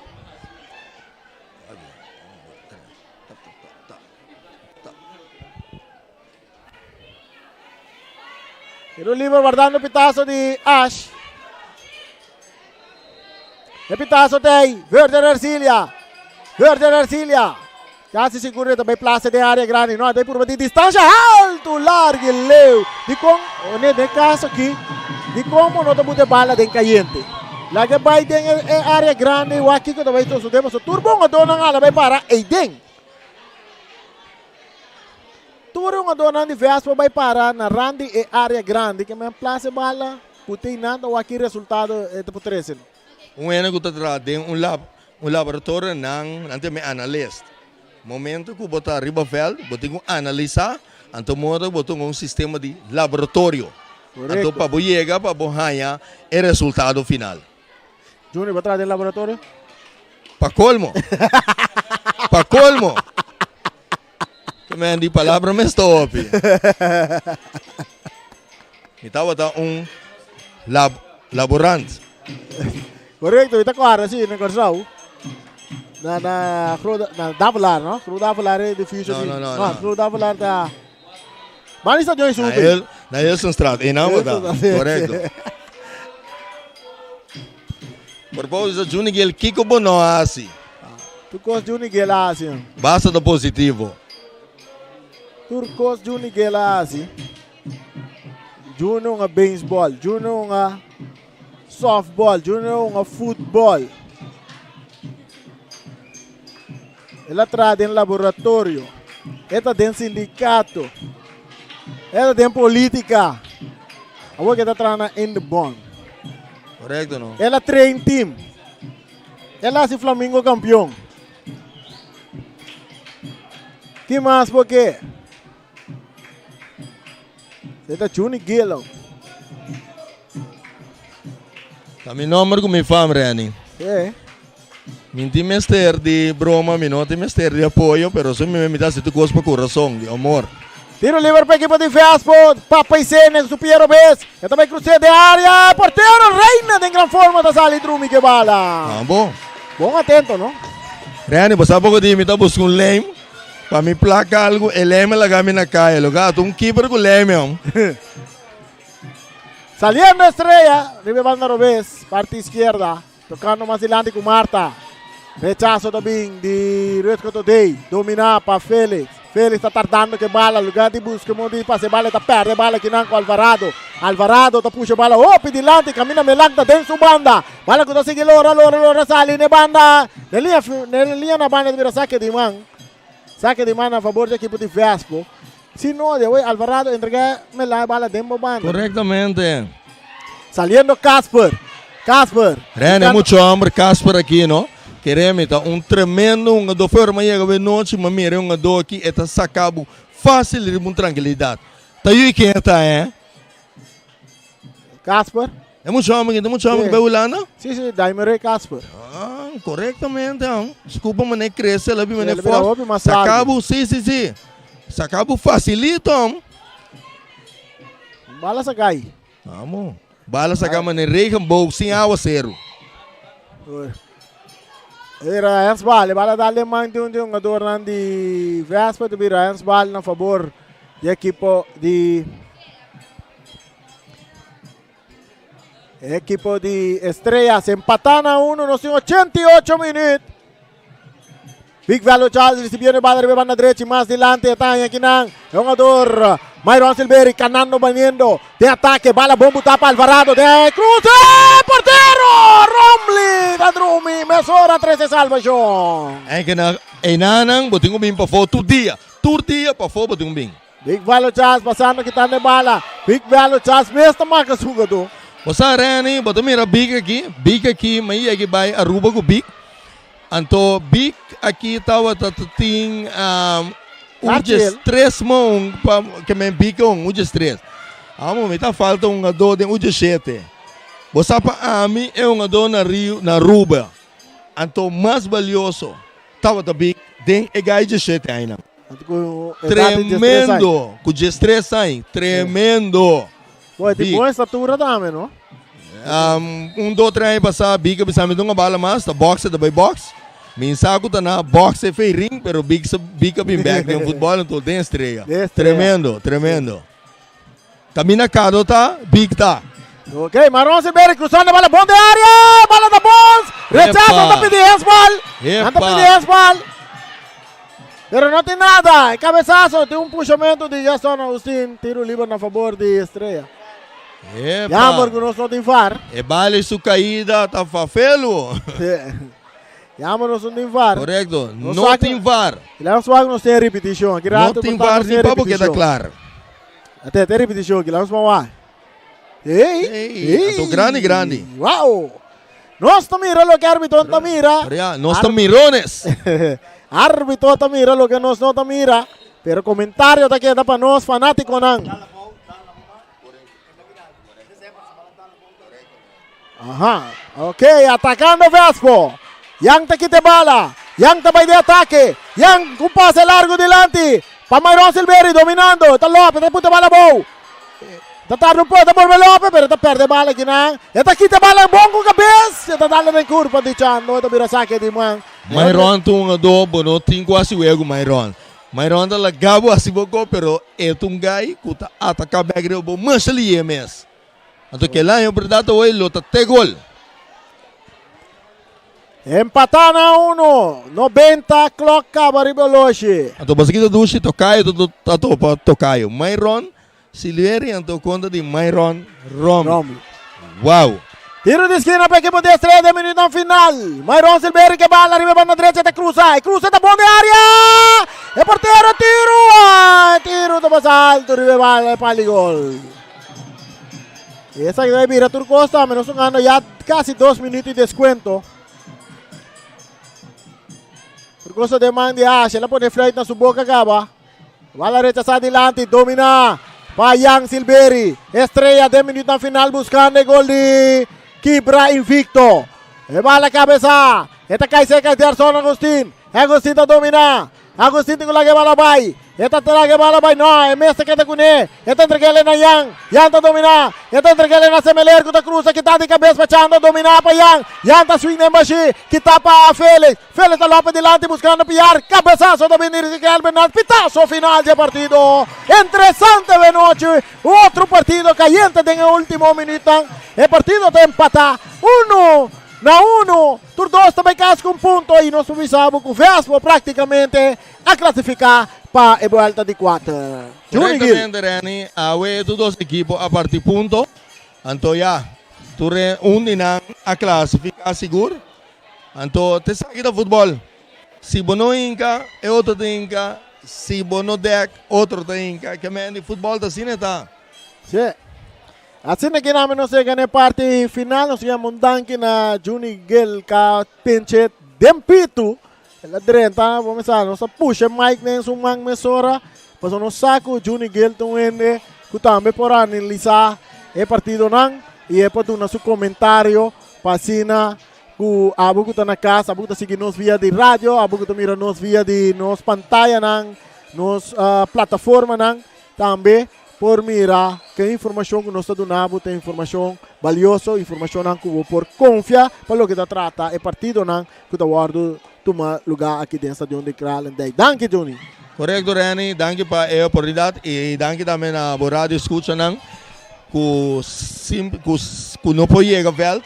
Tiro liber guardando pitazo di Ash. E pitazo tei. Werder Ercilia. Werder Ercilia. Casi sigur ta bay plaza de área grande. No, ta purba di distancia alto, largo y leu. Di con, ne, den caso aquí, di como no ta bute bala den cayente. Laga bay den e, e área grande, wak kiko ta bay suceder. Paso tur bon adonan ala bay para ei den. Tur hungadónan di Vespa bai para na rand di e área grandi ke men plasa e bala ku tin nan ta wak ki resultado e ta por trese. Un hende ku ta traha den un lab, un laboratorio nan nan ta yama e analist. Momento ku bo ta riba vèlt bo tin ku analisá, anto moda bo tuma un sistema di laboratorio. Anto pa bo yega pa bo haña e resultado final. Junior, bo traha den laboratorio? Pa kolmo. Pa kolmo. Ke men di palabra mes ta hopi. Mi tabata un lab laborant. Korekto, mi ta kòrda si na Kòrsou. Na na Groot na Davelaar, no? Groot Davelaar e edifisio No, di. no, no, no. Groot Davelaar ta Mani stadion Na Super. El na Elsenstraat, einan bo ta. Korekto. Propósito Juni Giel kiko bo no a hasi? Tur kos Juni Giel a hasi. Basta ta positivo. Tur kos Juni Giel a hasi. Juni un a baseball, Juni un a softball, Juni un a football. El a traha den laboratorio. E ta den sindicato. E ta den politica. Awor ke ta traha na Indebon. Correcto no. El a train team. El a hasi Flamingo campeon. Ki mas bo ke? E ta Juni Gillo. Ta mi nomber ku mi fam, Renny. Sí. Mi tin mester di broma, mi no tin mester di apoyo, pero si mi mi ta hasi tur kos pa kurason, di amor. Tiro liber pa ekipo di Vespo. Papa Isene ku su pia robes. E ta bai krus'é den área. Portero Reina den gran forma ta sali drumi ku e bala. Ah, bon. Bon atento, no? Renny, bo sa poko di mi ta buska un lijm pa mi plaka algu, e lijm a laga mi na kaya. Lo gato un keeper ku lijm, jong. Saliendo Estrella riba e banda robes, parti izquierda. Tocando mas dilanti cu Marta. Rechazo ta bin di Rutger Todey. Domina pa Felix. Felix ta tardando cu e bala. Lugar di busca modo di pasa e bala, e ta perde e bala kinan cu Alvarado. Alvarado ta pusha e bala hopi dilanti. Caminda Melan ta den su banda. Bala cu ta sigui lora, lora, lora sali n'e banda. N'e liña, n'e liña na banda ta bira saque di man. Saque di man na favor di ekipo di Vespo. Si no, de awey Alvarado entrega Melan e bala den bo banda. Correctamente. Saliendo Casper. Casper. Rene mucho homber Casper aki no. Keremi ta un tremendo hungador. Fuera ma yega awe nochi ma mira e hungador aki e ta saca bo facil riba un trankilidad. Ta yu ken e ta eh? Casper. E mucho homber aki ta mucho homber ki bai Hulanda? Si si Daimere Casper. Ah correctamente ah. Scupa mane crece la bi mane Sí, el bira fort. hopi mas Saca largo. bo si si si. Saca bo facilito ah. Bala sa cay. Amo. Bala saca mane regenboog sin awaceru. Era handsbal, e bala dal den man di un di hungadornan di Vespa, ta bira handsbal na fabor di ekipo di ekipo di Estrellas. Empatá na uno, nos tin 88 minuut. Big Velo Charles recibiendo e bala riba e banda drechi, mas dilanti e ta haña kinan e hungador Myron Silveri canando baniendo den atake, bala bon buta pa Alvarado den cruce, portero Romley ta drumi mesora trece salvacion. En que na enanan bo tin ku bin pafó tur dia, tur dia pafó bo tin ku bin. Big Velo Charles pasando kitando e bala, Big Velo Charles mes ta marca su hungador. Bo sa Renny, bo ta mira Big aki, Big aki, mi a yega bai Aruba ku Big. Anto Big aki tabata ta tin un djes tres mon pa ke men Big un un djes tres. Amo mi ta falta un hungadó den un djes shete. Bo sa pa ami e hungadó na Rio na Aruba anto mas balioso tabata Big den e gai djes shete ainan. Tremendo! Ku 13 aña. Tremendo! Bo, e tin bon estatura tambe, no? Um, un, dos, tres aña pasá, Big a bisa mi dunga bala mas, ta boxe ta bai box. Mi sa ku ta na boxe fe ring, pero Big, Big a bin back den futbol, entonces den estrella. Den estrella. Tremendo, tremendo. Camina Cado ta, Big ta. Ok, Maron Silveri cruzando bala bon de área, bala ta bons, rechazo ta pidi handsball, ta pidi handsball. Pero no tin nada, e cabezazo, tin un pushamento di Jason Agustin, tiro liber na favor di Estrella. Epa. Jammer ku nos no tin VAR. E bala su caída ta fafelo. Jammer nos no tin VAR. Correcto, no tin VAR. Laat ons wacht nos tin repetition. Aki No rato tin por VAR nos ni tin pa bo keda repetition. klaar. Ate, te repetition aki, laat ons maar wacht. Hey, Hey, anto grandi, grandi. Wow. Nos ta mira loke arbitro ta mira. Pero ya, nos ta mirones. Arbitro ta mira loke nos no ta mira. Pero comentario ta keda pa nos fanaticonan. Aha, ok, atacando Vespo. Yang ta quita bala. Yang ta bay de ataque. Yang un pase largo dilanti. Pa Myron Silveri dominando. Ta Lopez, ta puta bala bou. Ta tarda un poco, ta volve Lopez, pero ta perde bala aquí nan. E ta quita bala bon con cabeza. E ta dale den curva di Chando. Ta bira saque di man. Myron ta un jugador, bo no tin cu haci wega cu Myron. Myron ta laga bo haci bo gol, pero e ta un guy cu ta ataca bek riba bo masha liye mes. Anto kel aña berdad awor lo ta te gol. Empatá na uno. 90 klok kaba riba oloshi. Anto boso kita dushi tokayo ta ta topa tokayo. Myron Silveri anto konta di Myron Romley. Romley. Wow. Tiro di skina pa ekipo di Estrella den minuutnan final. Myron Silveri ke bala riba banda drecha ta krusa. E krusa ta bon den area. E portero tiro. Ah, e tiro ta pasa alto riba e bala e pali gol. Esaki ta bira tur kos tambe. Nos jugando ya casi 2 minuut di descuento. Tur kos ta den man di Ash. El a pone fluit na su boca caba. Bala rechazá dilanti. Domina pa Jan Silveri. Estrella den minuutnan final buscando e gol di Kibra Invicto. E bala cabeza. E ta cai cerca di Gerson Agustin. Agustin ta domina. Agustin tin ku laga e bala bai. E ta laga e bala bai. No, e mes ta keda kuné. E ta entreg'é na Yan. Yan ta dominá. E ta entreg'é na Semeler ku ta krusa kita di kabes pa Chando. Dominá pa Yan. Yan ta swing den bashí. Kita pa Felix. Felix ta lope dilanti buskando Piar. Kabesaso ta bini Ezequiel Bernal. Pitaso final dje partido. Interesante benochi. Otro partido kayente den e último minütnan. E partido ta empatá uno na uno. Tur dos ta bai kas ku un punto i nos por bisa bo ku Vespo praktikamente a klasifiká pa e buelta di kuater. Juni Gil. Korektamente Renny, awe tur dos ekipo a parti punto, anto ya tur e un di nan a klasifiká sigur. Anto te esaki ta futbòl, si bo no hinka e otro ta hinka, si bo no dèk otro ta hinka, ke men di futbòl ta asina e ta. Sí. Asina ki nami nos yega na e parti final, nos yama un danki na Juni Gil ka pinche den pitu. El a drenta, bo mesa, nos a pusha e mic den su man mesora, pasobra nos sa ku Juni Gil ta un hende ku tambe por analisá e partidonan i e por duna su komentario pa asina ku abo ku ta na kas, abo ku ta sigui nos via di radio, abo ku ta mira nos via di nos pantayanan, nos plataformanan tambe. Por mira ke informashon ku nos ta duna bo ta informashon balioso, informashonnan ku bo por konfia pa loke ta trata e partidonan ku ta wòrdu tuma lugá aki den Stadion di Kralendijk. Danki Johnny. Korekto Renny, danki pa e oportunidat i danki tambe na bo radio eskuchanan ku ku no por yega vèlt,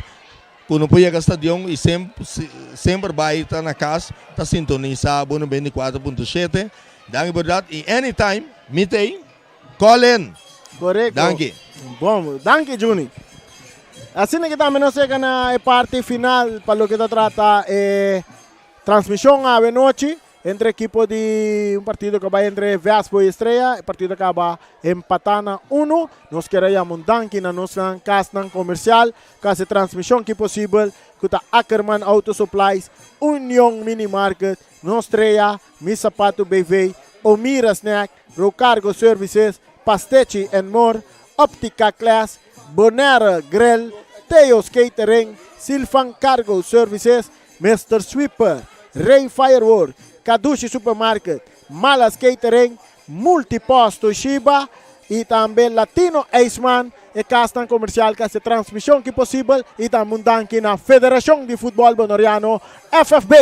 ku no por yega stadion i semper bai ta na kas ta sintonisá bo 94.7. Danki por dat y anytime mi tey call in. Correcto. Danki. Bon, danki Juni. Asina que tambe nos llega na e parte final pa loke ta trata e transmision awe nochi entre equipo di un partido que bai entre Vespo y Estrella. E partido acaba empata na 1. Nos kier a yama un danki na nos casnan comercial cu haci transmision ki posibel cu ta Ackerman Auto Supplies, Union Mini Market, Nos Estrella, Mi Sapatu BV, Omira Snack, Rocargo Services, Pastechi and More, Optica Class, Bonaire Grill, Theo's Catering, Silvan Cargo Services, Mister Sweeper, Rey Firework, Kadushi Supermarket, Malas Catering, Multipost Toshiba i tambe Latino Iceman, e kasnan komersial ku hasi e transmishon ki posibel i tambe un danki na Federashon di Futbòl Boneriano, FFB.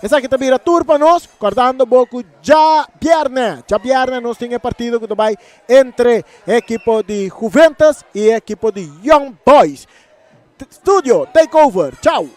Esaki ta bira tur pa nos, kòrdando bo ku djabièrnè, djabièrnè nos tin e partido ku ta bai entre e ekipo di Juventus i e ekipo di Young Boys. Studio, take over. Chau!